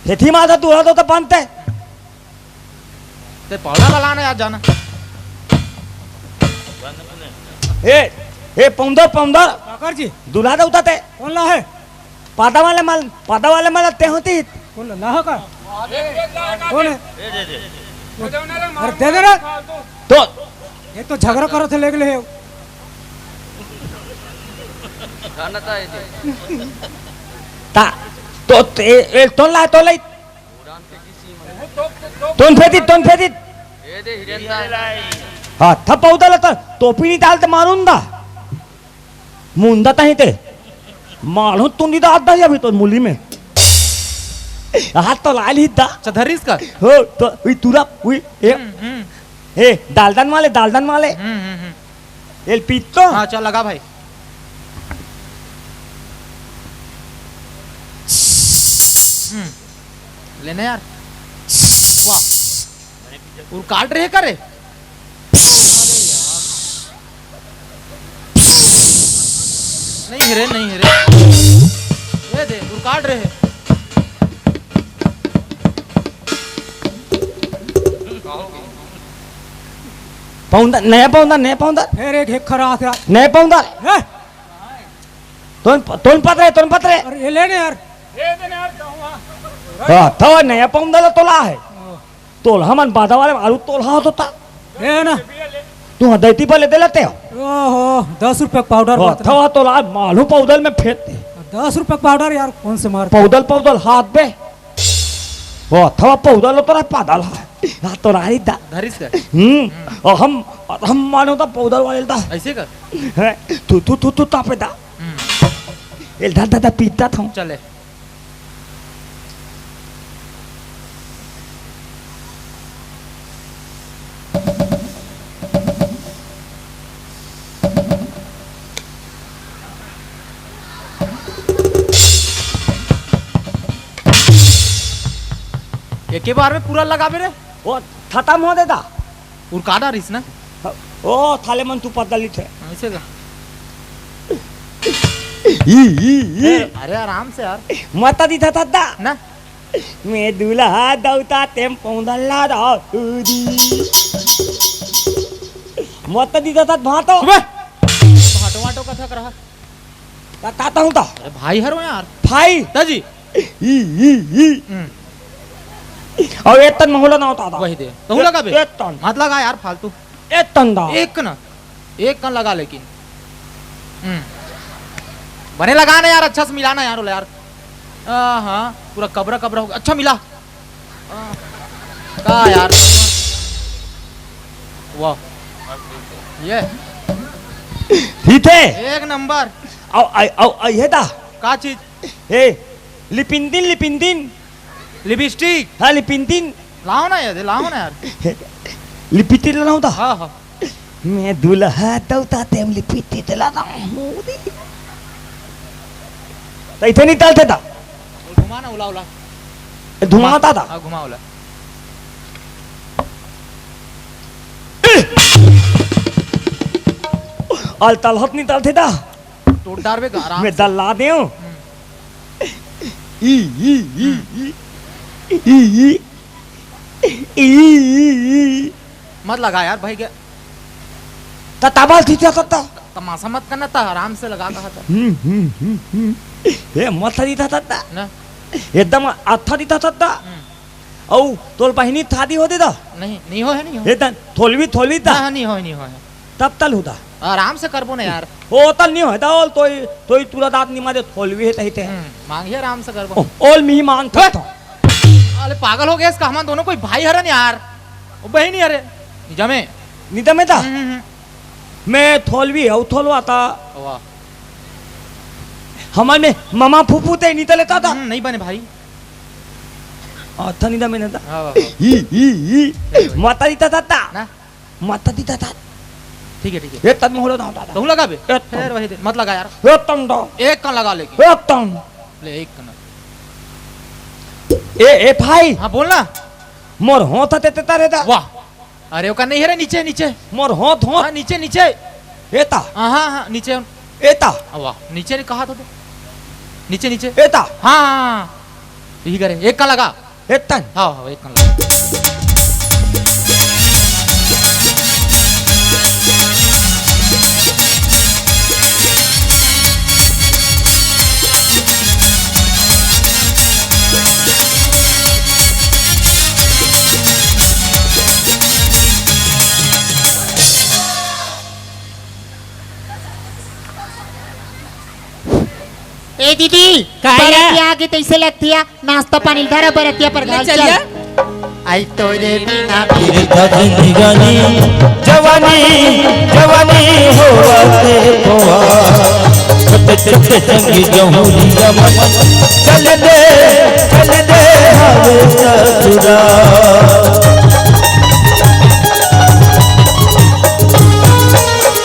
हेथी माता दूल्हा दउता बनते। ते पाउडर ला लाना यार जाना। ए, ए, पाउडर, पाउडर। काकर जी? दूल्हा दउता ते। कौन ला है? पादा वाले माल, पादा वाले माल ते होती। कौन ला, ला है का? कौन है? अरे दे दे रे। तो ये तो झगड़ा करो थे, लेके ले। ता, तो, ए, ए, तोन ला, तोन ला। तोन फेदित, तोन फेदित। हाँ, थप उदल तो टोपी नहीं डाल तो मारून दा। मुंदा तही ते। मालूम तुंडी दा अद्दा अभी तो मुली में। हाथ तो लाल ही दा। अच्छा, धरिस का? हो, तो हुई तुरा, हुई, ए, हम्म, हम्म। ए, दालदन वाले, दालदन वाले। हम्म, हम्म, हम्म। एल पीतो। हाँ, चल लगा भाई। हम्म। लेने यार। वाह। उर काट रहे करे। अरे यार। नहीं हेरे, नहीं हेरे। ये दे, उर काट रहे। पौंदा, नया पौंदा, नया पौंदा। फिर एक, एक खरा था। नया पौंदा। हैं? तोन, तोन पत रहे, तोन पत रहे। अरे ये ले ने यार। हाँ, थवा नया पौंदा ला तोला है। तोला मन बादा वाले आलू तोला होता। ए ना। तू हाँ दैती पर लेते लेते हो। ओहो, दस रुपये पाउडर हाँ, बोलते हैं। थवा तोला मालूम पौदल में फेंकते। दस रुपये पाउडर यार, कौन से मार? पौदल, पौदल हाथ पे। ओ, थवा पौधा लो तोरा पादा ला। हाँ, तोरा आई दा। धरिस का? हम्म, और हम, और हम मानो दा पौधा वाले दा। ऐसे कर। हैं? तू, तू, तू, तू तापे दा। हम्म। एल दा, दा, दा, पीता था। चले। एके बार में पूरा लगाबे रे। ओ, खत्म हो देता। उर का डारिस ना? ओ, थाले मन तू पतली थे। ऐसे का? ई, ई, ई। ए, अरे आराम से यार। मत दी था, था, था। ना। मैं दूल्हा दौता तेम पौंदल ला दौदी। मत दी था, था, भातो। अबे! भाटो वाटो कथा कर रहा। का, का ताहूं ता? अरे भाई हरो यार। भाई? ताजी? ई, ई, ई। हम्म। अब एतन महुला ना होता था। वही दे। तहूं ए-, लगा बे? एतन। मत लगा यार फालतू। एतन दा। एक ना। एक कन लगा लेकिन। हम्म। बने लगा ना यार, अच्छा से मिला ना यार, ओला यार। आ, हाँ, पूरा कबरा कबरा हो गया। अच्छा मिला। का यार? वाह। ये। ठीक है। एक नंबर। आओ, आओ, आओ, आओ, ये दा। का चीज? ए, लिपिंदिन, लिपिंदिन। लिपस्टिक? हाँ, लिपिंदिन। लाओ ना यार, लाओ ना यार। लिपिंदिन लाओ दा। हाँ, हाँ। मैं दूल्हा दौता तेम लिपिंदिन ला दा हूँ। तो इथे निकलते दा। घुमा ना, उला, उला। धुआं आता था। हाँ, घुमा उला। अल तलहत निकलते दा। टोट डारबे का आराम मैं से। दल्ला देव। हम्म। ई, ई, ई, हम्म। ई, ई, ई। ई, ई, ई। मत लगा यार भाई के। त ताबल थी था, था, था। तमाशा मत करना, त आराम से लगा कहा था। हम्म, हम्म, हम्म, हम्म। ए, मत थी था, था, था। ना। एकदम अच्छा दी था, था, था। हम्म। अउ तोल बहिनी थादी होते था। नहीं, नहीं हो है, नहीं हो। एकदम थोलवी, थोलवी था। हाँ, हाँ, नहीं हो, नहीं हो है। तब तल होता। आराम से करबो ना यार। ओ तल नहीं होता, ओल तोई, तोई तुला दांत निमा दे थोलवी है तही ते। हम्म, मांगिए आराम से करबो। ओ, ओल मिही मांग ओए! था। अरे पागल हो गया इसका, हम दोनों कोई भाई हरन यार। ओ बहिनी हरे। निजा में। निजा में था? हम्म, हम्म, हम्म। मैं थोलवी हूँ, थोलवा था। वाह। हमारे में मामा फूफू ते नहीं तले था, था। हम्म, नहीं बने भाई। आ, था निजा में था। हाँ, वाह, वाह। ई, ई, ई। सही बात। माता दी था, था, था। ना? माता दी था, था। ठीक है, ठीक है। ए, तब में होलो ना, था, था। तू लगा बे? ए, तब। फिर वही दे, मत लगा यार। ए, तम दो। एक कान लगा लेकिन। ए, तम। ले, एक कान। ए, ए, भाई। हाँ, बोल ना। मोर होंठ ते, ते तारे दा। वाह। अरे, ओका नहीं है रे, नीचे, नीचे। मोर होंठ, होंठ। हाँ, नीचे, नीचे। एता। हाँ, हाँ, हाँ, नीचे। एता। आ, वाह, नीचे नहीं कहा था तो। नीचे, नीचे। एता। हाँ, हाँ, हाँ। यही करे, एक कान लगा। एतन। हाँ, हाँ, एक कान लगा। ए दीदी, का या? बरतिया आगे तैसे लगतिया, नाश्ता पानी धरा बरतिया पर ले घाल चल चल। या। आई तोरे बिना फिर था जिंदगानी, जवानी, जवानी होवा ते होवा। छोटे छोटे संगी जहूरिया मन, चल दे, चल दे हवे ससुरा।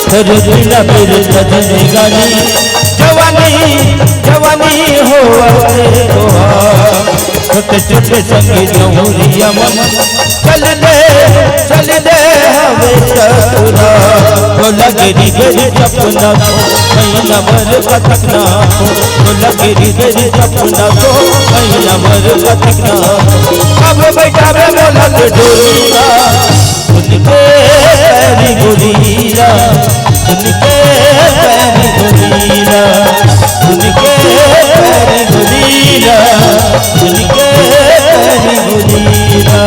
तेरे बिना फिर था जिंदगानी, जवानी, जवानी होवा ते होवा। छोटे छोटे संगी जहूरिया मन, चल दे, चल दे हवे ससुरा। ओ लगेरी बेरी सपना को, कहीं ना मर कतक ना को। ओ लगेरी बेरी सपना को, कहीं ना मर कतक ना को। अब बैठा बे मोला के डोलीरा, सुन के पैरी गोलीरा, सुन के पैरी गोलीरा, सुन के पैरी गोलीरा, सुन के पैरी गोलीरा।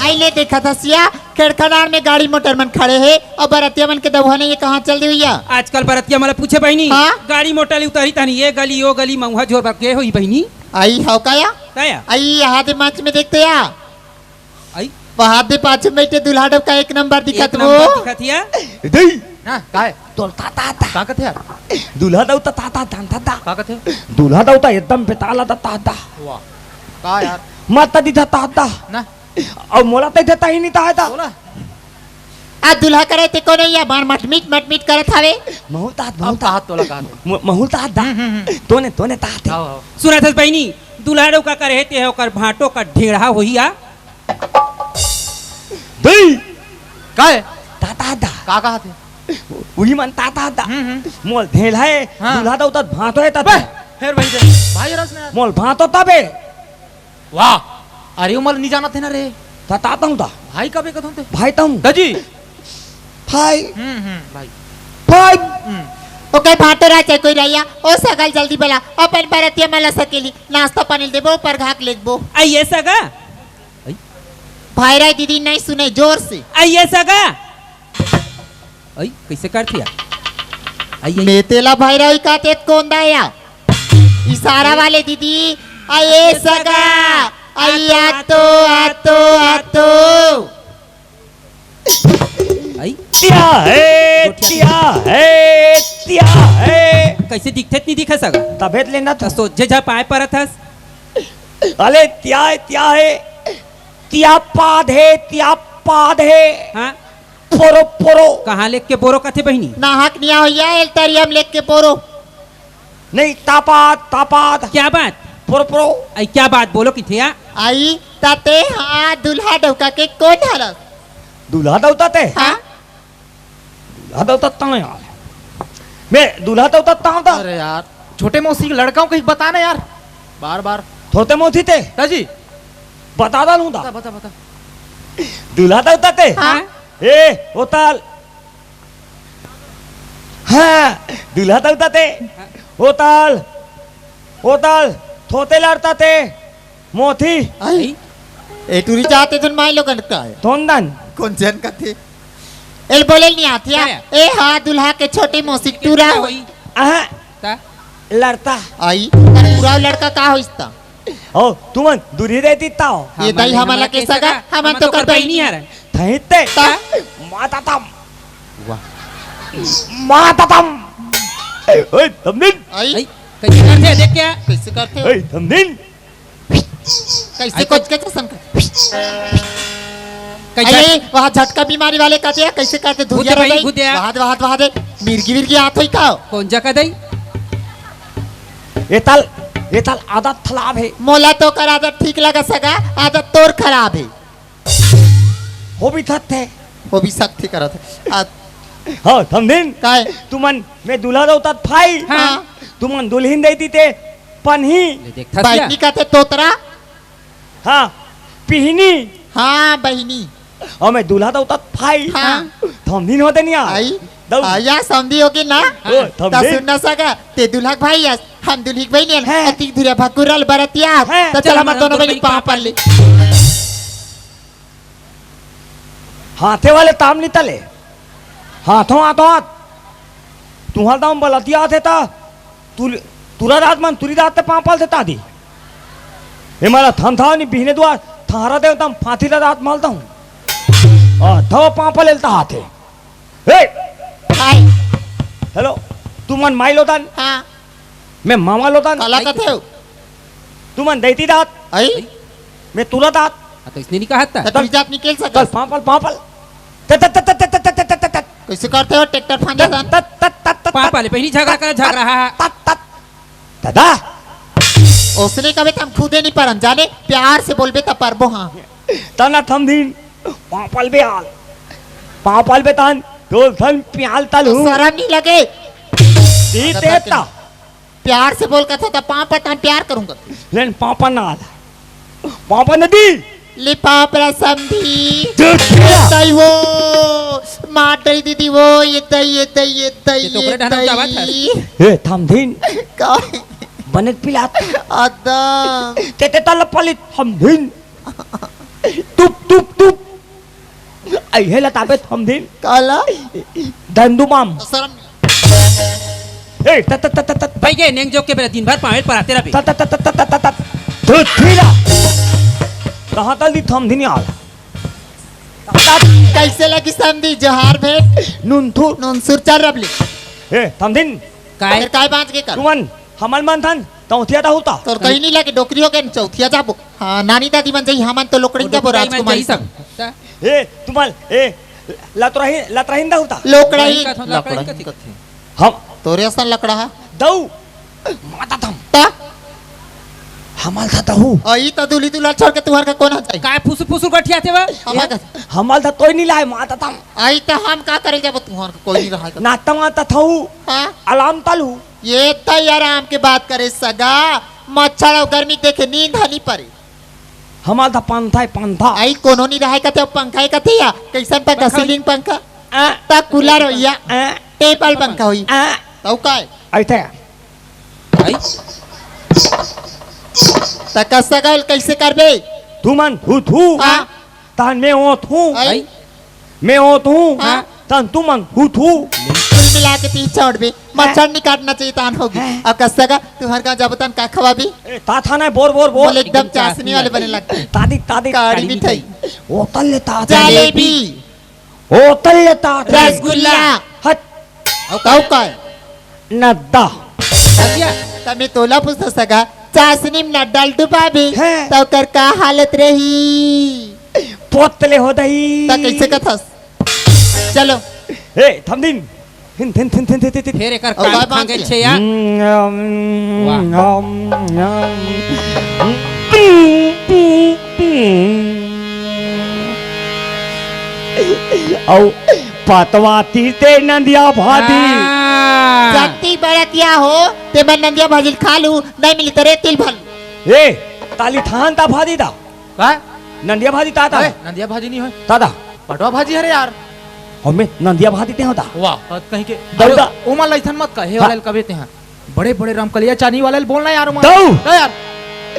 आई ले देखा था सिया, खेड़खनार में गाड़ी मोटर मन खड़े हे अउ बरतिया मन के दउहा नहीं हे, कहाँ चल दे भैया? आजकल बरतिया मन ला पूछे बहिनी, हाँ? गाड़ी मोटर ले उतरी तहनी ये गली, ओ गली, मऊहा झोर बर के होई बहिनी? आई हव का या? का या? आई यहाँ दे मंच में देखते या। आई? वहाँ दे पाछू में बैठे दूल्हा डब का एक नंबर दिखत एक वो। नंबर दिखत हिया। दई। हाँ, का हे? तोल ता, ता, ता। का कथे यार? दूल्हा डब ता, ता, ता, ता, ता, ता। का कथे? दूल्हा डब ता एकदम बेताला ता, ता, ता। वाह। का यार? मत दी ता, ता, ता। ना। अउ मोला ते देता ही नहीं ता, ता। बोला। आ दूल्हा करे ते कोनो या बार मटमिट, मटमिट करत हवे। महू तात, महू अब तात। कहा तोला कहा तोला। म-, महू तात दा। हम्म, हम्म, हम्म। तोने, तोने तात। आओ, आओ। सुनत हस बहिनी, दूल्हा डब का करे हे ते हे ओकर भांटो का ढेढ़ा होही आ। दई। का हे? तात दा। का कहा थे? उही मन तात दा। हम्म, हम्म। मोल ढेढ़ा हे, हाँ। दूल्हा डब तात भांटो हे तात। बे, फिर वही दे। भाई रस ने। मोल भांटो तबे। वाह, अरे उमल नहीं जानत हे ना रे। ता, ता, ताऊ ता। भाई कबे कथों ते? भाई ताऊ। दाजी। भाई। हम्म, हम्म, भाई। भाई। हम्म। ओके, भांटो रहा चाहे कोई रहिया, ओ सगा ल जल्दी बला, अपन बरतिया मन ला सकेली, नाश्ता पानी देबो, पर घाक लेगबो। आइए सगा। आई? भाई राय दीदी नहीं सुने, जोर से। आइए सगा। आई, कैसे करथे यार? आई, आई। मैं तेला भाई राय का तेत कौन दाया? इशारा वाले दीदी, आइए सगा, आइए आतो, आतो, आतो। आई? त्या हे, त्या हे, त्या हे। कैसे दिखथे नहीं दिखा सगा? तभेत लेना था। तो सोझे झपाए परत हस। अले त्या हे, त्या हे। त्या पाद हे, त्या पाद हे। हाँ? पोरो, पोरो। कहाँ लेख के बोरो कथे बहिनी? नाहक निया होइया, एल तरियम लेख के बोरो। नहीं, तापाद, तापाद। क्या बात? पोरो, पोरो। आई क्या बात बोलो किथे या? आई ताते हाँ दूल्हा डौका के कौन हरस? दूल्हा डौता ते? हाँ? दूल्हा डौता ता यार। मैं दूल्हा डौता ता ता। अरे यार, छोटे मौसी के लड़का हूँ, कहीं बता ना यार। बार बार। छोटे मौसी ते? दाजी। बता डालूं ता। बता, बता, बता। दूल्हा ता उताते। हाँ। ए, ओताल। हाँ, दूल्हा ता उताते। ओताल। ओताल। थोते लड़ताते। मोती। आई। ए टूरी जाते धुन माई लोगन का है। तोंदन। कोन जन कथे? एल बोले नहीं आतिया। क्या? ए हा दूल्हा के छोटी मौसी टूरा। क्या होई? आहा। ता? लड़ता। आई। टूरा लड़का का होइस ता? ओ, तुमन दूरी दे दीता हो। ये दाई हमला के सगा, हमन तो कर बहिनी हरन। थैते। ता? माता तम। वाह। माता तम। ओए, तमदिन। आई। कैसे करते हैं, देख क्या? कैसे करते हो? ओए, तमदिन। कैसे अरे कोच के कसम कर? कैसे? अरे, वहाँ झटका बीमारी वाले कहते हैं, कैसे कहते? घुदे धुरिया रे भाई, भाई। घुदे। वहाँ दे, वहाँ दे, वहाँ दे। मिर्गी विर्गी आत होई का? कौन जगह दई? ये ताल, ये ताल आदत खराब है। मोला तो कर आदत ठीक लगा सगा, आदत तोर खराब है। हो भी सकते। हो भी सकते करत है। आ हाँ, समझिन? काय? तुमन में दूल्हा दौतात भाई। हाँ। तुमन दुल्हिन देती ते पन्ही। ले देख, थसिया। बहिनी कहते तोतरा। हाँ, पिहनी। हाँ, बहिनी। अउ मैं दूल्हा दौतात भाई। हाँ। समझिन होते नहीं यार। आई? दऊ। आ, या समझी होगी ना? ओ, त समझिन। सुन ना सका, ते दूल्हा के भाई यस, हम दुल्ही के बहिनी हन। हैं। अति धुरिया भकुरल बरतिया। हैं। त चल, चल, हम हम दोनों दोनों बहिनी बहिनी पाँव पाँव पड़ ले। हाथे वाले ताम नी तले। हाथों हाथों हाथ। तुहर दाम बलतिया हाथे ता। तुल-, तुरा दात मन, तुरी दात ते पाँव पाल से तादी। ए मारा थम थाव नी बिहने दुआर, थारा देव तम फांसी ला दात मालता हूँ। आ, थव पाँव पाल लेता हाथे। ए! हाय। हेलो, तुमन माई लोदन? हाँ। मैं मामा लोदन? काला कथे हो? तुमन दैती दात? आई? मैं तुरा दात? हाँ, तो इसने नहीं कहा था। तो तुरी जात निकल सका। चल, पाँव पाल, पाँव पाल। तत, तत, तत। कैसे करते हो ट्रैक्टर फांदा तत, दान? तत, तत, तत, तत, पाँव तत। पाले, पहली झगड़ा कर, झगड़ा, हाँ, हाँ। तत, तत। दादा। ओसने कबे त हम खुदे नहीं परन, जाने, प्यार से बोलबे त परबो, हाँ। तना थमदिन, पाँव पाल बे आल। पाँव पाल बे तान, तो थन प्याल तल हूँ। शरम नहीं लगे? ती तेता। प्यार से बोल कथे त पाँव पतान प्यार करूँगा। लेन पाँव पा ना आला। पाँव पा नदी। ले पाँव परा समधी। झूठिया। ये तई वो। मार डरी दीदी वो। ये तई, ये तई, ये तई, ये तो ये ओकरे डहन उतावत हस। तई। ए, थमदिन। का? बने पिलात। अदम। ते, ते तल पली थमदिन। टुप, टुप, टुप। अइहे लताबे थमदिन। काला? दंदुमाम। शरम। ए, तत, तत, तत, तत, तत। भाई, ये नेंग जोक के बेरा दिन भर पाँव पराते रहे। तत, तत, तत, तत, तत, तत। धुत्थीला। कहाँ तल दी थमदिन यार? तत। कैसे लगी समधी जोहार भेंट? नुनथुर। नुनसुर चल रबली। ए, थमदिन। काय? फिर काय बांच के कर? तुमन, हमन मन थन, तौथिया ता होता। तोर कहीं नहीं लगे, डोकरी हो गए, चौथिया जाबो। हाँ, नानी दादी मन जाई, हमन तो लोकड़ी ओ जाबो, डोकरी मन राजकुमारी जाई सब। सब। ए, तुमन, ए, लतरही, लतरहीन दा होता। लोकड़ाही। लकड़ाही कथों, लकड़ाही लकड़ाही कथों। कथी? हम तोरे असन लकड़ा हा? दऊ। माता थम। ता? हमल था दहू। अई त दूल्ही दूल्हा छोड़ के तुहर का कोन आ जाई? काय फुसु फुसु गठिया थे बा? हमल का हमल था तोय नहीं लाए, माता थम। अई त हम का करे जाबो, तुहर का कोई नहीं रहा। नाता माता थऊ। हाँ? अलाम तलू। ये तई आराम के बात करे सगा, मच्छर अउ गर्मी देखे नींद ह नी परे। हमर त पंथा हे, पंथा। आई कोनो नी रहय कथे, पंखा हे कथे या? कइसन पंखा? पंखा। सीलिंग पंखा? आ। त कूलर होई या? आ। टेबल पंखा होई? आ। तउ काय? अइसे। आई? त कस सगा ल कइसे करबे? तुमन हू थू। हाँ। तहन मैं ओत हूँ। आई? आई? मैं ओत हूँ। हाँ। तहन तुमन हू थू। कुल मिला के तीन छोड़बे। मच्छर नहीं काटना चाहिए, तान होगी। हाँ। अब कस सगा, तुहर गाँव जाबो तहन का खवाबी? ए, ता था ना, बोर, बोर, बोर। बोले एकदम एकदम चाशनी चाशनी वाले वाले। बने लगथे। तादी, तादी, काड़ी काड़ी मिठाई। मिठाई। ओतल ले ता जलेबी। जलेबी। ओतल ले ता रसगुल्ला। रसगुल्ला। हट। अउ का, अउ का हे? नद्दा। नदिया। त मैं तोला पूछत सगा, चाशनी में नद्दा ल डुबाबे, हैं। त ओकर का हालत रही? पोतले हो दही। त कइसे कथस? चलो। ए, थमदिन। थिन, थिन, थिन, थिन, थिन, थिन। फेर एकर अउ कान काय बात फांगे हे? छे या। वाह। अउ पतवा तीर ते नंदिया भादी। हाँ। शक्ति बरतिया हो, ते मैं नंदिया भाजी ल खा लू, नहीं मिली त रेती ल भर लू। ए, ताली थान ता भादी दा। का? नंदिया भाजी ता, ता। ओए, नंदिया भाजी नहीं होय। ता, ता। पटवा भाजी हरे यार। हमें नंदिया भाजी ते होता। वाह, कहीं के। दौड़ा। अरे, ओमा लइथन मत का, हे हाँ। वाला कबे ते हैं। बड़े बड़े रमकलिया चानी वाले ल बोलना यार, ओमा। दऊ। दऊ यार।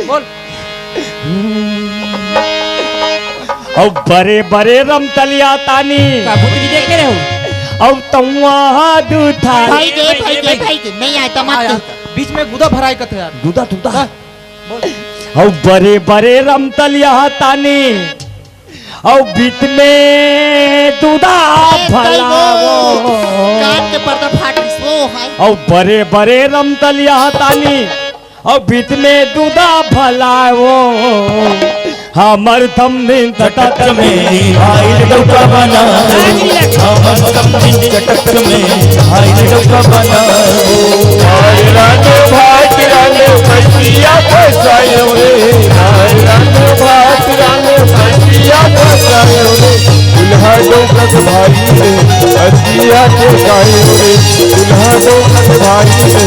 बोल। अब बड़े बड़े रमतलिया तानी। का भूत भी देख के रहो। अब तमुआ दूठा। भाई के, भाई के, भाई के, नहीं आया, तमाम हाँ यार, के। बीच में गुदा भराई कथे यार। गुदा, गुदा। हाँ, बोल। अब बड़े बड़े रमतलिया तानी। अउ बीच में दूधा ए, भला कई वो। वो। कान के पर्दा फाट रहिस, वो है। अउ बड़े बड़े रमतलिया तानी, अउ बीच में दूधा भला वो। हमर थमदिन चटक में आइल डौका बना, हमर थमदिन चटक में आइल डौका बना। भाई रानो, भाई रानो, भैंसिया फंसायो रे। भाई रानो, भाई रानो, भैंसिया फंसायो रे। दुल्हा डोकत भाई रे, अतिया के गायो रे। दुल्हा डोकत भाई रे,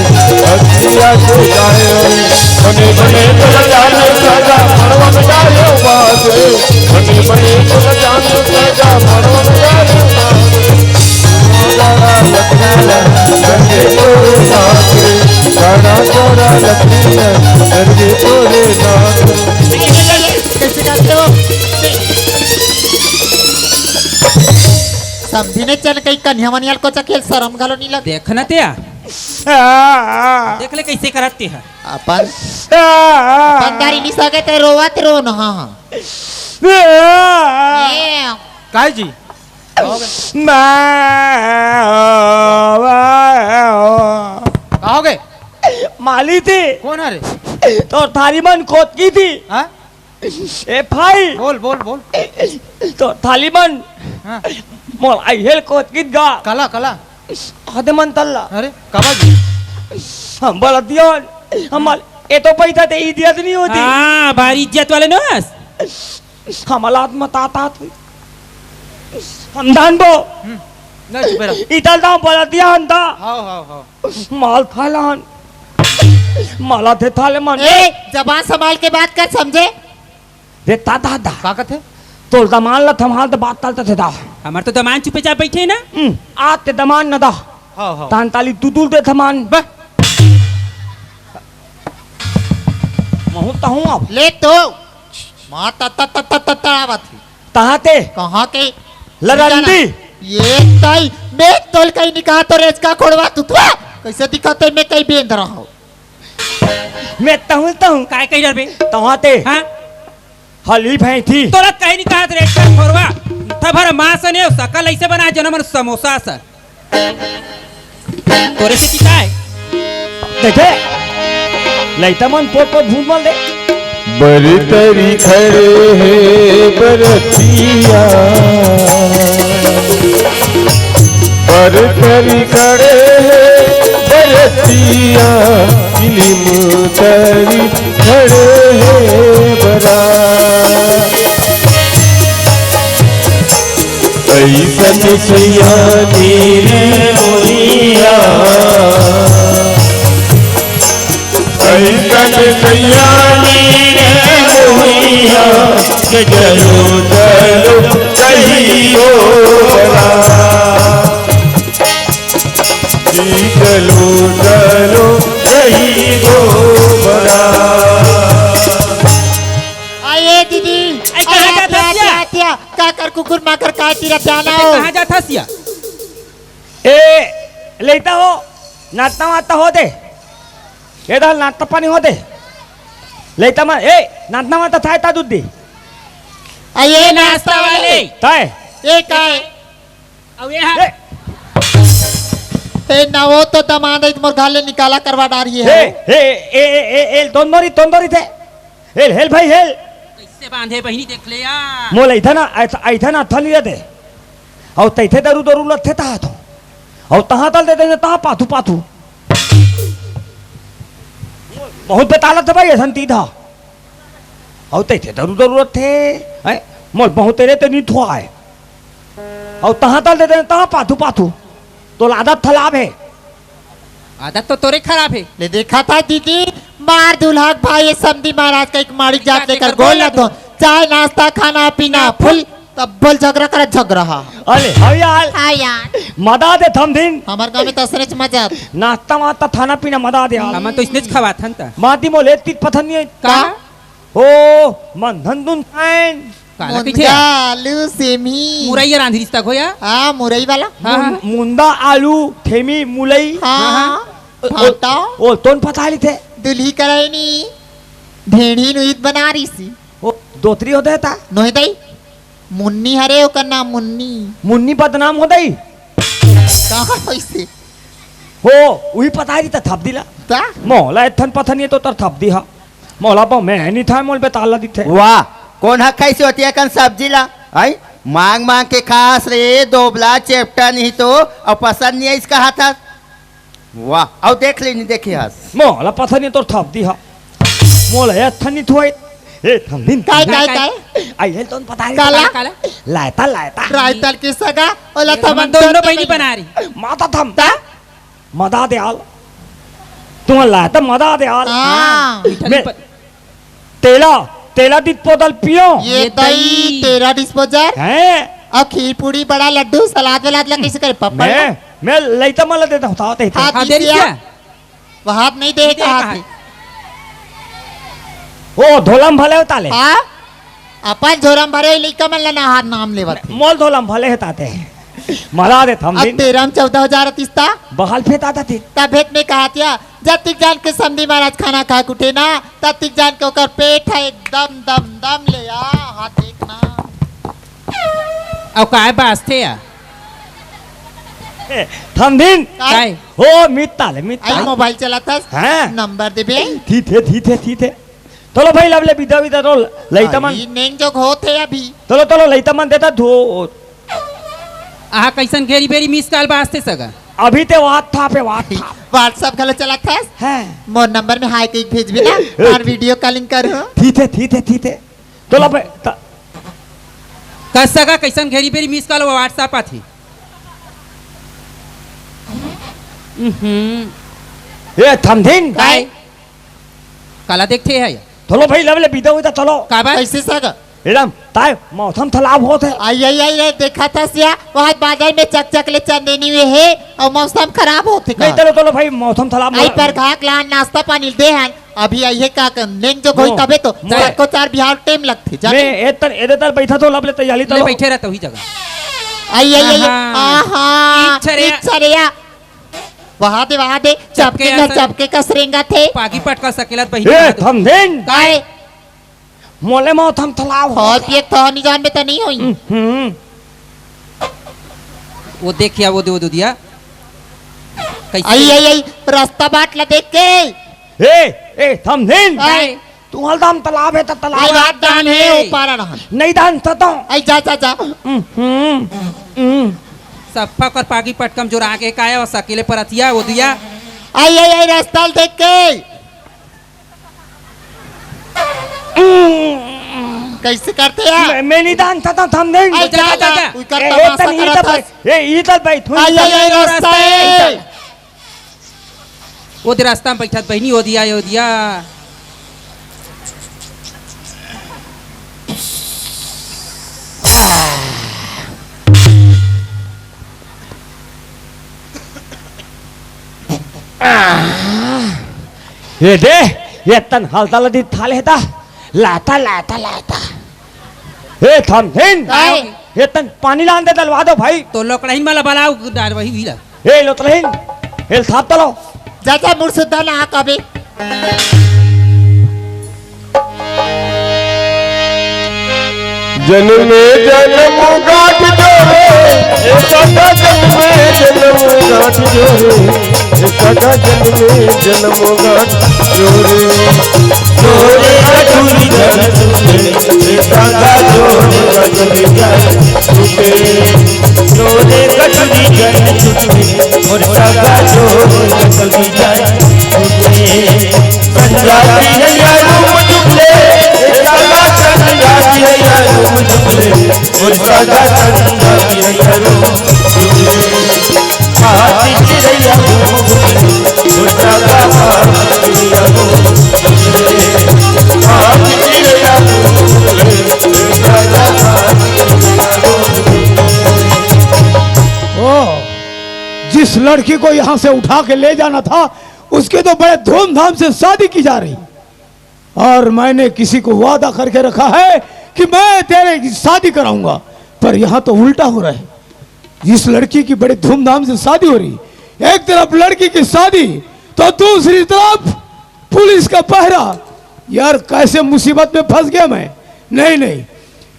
अतिया के गायो रे। बने बने चल जाने सदा, भरवन गायो बात रे। बने बने चल जाने सदा, भरवन गायो बात रे। कैसे गाते हो? समधी ने चल कहीं कन्हैया मनियाल को चखेल, शर्म घलो नहीं लग। देख न ते आ। देख ले कैसे करत ते ह। अपन, अपन दारी नहीं सके ते रोवत रो न, हाँ, हाँ। ये। काय जी? मैं का हो गए? माली थी। कौन है रे? तो थारी मन कोतकी थी। हाँ? ए भाई। बोल, बोल, बोल। तो थाली मन। हाँ। मोर आई हेल कोतकी गा। कला, कला। आदे मन तल्ला। अरे, काबर जी? हम बलतियन, हमर ए तो पैसा ते इज्जत नहीं होती। हाँ, भारी इज्जत वाले नोस। हमला आत्मा तात आत हुई। हम दान बो। हम्म, नहीं, चुप रह। इतल दाम बलतिया हन ता। हाव, हाव, हाव। माल थालन। माला थे थाले मन। ए, जबान संभाल के बात कर, समझे? रे ता, ता, ता। का कथे? तोर दमान ला थमाल त बात ताल त थे दा। हमर तो दमान चुपे चाप बैठे ना। हम्म, आ ते दमान न दा। हाव, हाव। तान ताली तू दूर दे थमान। बे। महू त हूँ अब। ले तो। माँ त, त, त, त, त, त आवत ही। तहाँ ते। कहाँ के? लरंदी। ये ताई, मैं तोल कहीं निकाह तो रेचका खोड़वा तुतवा। कैसे दिखाते मैं कहीं बेंद रहा हूँ। मैं तहूँ, तहूँ। काय कही डरबे? तहाँ ते। हाँ? हली भैंथी। तोला कहीं नहीं कहा रे, कर खोरवा। था भर मांस ने सकल ऐसे बना जनमन समोसा सर। तोरे से चिता है। देखे, लइता मन पोत पोत भूत मल दे। बरतरी खड़े हे बरतिया, बरतरी खड़े हे बरतिया, किलिम तरी खड़े हे बरा। अइसन सियानी रे मोहिया, अइसन सियानी रे मोहिया, के चलो चलो कही हो बरा। जी चलो चलो कही हो बरा। आइए दीदी, आई कहाँ आइए, जात आइए, हस या? आइए, आइए। का कर कुकुर माकर काय तीरा जाना हो? कहाँ जात हस या? ए, लेता हो, नाश्ता वास्ता हो दे। ये दाल नाश्ता पानी हो दे। लेता मन, ए, नाश्ता वास्ता थाय ता दूध दे। आ, ये नाश्ता वाले। ताय। ये काय? अब ये हा। ए। ए, ना वो तो दमाद है, मोर घर ले निकाला करवा डारी है। ए, ए, ए, ए, ए, ए, तंदूरी, तंदूरी थे। हेल, हेल भाई, हेल। कैसे बांधे बहिनी, देख ले यार। मोला इथे ना, ऐसा, इथे ना, था नहीं रहते। अउ तैथे दरू, दरू लथे तहा तो। अउ तहा तल देते ने तहा पाथू, पाथू। बहुत बतालत है भाई, ऐसा नहीं था। अउ तैथे दरू, दरू लथे। हैं? मोल बहुत तेरे ते नहीं थुआ है। अउ तहा तल देते ने तहा पाथू, पाथू। तो आदत खराब है। आदत तो तोरे खराब है। ले देखा था दीदी, मार दुल्हा के भाई, ये समधी महाराज का एक माड़ी जात लेकर गोल न धो। चाय, नाश्ता, खाना, पीना, फुल, तब बोल झगड़ा करत झगड़ा हा। अरे, हव यार। हाँ यार। मदा दे थमदिन। हमर गाँव में तो असनेच मजा आथे। नाश्ता वास्ता, खाना पीना मदा दे यार। हमन तो इसनेच खवाथन त। माटी मोले तीत पथन नहीं है। का? ओ, मन धन दुन खाएन। काला कहिथे? मुनगा, आलू, सेमी। मुरई रांधी रिस्ता घोया? हाँ, मुरई वाला। हाँ, हाँ। मुन-, मुंदा, आलू, थेमी, मुलई। हाँ, हाँ, हाँ। ओ, ओ, भाटा। ओ, तोन पता लिथे? दुल्ही करैनी। ढेढ़ी नुईत बना रही सी। ओ, दोतरी होथे ता? नोहे दई। मुन्नी हरे ओकर नाम, मुन्नी। मुन्नी बदनाम हो दई? कहाँ होइसे? हो, उही पता ही त थप दिला। ता? मोला एथन पता नहीं तो तर थप दी हा। मोला बहु मैं नहीं था, मोल बेताल ला दिथे। वाह, कोन ह कइसे होती है कन सब्जी ला? आई, मांग मांग के खास रे, दोबला चेपटा नहीं तो, अउ पसंद नहीं आइस कहा था। वाह, अउ देख ले, नहीं देखे हस। मोला पता नहीं तोर थप दी हा। मोला ए थनी थुआई। ए थन दिन। काय, काय, काय? आई है तो पता नहीं। काला? काला? लायता, लायता। रायतल के सगा, ओला ए, थमन हमन दोनों बहिनी बना रही। माता थम। ता? मदा दे आल। तुमन लायता मदा दे आल। हाँ। मैं तेला, तेला disposal पियो। ये ये दई दई। तेरा disposal। हैं? अउ खीर पूड़ी बड़ा लड्डू सलाद वलाद ला कइसे करे? पप्पड़ मैं, ला? मैं लइता मन ला देता हूँ, तावत ही हाँ, हाँ, दे दे दिया। दिया। वहाद नहीं दे दे कहा कहा। थे। ओ, धोलम भले होता ले। हाँ? अपन झोरम भरे लइका मन ला ना हाथ नाम लेवत हे। मोल धोलम भले हे ताते। मला दे थम अब दिन। तेरह में चौदह हजार तिस्ता। बहाल फेता था थे। तब भेंट में कहा थिया, जब तक जान के समधी महाराज खाना खा के उठे ना, तब तक जान के ओकर पेट है एकदम दम दम ले आ, हाथ देखना। अउ काय बाजथे या? ए, थमदिन। काय? काय? हो, मित्ता ले, मित्ता। आई मोबाइल चलाथस? हाँ। नंबर देबे? थी थे, थी थे, थी थे। चलो भाई, लव ले, बिदा, बिदा, तो लइता मन। आई नेंग जोग होत हे अभी। चलो, चलो, लइता मन देता धो। आहा, कइसन घेरी बेरी मिस कॉल बाजथे सगा? अभी ते वात था पे वात था। WhatsApp घलो चलाथस? हाँ। मोर नंबर में हाय कइके भेजबे ना, ए, ए, और वीडियो कॉलिंग करो। थी थे, थी थे, थी थे। तोला पे, त- कस सगा कइसन घेरी बेरी मिस कॉल WhatsApp आथे? उहुं। ए, थमधिन। काय? काला देखथे हे? चलो भाई, लव ले बिदा उदा चलो। काबर? कइसे सगा? एकदम, ताय मौसम खराब होत हे। आई, आई, आई रे, देखा था सिया, वहाँ बाजार में चक चक ले चंदेनी हुए हे अउ मौसम खराब होत हे नहीं, का? चलो, चलो भाई, मौसम खराब आई होत हे। पर घाक लान नाश्ता पानी दे हन, अभी आई हे का कर, नेंग जो कोई मो-, तबे तो, मो-, चार को चार बिहार टाइम लगथे, जाने? मैं ए तर, एदे तर बैठा तो लब ले तैयारी ले तो। बैठे रहता वही जगह। आई, आई, आई, आहा। आहा, इच्छा रे। इच्छा रे या। वहाँ दे, वहाँ दे, चपके चपके ना, ऐसा। चपके का सरेंगा थे। पागी पटका सकेला त बहिनी ए, बना दो। थमधिन। काय? मोले मौत हम थलाव हो। और ये तो नहीं जान में तो नहीं होई। हम्म। वो देखिया, वो दे, वो दे दिया। कैसे? आई, आई, आई, रास्ता बाट ला देख के। ए, ए, थमधिन। आय। तू हलदम तालाब हे त तालाब। ये बात दान हे, ओ पारा रहन। नहीं दान त तो। आई, जा, जा, जा। हम्म, हम्म। सफा कर पागी पटकम जोर आगे काय और सकेले पर अथिया, वो दिया। आई, आई, आई, रास्ता देख के। कइसे करथे यार? मैं, मैं नहीं दान था, था, थमधिन। आई, जा, जा, जा, जा। जा। उइकर ए, तमाशा ए, तन करत इधर हस। ए, इधर बैठ, आई, आई, आई, रास्ता हे। वो दे रास्ता में बैठा बहिनी, वो दिया, वो दिया। ये दे, ये तन हलता लदी थाल हेता, लाता, लाता, लाता। ए, थमधिन। काय? ये तन पानी लान दे, दलवा दो भाई। तो लोकड़हिन वाला बलाओ, डार वही भी ला। ए, लोकड़हिन, ए, साफ तलो। जा, जा, मुड़ सुद्धा ना कभी। जन्मे जन्म गांठ जोड़े, ए सदा जन्मे जन्म गांठ जोड़े, ए सदा जन्मे जन्म गांठ जोड़े। जोड़े कटोरी जल सुने, ए सदा जोड़े कटोरी जल सुने। जोड़े कटोरी जल सुने, मोर सदा जोड़े कटोरी जल सुने। संजाति हैया रूम चुपले, ए सदा संजाति हैया रूम चुपले, मोर सदा संजाति हैया रूम चुपले। हाथी चिरैया रूम चुपले, मोर सदा हाथी चिरैया रूम चुपले। हाथी चिरैया रूम चुपले। लड़की को यहाँ से उठा के ले जाना था, उसकी तो बड़े धूमधाम से शादी की जा रही। और मैंने किसी को वादा करके रखा है कि मैं तेरी शादी कराऊंगा, पर यहाँ तो उल्टा हो रहा है। इस लड़की की बड़ी धूमधाम से शादी हो रही, एक तरफ लड़की की शादी तो दूसरी तरफ पुलिस का पहरा। यार, कैसे मुसीबत में फंस गया मैं। नहीं, नहीं,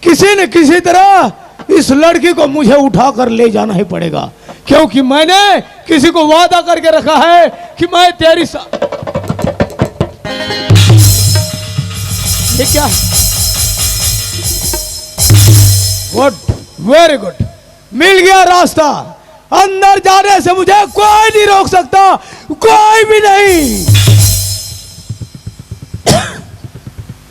किसी न किसी तरह इस लड़की को मुझे उठाकर ले जाना ही पड़ेगा, क्योंकि मैंने किसी को वादा करके रखा है कि मैं तेरी सा... ये क्या? गुड, वेरी गुड। मिल गया रास्ता। अंदर जाने से मुझे कोई नहीं रोक सकता, कोई भी नहीं।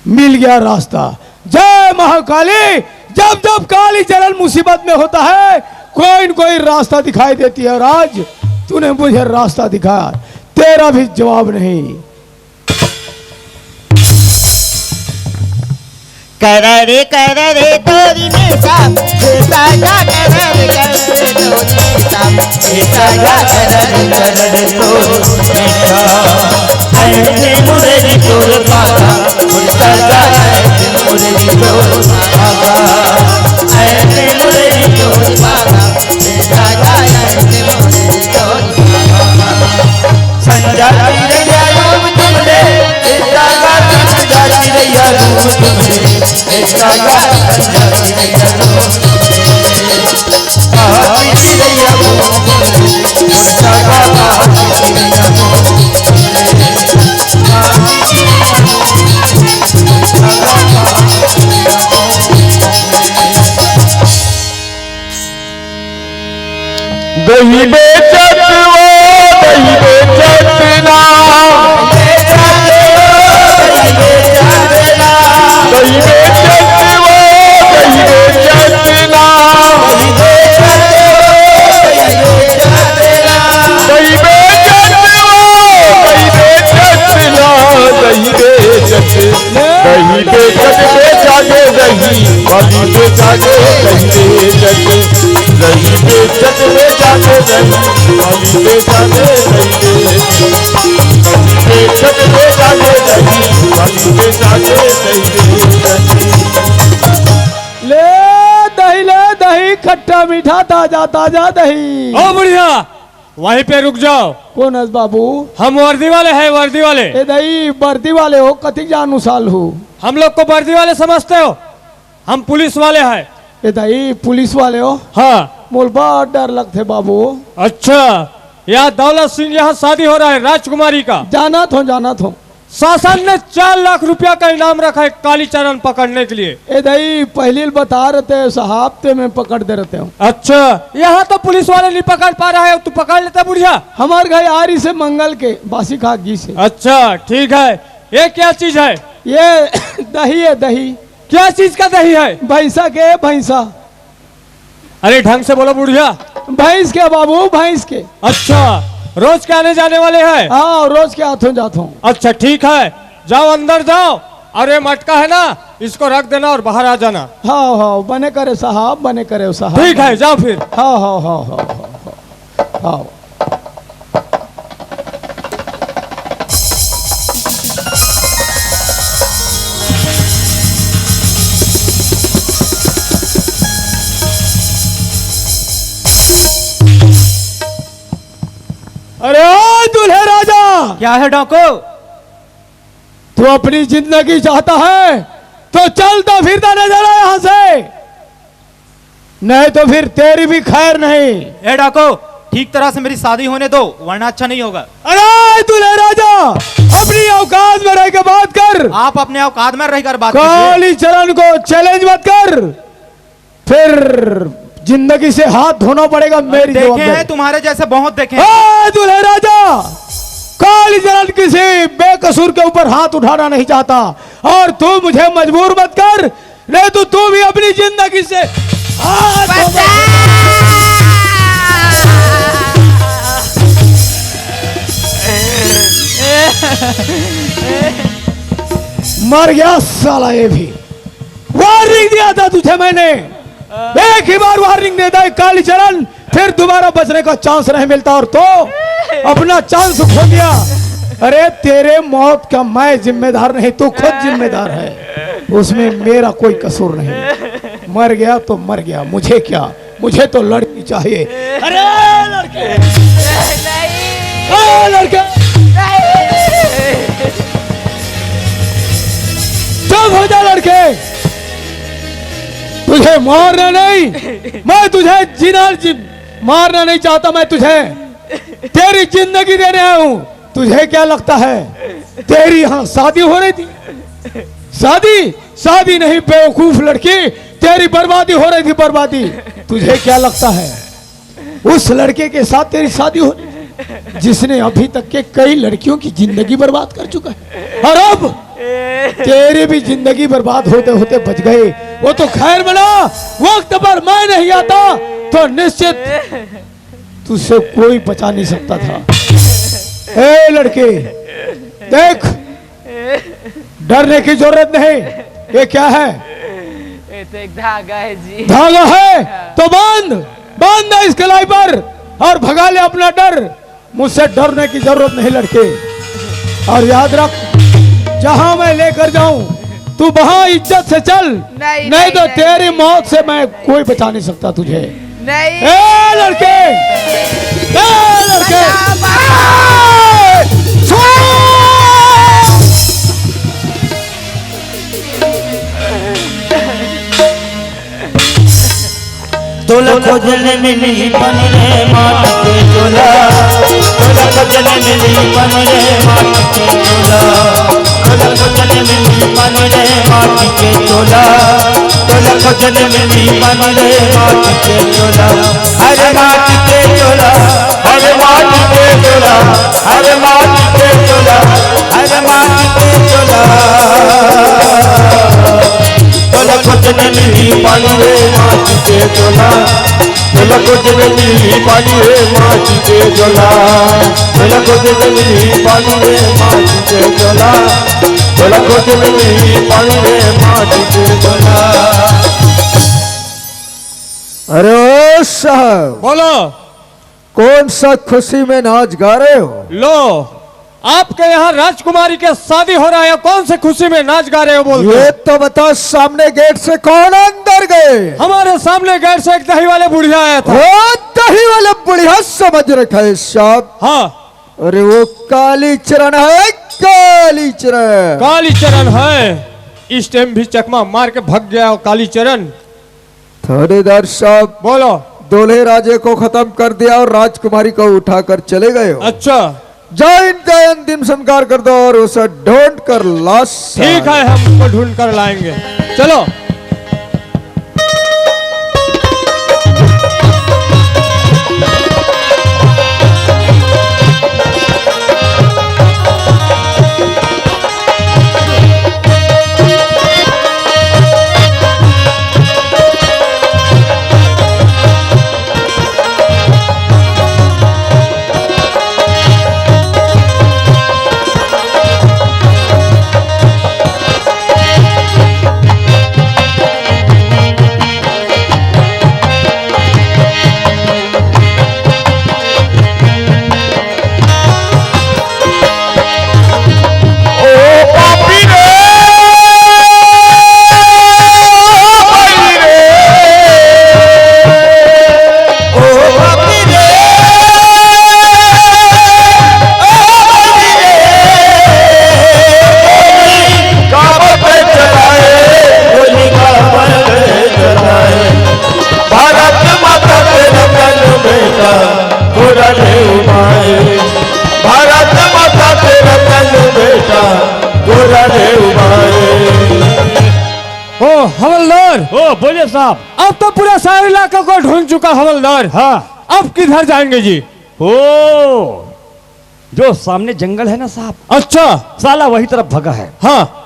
मिल गया रास्ता। जय महाकाली। जब जब काली चरण मुसीबत में होता है, कोई न कोई रास्ता दिखाई देती है। और आज तूने मुझे रास्ता दिखाया, तेरा भी जवाब नहीं। कर रे कर रे तोरी में साहब, बेटा जा कर रे कर रे तोरी में साहब, बेटा जा कर रे कर रे तोरी में साहब। ऐसे मुरली तोर पापा, बेटा जा ऐसे मुरली तोर पापा, ऐसे मुरली तोर पापा, बेटा जा ऐसे मुरली तोर पापा। संजाति रैया रूप तुमरे, बेटा जा संजाति रैया रूप तुमरे, बेटा जा संजाति रैया रूप तुमरे। दही बेचत वो, दही बेचत ना। दही बेचत वो, दही बेचत ना। दही बेचत वो, दही बेचत ना। दही बेचत, दही बेचत बेचा गे दही, वाली बेचा गे दही बेचत। दही बेचत बेचा गे दही, वाली बेचा गे दही बेचत। दही बेचत बेचा गे दही, वाली बेचा गे दही बेचत। ले दही, ले दही, खट्टा मीठा, ताजा ताजा दही। ओ बुढ़िया, वहीं पे रुक जाओ। कौन हस बाबू? हम वर्दी वाले हैं, वर्दी वाले। ए दही, वर्दी वाले हो, कतिक जान उसाल हो? हम लोग को वर्दी वाले समझते हो? हम पुलिस वाले हैं। ए दही, पुलिस वाले हो? हाँ। मोल बड़ डर लगथे बाबू। अच्छा, यह दौलत सिंह यहाँ शादी हो रहा है राजकुमारी का। जानत हो, जानत हो। शासन ने चार लाख रुपया का इनाम रखा है कालीचरण पकड़ने के लिए। ए दही, पहली बता रहते हो साहब, ते मैं पकड़ दे रहते हो। अच्छा, यहाँ तो पुलिस वाले नहीं पकड़ पा रहा है, तू पकड़ लेता बुढ़िया। हमार घर आ रही से मंगल के बासी खा गई से। अच्छा, ठीक है। ये क्या चीज है? ये दही है, दही। क्या चीज का दही है? भैंसा के, भैंसा। अरे ढंग से बोलो बुढ़िया। भैंस के बाबू, भैंस के। अच्छा, रोज के आने जाने वाले हैं? हाँ, रोज के आथों जाथों। अच्छा, ठीक है, जाओ अंदर जाओ, और ये मटका है ना, इसको रख देना और बाहर आ जाना। हाँ, हाँ, बने करे साहब, बने करे साहब। ठीक है, जाओ फिर। हाँ, हाँ, हाँ, हाँ, हाँ, हाँ। हाँ। अरे ओ दूल्हे राजा! क्या है डाकू? तू अपनी जिंदगी चाहता है तो चलता फिरता नजर आ यहाँ से, नहीं तो फिर तेरी भी खैर नहीं। ए डाकू, ठीक तरह से मेरी शादी होने दो, वरना अच्छा नहीं होगा। अरे दूल्हे राजा, अपनी औकात में रहकर बात कर। आप अपने औकात में रहकर बात कीजिए। कालीचरण को चैलेंज मत कर, फिर जिंदगी से हाथ धोना पड़ेगा। मेरी देखे जवाबदारी हैं तुम्हारे जैसे, बहुत देखे हैं। ए दूल्हे राजा, कालीचरण किसी बेकसूर के ऊपर हाथ उठाना नहीं चाहता, और तू मुझे मजबूर मत कर, नहीं तो तू भी अपनी जिंदगी से हाथ धो बचा। मर गया साला ये भी। वार्निंग दिया था तुझे मैंने, एक ही बार वार्निंग देता है कालीचरण, फिर दोबारा बचने का चांस नहीं मिलता और तो अपना चांस खो दिया। अरे, तेरे मौत का मैं जिम्मेदार नहीं, तू खुद जिम्मेदार है। उसमें मेरा कोई कसूर नहीं। मर गया तो मर गया, मुझे क्या, मुझे तो लड़की चाहिए। अरे लड़के, नहीं। अरे लड़के, नहीं। चुप हो जा लड़के, तुझे मारना नहीं, मैं तुझे जीना जी, मारना नहीं चाहता मैं तुझे, तेरी जिंदगी देने आया हूँ। तुझे क्या लगता है, तेरी यहाँ शादी हो रही थी? शादी, शादी नहीं बेवकूफ लड़की, तेरी बर्बादी हो रही थी, बर्बादी। तुझे क्या लगता है, उस लड़के के साथ तेरी शादी हो रही थी, जिसने अभी तक के कई लड़कियों की जिंदगी बर्बाद कर चुका है, और अब तेरी भी जिंदगी बर्बाद होते होते बच गई। वो तो खैर बना, वक्त पर मैं नहीं आता तो निश्चित तुझसे कोई बचा नहीं सकता था। ए लड़के, देख, डरने की जरूरत नहीं। ये क्या है? ये तो एक धागा है जी। धागा है तो बांध, बांध दे इस कलाई पर और भगा ले अपना डर। मुझसे डरने की जरूरत नहीं लड़के। और याद रख, जहां मैं लेकर जाऊं, तू वहां इज्जत से चल, नहीं, नहीं नहीं, तो नहीं। तेरी मौत से मैं कोई बचा नहीं सकता तुझे। नहीं। ए लड़के, ए लड़के, तोला खोजले मिली पानी रे माटी के चोला। तोला खोजले मिली पानी रे माटी के चोला। तोला खोजले मिली पानी रे माटी के चोला। तोला खोजले मिली पानी रे माटी के चोला। अरे माटी के चोला, अरे माटी के चोला, अरे माटी के चोला, अरे माटी के चोला। तोला खोजले मिली पानी रे माटी के चोला। तोला खोजले मिली पानी रे माटी के चोला। तोला खोजले मिली पानी रे माटी के चोला। तोला खोजले मिली पानी रे माटी के चोला। अरे ओ साहब, बोलो। कौन सा खुशी में नाच गा रहे हो? लो, आपके यहाँ राजकुमारी के शादी हो रहा है, कौन से खुशी में नाच गा रहे हो बोल के? ये तो बता, सामने गेट से कौन अंदर गए? हमारे सामने गेट से एक दही वाले बुढ़िया आया था। वो दही वाला बुढ़िया समझ रखा है साहब। हाँ। अरे वो कालीचरण है, कालीचरण। कालीचरण है, इस टाइम भी चकमा मार के भग गया वो कालीचरण। थानेदार साहब, बोलो। दूल्हे राजे को खत्म कर दिया और राजकुमारी को उठाकर चले गए हो। अच्छा। जाओ, इनका अंतिम संस्कार कर दो और उसे ढूंढ कर लाश ठीक है, हम उसको ढूंढ कर लाएंगे। चलो। भारत माता तेरा तन बेटा गोरा ले उबाए। भारत माता तेरा तन बेटा गोरा ले उबाए। ओ हवलदार, ओ बोलिए साहब। अब तो पूरा शहर इलाका को ढूंढ चुका हवलदार। हाँ। अब किधर जाएंगे जी? ओ, जो सामने जंगल है ना साहब, अच्छा। साला वही तरफ भगा है। हाँ।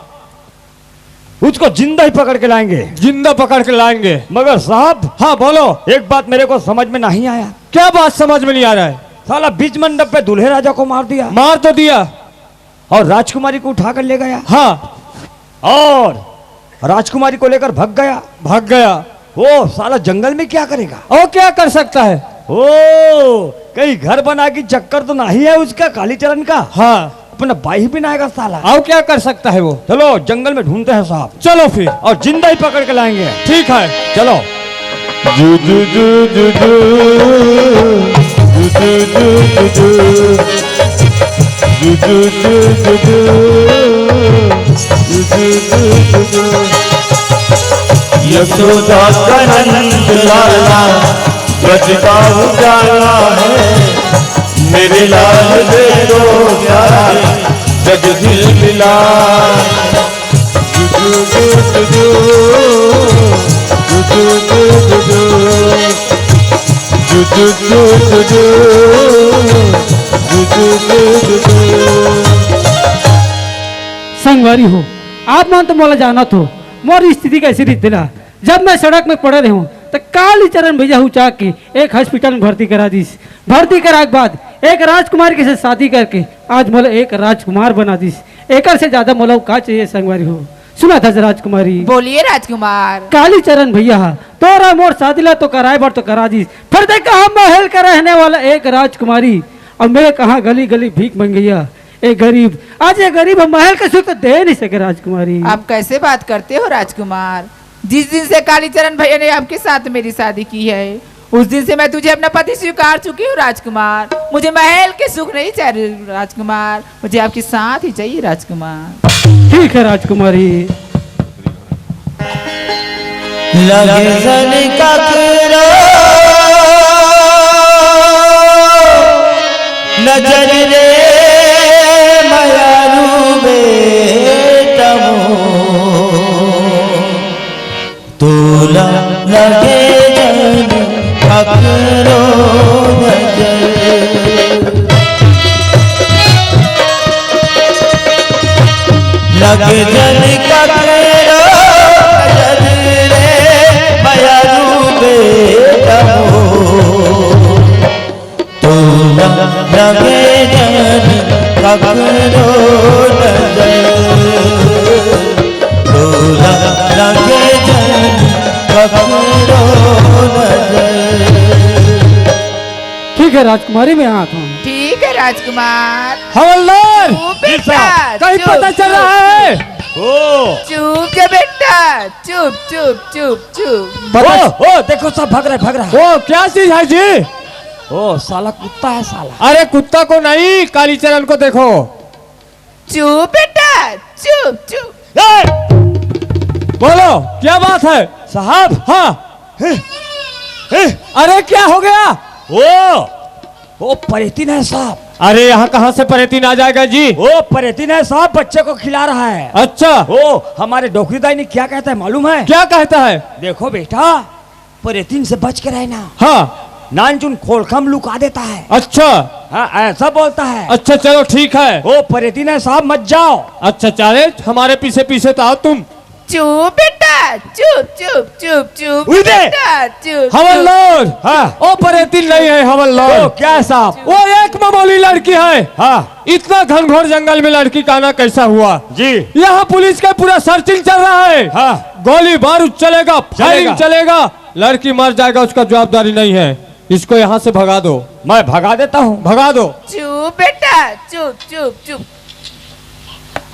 उसको जिंदा ही पकड़ के लाएंगे। जिंदा पकड़ के लाएंगे। मगर साहब, हाँ बोलो। एक बात मेरे को समझ में नहीं आया। क्या बात समझ में नहीं आ रहा है? साला बीच मंडप पे दूल्हे राजा को मार दिया। मार तो दिया। और राजकुमारी को उठा कर ले गया। हाँ। और राजकुमारी को लेकर भग गया। भाग गया। वो साला जंगल में क्या करेगा? और क्या कर सकता है? ओ, कहीं घर बना के चक्कर तो नहीं है उसका, कालीचरण का? हाँ। अपना भाई भी ना आएगा साला। और क्या कर सकता है वो? चलो, जंगल में ढूंढते हैं साहब। चलो फिर। और जिंदा ही पकड़ के लाएंगे। ठीक है। चलो। जू जू जू जू जू। जू जू जू जू जू। जू जू जू जू जू। जू जू जू जू जू। यशोदा का नंद लाला, बजता उजाला है, मेरे लाल दे दो प्यार, जग दिल मिला। जू जू जू जू जू, जू जू जू जू जू, जू जू जू जू जू, जू जू जू जू जू। संगवारी हो, आप मन तो मोला जानत हो, मोर स्थिति कैसी रहिथे ला। जब मैं सड़क में पड़े रहूं, त कालीचरण भैया हुचा के एक हॉस्पिटल में भर्ती करा दिस। भर्ती करा के बाद एक राजकुमारी के से शादी करके आज मोला एक राजकुमार बना दिस। एकर से ज्यादा मोला का चाहिए संगवारी हो? सुना था राजकुमारी। बोलिए राजकुमार। कालीचरण भैया हा, तोरा मोर शादी ला तो कराए बर तो करा दिस, फिर देखा हम महल का रहने वाला एक राजकुमारी, अब मैं कहाँ गली गली भीख मंगैया। ए गरीब, आज ये गरीब हम महल का सुख तो दे नहीं सके राजकुमारी। आप कैसे बात करते हो राजकुमार? जिस दिन से कालीचरण भैया ने आपके साथ मेरी शादी की है, उस दिन से मैं तुझे अपना पति स्वीकार चुकी हूँ राजकुमार। मुझे महल के सुख नहीं चाहिए राजकुमार, मुझे आपके साथ ही चाहिए राजकुमार। ठीक है राजकुमारी। लगे जन ककरो नजर रे मयारू बेटमो। तोला लगे जन ककरो नजर। लगे जन ककरो नजर रे, मयारू बेटमो। तोला लगे जन ककरो नजर, तोला लगे जन ककरो नजर। ठीक है राजकुमारी, मैं आता हूँ। ठीक है राजकुमार। हवलदार! चुप बेटा, कहीं चुप, पता चल रहा है? ओ। चुप जा बेटा, चुप, चुप, चुप, चुप। ओ, ओ, देखो सब भाग रहा है, भाग रहा है। ओ, क्या चीज है जी? ओ, साला कुत्ता है साला। अरे कुत्ता को नहीं, कालीचरण को देखो। चुप बेटा, चुप, चुप। ए! बोलो, क्या बात है? साहब। हाँ। हे, हे। अरे क्या हो गया? ओ, ओ परेतिन है साहब। अरे यहाँ कहाँ से परेतिन आ जाएगा जी? ओ परेतिन है साहब, बच्चे को खिला रहा है। अच्छा। ओ हमारे डोकरी दाई ने क्या कहता है मालूम है? क्या कहता है? देखो बेटा, परेतिन से बच के रहना। हाँ। नानचुन खोलखम लुका देता है। अच्छा। हाँ, ऐसा बोलता है। अच्छा, चलो ठीक है। ओ परेतिन है साहब, मत जाओ। अच्छा, चले हमारे पीछे पीछे तो आओ तुम। चुप बेटा, चुप, चुप, चुप, चुप। उई दे। बेटा, चुप, हवलदार। हाँ। ओ परेतिन नहीं है हवलदार। ओ, क्या है साहब? वो एक मामूली लड़की है। हाँ। इतना घनघोर जंगल में लड़की का आना कैसा हुआ? जी। यहाँ पुलिस का पूरा सर्चिंग चल रहा है। हाँ। गोली बारूद चलेगा, फायरिंग चलेगा। चलेगा, लड़की मर जाएगा, उसका जवाबदारी नहीं है। इसको यहाँ से भगा दो। मैं भगा देता हूँ। भगा दो। चुप बेटा, चुप, चुप, चुप।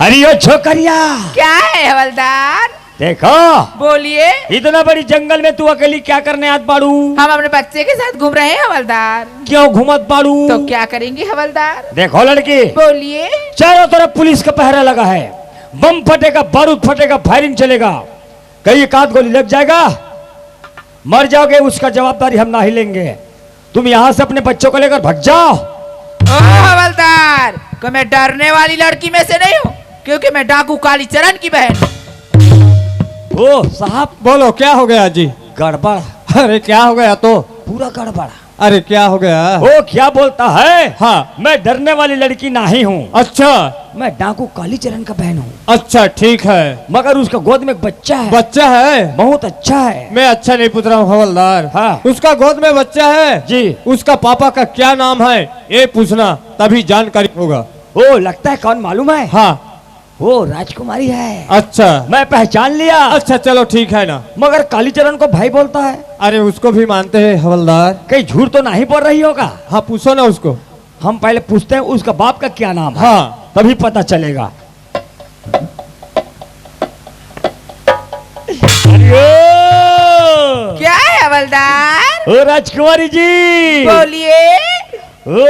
अरे यो छोकरिया। क्या है हवलदार? देखो। बोलिए। इतना बड़ी जंगल में तू अकेली क्या करने आत बाड़ू? हम अपने बच्चे के साथ घूम रहे हैं हवलदार। क्यों घूमत बाड़ू? तो क्या करेंगे हवलदार? देखो लड़की। बोलिए। चारों तरफ पुलिस का पहरा लगा है, बम फटेगा, बारूद फटेगा, फायरिंग चलेगा, कहीं एक आध गोली लग जाएगा, मर जाओगे, उसका जवाबदारी हम ना ही लेंगे। तुम यहाँ से अपने बच्चों को लेकर भाग जाओ। ओ हवलदार, को मैं डरने वाली लड़की में से नहीं हूँ, क्योंकि मैं डाकू कालीचरण की बहन हूँ। ओ साहब। बोलो, क्या हो गया जी? गड़बड़। अरे क्या हो गया तो? पूरा गड़बड़। अरे क्या हो गया? ओ क्या बोलता है? हाँ। मैं डरने वाली लड़की नहीं हूँ। अच्छा। मैं डाकू कालीचरण का बहन हूँ। अच्छा, ठीक है। मगर उसका गोद में एक बच्चा है। बच्चा है? बहुत अच्छा है। मैं अच्छा नहीं पूछ रहा हूँ हवलदार। हाँ। उसका गोद में बच्चा है? जी। उसका पापा का क्या नाम है, ये पूछना, तभी जानकारी होगा। ओ, लगता है कौन मालूम है? हाँ। वो राजकुमारी है। अच्छा। मैं पहचान लिया। अच्छा, चलो, ठीक है ना। मगर कालीचरण को भाई बोलता है। अरे, उसको भी मानते हैं, हवलदार। कहीं झूठ तो नहीं बोल रही होगा? हाँ, पूछो ना उसको। हम पहले पूछते हैं, उसका बाप का क्या नाम है? हाँ। तभी पता चलेगा। अरे ओ! क्या है, हवलदार? ओ, राजकुमारी जी। बोलिए। ओ,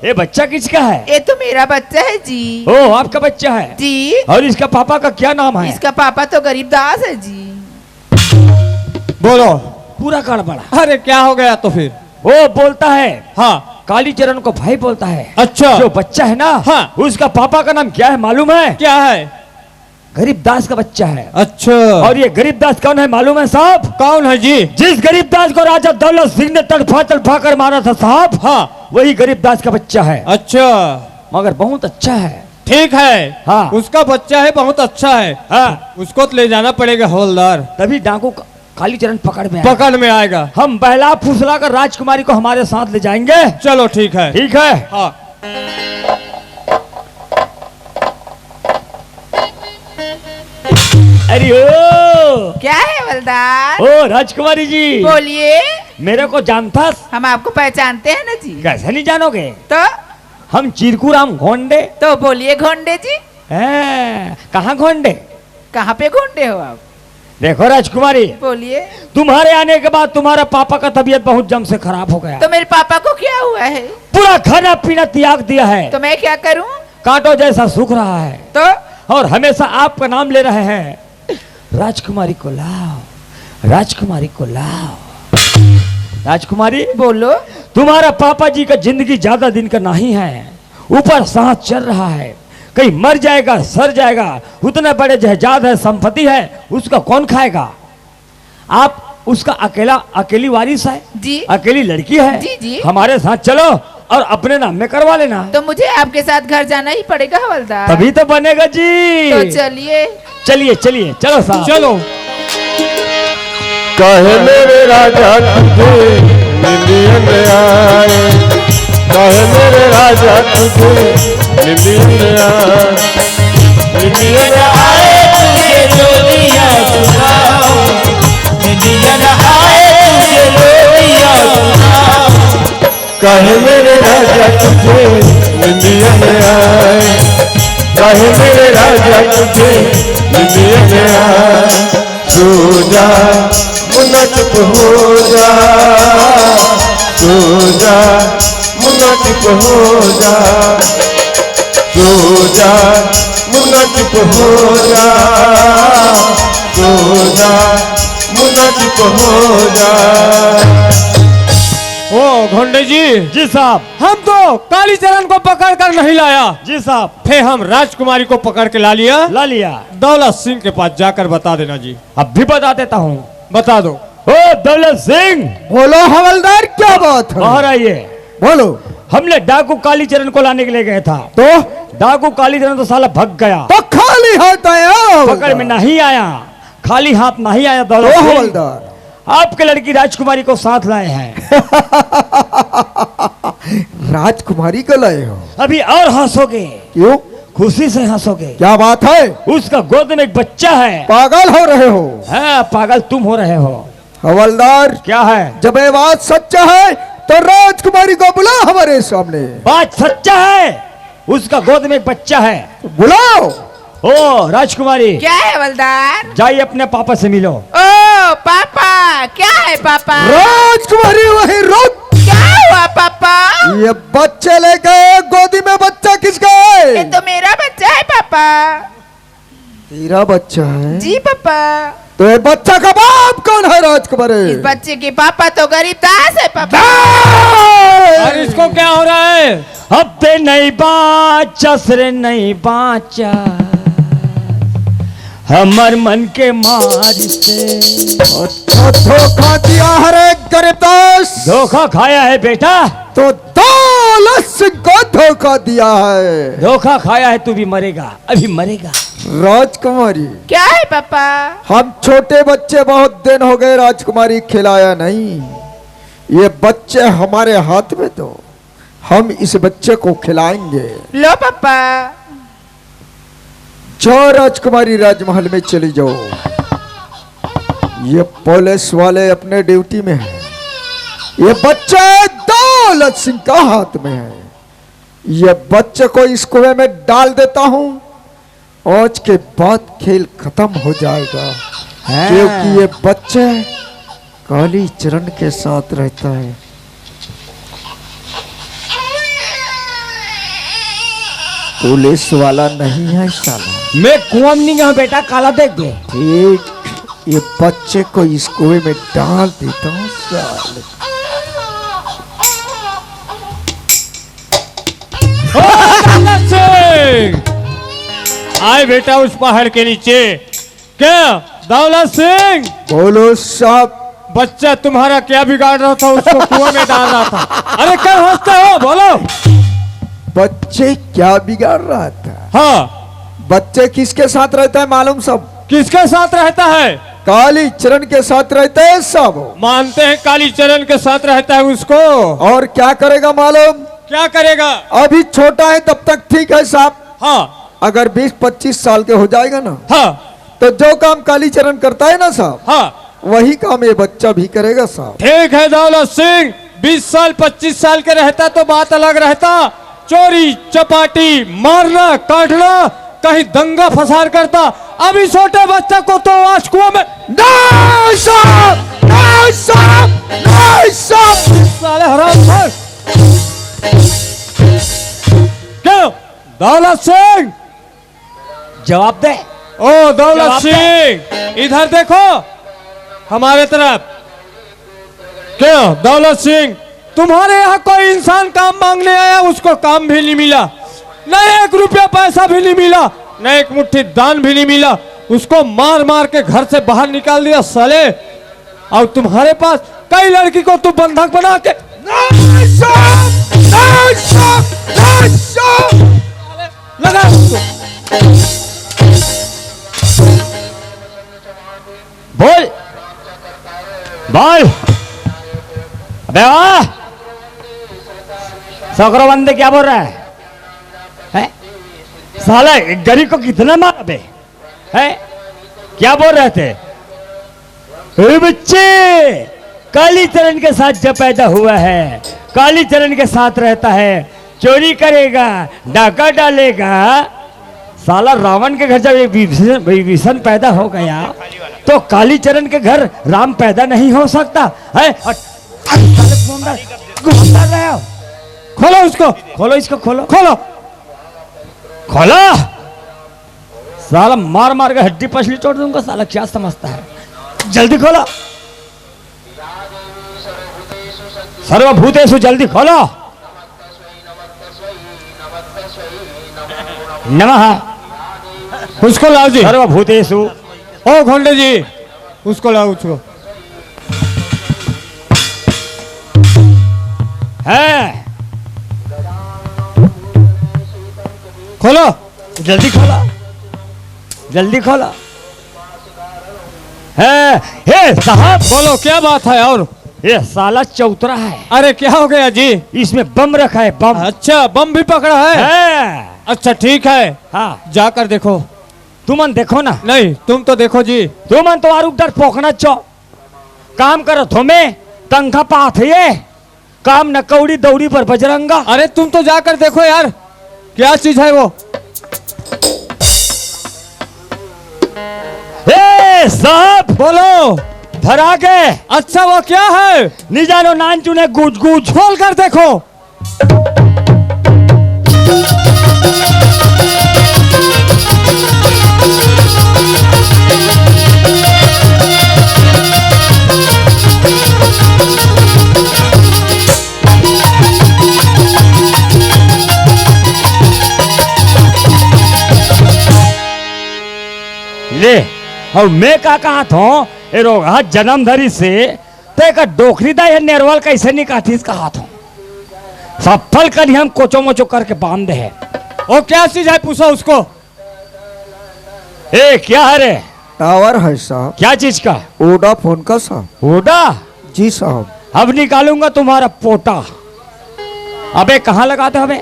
ये बच्चा किसका है? ये तो मेरा बच्चा है जी। ओ, आपका बच्चा है? जी। और इसका पापा का क्या नाम है? इसका पापा तो गरीब दास है जी। बोलो। पूरा गड़बड़ा। अरे, क्या हो गया तो फिर? वो बोलता है, हाँ। कालीचरण को भाई बोलता है। अच्छा। जो बच्चा है ना, हाँ। उसका पापा का नाम क्या है मालूम है? क्या है? गरीब दास का बच्चा है। अच्छा। और ये गरीब दास कौन है मालूम है साहब? कौन है जी? जिस गरीब दास को राजा दौलत सिंह ने तड़फा तड़फा कर मारा था साहब, हाँ। वही गरीब दास का बच्चा है। अच्छा। मगर बहुत अच्छा है। ठीक है। हाँ। उसका बच्चा है, बहुत अच्छा है। हाँ। उसको तो ले जाना पड़ेगा हवलदार। तभी डाकू का-, कालीचरण पकड़ में आएगा। पकड़ में आएगा। हम बहला फुसला कर राजकुमारी को हमारे साथ ले जाएंगे। चलो, ठीक है। ठीक है। हाँ। अरे ओ! क्या है, हवलदार? ओ, राजकुमारी जी। बोलिए। मेरे को जानता? हम आपको पहचानते हैं ना जी। कैसे नहीं जानोगे? तो? हम चिरकू राम घोंडे। तो बोलिए घोंडे जी। हैं, कहाँ घोंडे? कहाँ पे घोंडे हो आप? देखो राजकुमारी, बोलिए। तुम्हारे आने के बाद तुम्हारा पापा का तबीयत बहुत जम से खराब हो गया। तो मेरे पापा को क्या हुआ है? पूरा खाना पीना त्याग दिया है। तो मैं क्या करूं? कांटों जैसा सूख रहा है। तो? और हमेशा आपका नाम ले रहे हैं, राजकुमारी को लाओ, राजकुमारी को लाओ। राजकुमारी, बोलो। तुम्हारा पापा जी का जिंदगी ज्यादा दिन का नहीं है, ऊपर सांस चल रहा है, कहीं मर जाएगा, सर जाएगा। उतने बड़े जायदाद है, संपत्ति है, उसका कौन खाएगा? आप उसका अकेला, अकेली वारिस है जी। अकेली लड़की है जी, जी। हमारे साथ चलो और अपने नाम में करवा लेना। तो मुझे आपके साथ घर जाना ही पड़ेगा हवलदार। तभी तो बनेगा जी। तो चलिए। चलिए, चलिए, चलो साहब। चलो। कहे मेरे राजा तुझे निंदिया न आए, कहे मेरे राजा तुझे निंदिया न आए। निंदिया न आए तुझे जो दिया सुनाओ, निंदिया न आए तुझे जो दिया सुनाओ। कहे मेरे राजा तुझे निंदिया न आए, कहे मेरे राजा तुझे निंदिया न आए। सो जा, मुन्ना चुप हो जा, सो जा, मुन्ना चुप हो जा, सो जा, मुन्ना चुप हो जा, सो जा, मुन्ना चुप हो जा। ओ घोंडे जी। जी साहब। हम तो कालीचरण को पकड़ कर नहीं लाया। जी साहब। फिर हम राजकुमारी को पकड़ के ला लिया। ला लिया। दौलत सिंह के पास जाकर बता देना जी। अब भी बता देता हूँ। बता दो। ओ दौलत सिंह। बोलो हवलदार, क्या बात है? बाहर आइए। बोलो। हमने डाकू कालीचरण को लाने के लिए गया था। तो? डाकू कालीचरण तो साला भग गया। तो खाली हाथ आया होगा। पकड़ में नहीं आया, खाली हाथ नहीं आया दौलत तो सिंह। हवलदार। आपके लड़की राजकुमारी को साथ लाए हैं। राजकुमारी को लाए हो? अभी और हंसोगे। क्यों? खुशी से हंसोगे। क्या बात है? उसका गोद में एक बच्चा है। पागल हो रहे हो। हाँ, पागल तुम हो रहे हो। हवलदार, क्या है? जब ये बात सच्चा है तो राजकुमारी को बुला हमारे सामने। बात सच्चा है, उसका गोद में एक बच्चा है। बुलाओ। ओ राजकुमारी। क्या है हवलदार? जाइए अपने पापा से मिलो। ओ पापा, क्या है पापा? राजकुमारी वहीं रुक। क्या हुआ पापा? ये बच्चे लेके गोदी में बच्चा किसका है? ये तो मेरा बच्चा है पापा। तेरा बच्चा है? जी पापा। तो ये बच्चा का बाप कौन है राजकुमारी? इस बच्चे के पापा तो गरीब दास है पापा। दास! और इसको क्या हो रहा है? अब ते नहीं बाचस रे नहीं बाचा, हमर मन के मार से। और तो धोखा दिया है रे गरीब दास। धोखा खाया है बेटा। तो दौलत सिंह को धोखा दिया है। धोखा खाया है, तू भी मरेगा, अभी मरेगा। राजकुमारी। क्या है पापा? हम छोटे बच्चे बहुत दिन हो गए राजकुमारी खिलाया नहीं। ये बच्चे हमारे हाथ में दो, हम इस बच्चे को खिलाएंगे। लो पापा। जाओ राजकुमारी, राजमहल में चली जाओ। ये पुलिस वाले अपने ड्यूटी में हैं। ये बच्चा दौलत सिंह का हाथ में है। ये बच्चे को इस कुएं में डाल देता हूँ, आज के बाद खेल खत्म हो जाएगा। हाँ। क्योंकि ये बच्चे कालीचरण के साथ रहता है। पुलिस वाला नहीं है साला। मैं कुआं में नहीं गया बेटा, काला देख गए। ठीक, ये बच्चे को इस कुएं में डाल देता हूँ साले। ओ दौलत सिंह, आए बेटा उस पहाड़ के नीचे। क्या दौलत सिंह? बोलो साहब। बच्चा तुम्हारा क्या बिगाड़ रहा था, उसको कुआं में डाल रहा था। अरे क्या हंसते हो, बोलो। बच्चे क्या बिगाड़ रहा था? हाँ। बच्चे किसके साथ रहता है मालूम सब? किसके साथ रहता है? कालीचरण के साथ रहता है सब। मानते हैं कालीचरण के साथ रहता है उसको। और क्या करेगा मालूम? क्या करेगा? अभी छोटा है तब तक ठीक है साहब। हाँ। अगर बीस पच्चीस साल के हो जाएगा ना, हाँ। तो जो काम कालीचरण करता है ना साहब, हाँ। वही काम ये बच्चा भी करेगा साहब। ठीक है दौलत सिंह, बीस साल पच्चीस साल के रहता तो बात अलग रहता। चोरी चपाटी, मारना काटना, कहीं दंगा फसाद करता। अभी छोटे बच्चा को तो आज कुआं में नहीं साहब, नहीं साहब, नहीं साहब। साले हराम। क्यों दौलत सिंह? जवाब दे। ओ दौलत सिंह, इधर देखो हमारे तरफ। क्यों दौलत सिंह, तुम्हारे यहाँ कोई इंसान काम मांगने आया, उसको काम भी नहीं मिला, न एक रुपया पैसा भी नहीं मिला, न एक मुट्ठी दान भी नहीं मिला, उसको मार मार के घर से बाहर निकाल दिया साले। और तुम्हारे पास कई लड़की को तू बंधक बना के नहीं साहब, नहीं साहब, नहीं साहब। लगा उसको। बोल, बोल। अबे आ, सकरो बंदे क्या बोल रहा है? हैं? साला एक गरीब को कितना मार बे? हैं? क्या बोल रहे थे? ए बच्चे, कालीचरण के साथ जब पैदा हुआ है, कालीचरण के साथ रहता है, चोरी करेगा, डाका डालेगा। साला रावण के घर जब ये विभीषण, विभीषण पैदा हो गया, तो कालीचरण के घर राम पैदा नहीं हो सकता है? और, और साले घूम रहा, घूम रहा है। खोलो उसको, खोलो इसको, खोलो, खोलो, खोलो। साला मार मार के हड्डी पसली तोड़ दूंगा। साला क्या समझता है? जल्दी खोलो, सर्वभूतेषु, जल्दी खोलो। नमः। उसको लाओ जी। सर्वभूतेषु। ओ घोंडे जी, उसको लाओ, उसको। है। खोलो। जल्दी खोलो, जल्दी खोलो। है, हे साहब। बोलो, क्या बात है? और ये साला चौतरा है। अरे, क्या हो गया जी? इसमें बम रखा है, बम। अच्छा, बम भी पकड़ा है? है। अच्छा, ठीक है। हाँ। जाकर देखो। तुमन देखो ना। नहीं, तुम तो देखो जी। तुमन तो आरू डर पोकना चो। काम करत हो में, तनखा पात है ये। काम न कौड़ी दौड़ी पर बजरंगा। अरे, तुम तो जाकर देखो यार, क्या चीज है वो। ए साहब। बोलो। धरा के। अच्छा, वो क्या है? नी जानो, नान चुने गुज गुज। खोल कर देखो। ले, अब मैं का कहत हूँ, ए रोगहा जन्म धरी से, ते का डोकरी दा ये नेरवल कैसे निकाथिस कहत हूँ। सफल कनी हम कोचो मोचो करके बांध दे है। ओ, क्या चीज है, पूछो उसको। ए, क्या है रे? टावर है साहब। क्या चीज का? वोडाफोन का साहब। वोडा? जी साहब। अब निकालूंगा तुम्हारा पोटा। अबे, कहाँ लगाते हो अबे?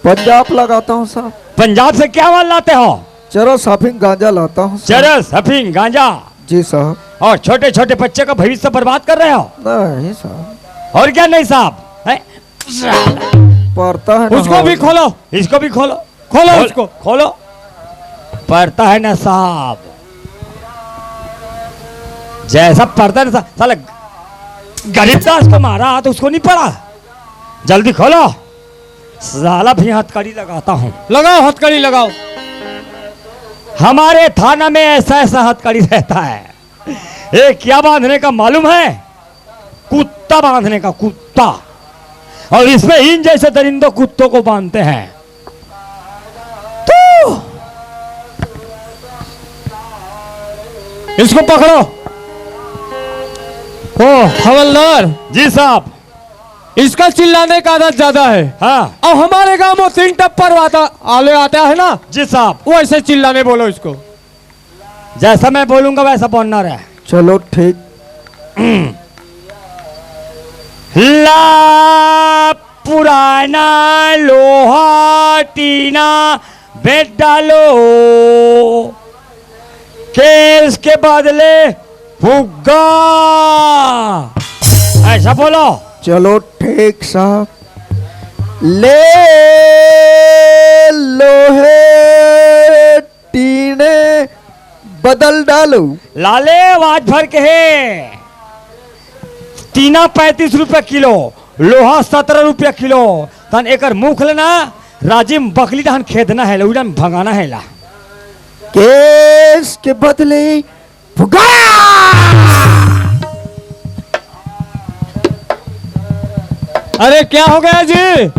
पंजाब लगाता हूँ साहब। पंजाब से क्या माल लाते हो? चरस हफीम गांजा लाता हूँ साहब। चरस हफीम गांजा। जी साहब। और छोटे छोटे बच्चे का भविष्य बर्बाद कर रहे हो। नहीं साहब। और क्या नहीं साहब? हैं? पड़ता है ना उसको भी हवा। खोलो। इसको भी खोलो। खोलो खोल- उसको। खोलो। पड़ता है ना साहब? जैसा पड़ता है ना सा-, साला गरीबदास को मारा तो उसको नहीं पड़ा। जल्दी खोलो। साला भी हथकड़ी लगाता हूँ। लगाओ, हथकड़ी लगाओ। हमारे थाना में ऐसा ऐसा हथकड़ी रहता है। ये क्या बांधने का मालूम है? कुत्ता बांधने का, कुत्ता। और इसमें इन जैसे दरिंदों कुत्तों को बांधते हैं। तो इसको पकड़ो। ओ हवलदार। जी साहब। इसका चिल्लाने का आदत ज्यादा है। हाँ। अब हमारे गांव में तीन टप्पर वाता आले आता है ना। जी साहब। वो ऐसे चिल्लाने बोलो इसको। जैसा मैं बोलूंगा वैसा बोलना रहे। चलो ठीक। ला पुराना लोहा टीना बेच डालो, केस के बदले फुग्गा। ऐसा बोलो। चलो ठीक साहब। ले लोहे टीने बदल डालो। लाले आवाज भर के हे। टीना पैंतीस रुपया किलो, लोहा सत्रह रुपया किलो। तन एकर मुख लेना, राजिम बकली डहन खेदना है, उड़न भगाना है ला। केस के बदले फुगा। अरे क्या हो गया जी?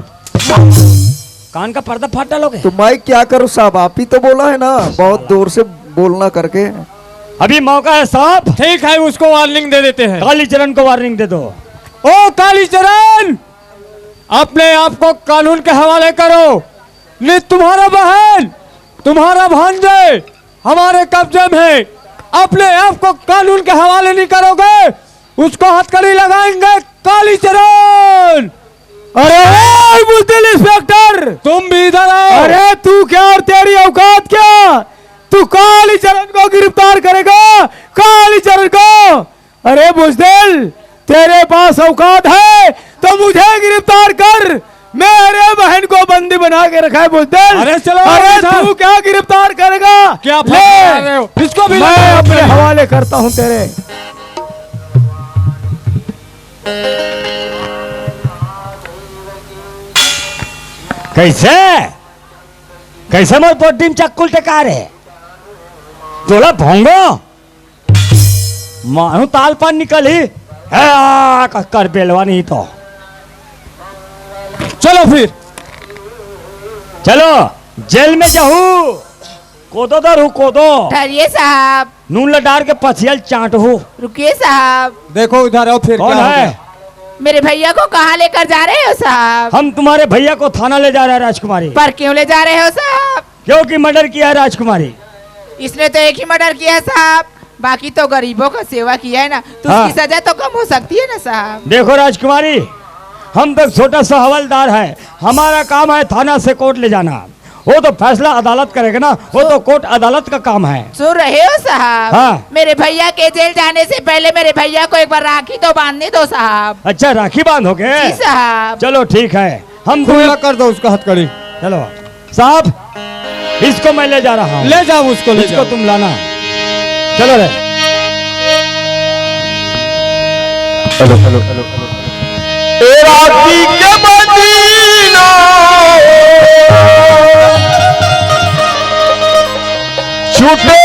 कान का पर्दा फाड़ डालोगे? तो मैं क्या करूं साहब, आप ही तो बोला है ना, बहुत जोर से बोलना करके। अभी मौका है साहब। ठीक है, उसको वार्निंग दे देते हैं। कालीचरण को वार्निंग दे दो। ओ कालीचरण, अपने आप को कानून के हवाले करो। नहीं तुम्हारा बहन, तुम्हारा भांजे हमारे कब्जे में है। अपने आप को कानून के हवाले नहीं करोगे, उसको हथकड़ी लगाएंगे कालीचरण। अरे ए, बुजदिल इंस्पेक्टर, तुम भी इधर आओ। अरे तू क्या और तेरी औकात क्या? तू कालीचरण को गिरफ्तार करेगा, कालीचरण को। अरे बुजदिल, तेरे पास औकात है तो मुझे गिरफ्तार कर। मेरे बहन को बंदी बना के रखा है बुजदिल। अरे चलो, अरे साहब। तू क्या गिरफ्तार करेगा? क्या ले, फंसा रहे हो? इसको भी मैं अपने हवाले करता हूँ तेरे। कैसे? कैसे मोर पोटी में चक्कू ल टेका रे? तोला भोंगो? मानू ताल पान निकलही। हे आ, कक्कर बेलवा नहीं तो। चलो फिर। चलो, जेल में जाहू। कोदो दर हूँ, कोदो। ठहरिए साहब। नून ल डार के पथिया ल चाट हूँ। रुकिए साहब। देखो इधर आओ, फिर कौन क्या हो है? गया? मेरे भैया को कहाँ लेकर जा रहे हो साहब? हम तुम्हारे भैया को थाना ले जा रहे हैं राजकुमारी। पर क्यों ले जा रहे हो साहब? क्योंकि मर्डर किया है राजकुमारी। इसने तो एक ही मर्डर किया है साहब, बाकी तो गरीबों का सेवा किया है ना, तो हाँ। उसकी सजा तो कम हो सकती है ना साहब। देखो राजकुमारी, हम तो छोटा सा हवलदार है, हमारा काम है थाना से कोर्ट ले जाना। वो तो फैसला अदालत करेगा ना, वो तो कोर्ट अदालत का काम है। सुन रहे हो साहब? हाँ। मेरे भैया के जेल जाने से पहले मेरे भैया को एक बार राखी तो बांधने दो साहब। अच्छा, राखी बांधोगे? जी साहब। चलो ठीक है, हम खुला कर दो उसका हथकड़ी। चलो साहब, इसको मैं ले जा रहा हूँ। ले जाओ उसको, ले इसको जाओ। तुम लाना। चलो रे। Hello, hello, hello, hello. ए राती के मदीना छूटे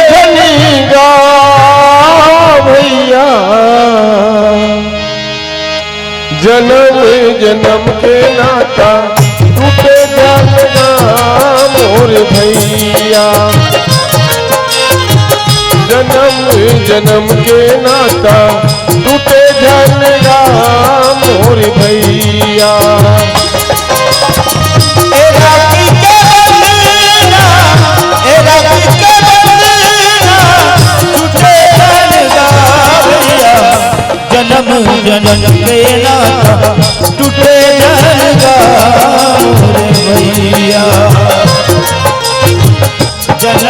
जनी गा भैया, जन्म जन्म के नाता टूटे जान गा मोर भैया, जन्म जन्म के नाता टूटे जान गा मोर भैया। ए राखी के बंधना, ए राखी के बंधना, टूटे जान गा भैया। जन्म जन्म के नाता टूटे जान गा मोर भैया। जन्म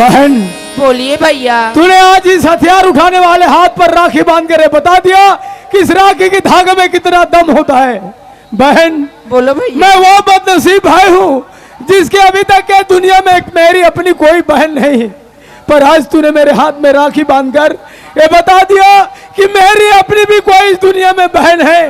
बहन, बोलिए भैया। तूने आज इस हथियार उठाने वाले हाथ पर राखी बांध कर ये बता दिया कि इस राखी के धागे में कितना दम होता है। बहन, बोलो भैया। मैं वो बदनसीब भाई हूँ जिसके अभी तक के दुनिया में एक मेरी अपनी कोई बहन नहीं, पर आज तूने मेरे हाथ में राखी बांधकर ये बता दिया कि मेरी अपनी भी कोई इस दुनिया में बहन है।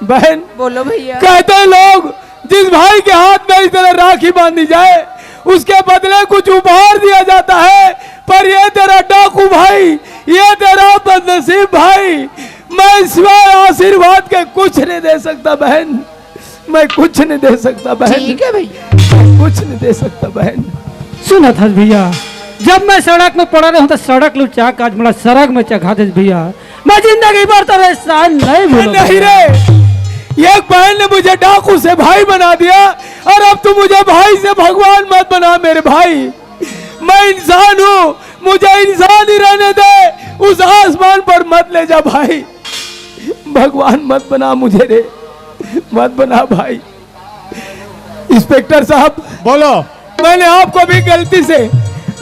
बहन, बोलो भैया। कहते हैं लोग, जिस भाई के हाथ में इस तरह राखी बांधी जाए, उसके बदले कुछ उपहार दिया जाता है, पर ये तेरा डाकू भाई, ये तेरा बदनसीब भाई, मैं सिवाय आशीर्वाद के कुछ नहीं दे सकता बहन, मैं कुछ नहीं दे सकता बहन। ठीक है भैया। मैं कुछ नहीं दे सकता बहन। सुनत हस भैया, जब मैं सड़क में पड़ा रहूं तो सड़क लू चाक आज मोला सरग में चघा देस भैया। मैं जिंदगी भर तेरा एहसान नहीं भूलूंगा। नहीं रे, एक बहन ने मुझे डाकू से भाई बना दिया और अब तू मुझे भाई से भगवान मत बना मेरे भाई। मैं इंसान हूँ, मुझे इंसान ही रहने दे, उस आसमान पर मत ले जा भाई। भगवान मत बना मुझे रे, मत बना भाई। इंस्पेक्टर साहब, बोलो। मैंने आपको भी गलती से,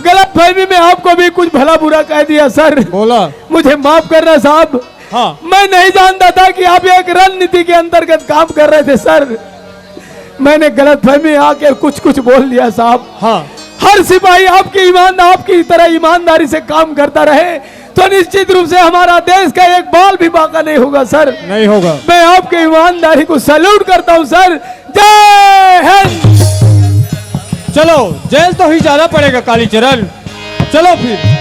गलत फहमी में आपको भी कुछ भला बुरा कह दिया सर। बोला। मुझे माफ करना साहब। हाँ। मैं नहीं जानता था कि आप एक रणनीति के अंतर्गत काम कर रहे थे सर। मैंने गलत फहमी आके कुछ कुछ बोल दिया साहब। हाँ। हर सिपाही आपकी ईमान, आपकी तरह ईमानदारी से काम करता रहे तो निश्चित रूप से हमारा देश का एक बाल भी बांका नहीं होगा सर। नहीं होगा। मैं आपकी ईमानदारी को सैल्यूट करता हूँ सर। जय हिंद। चलो, जेल तो ही जाना पड़ेगा कालीचरण। चलो फिर।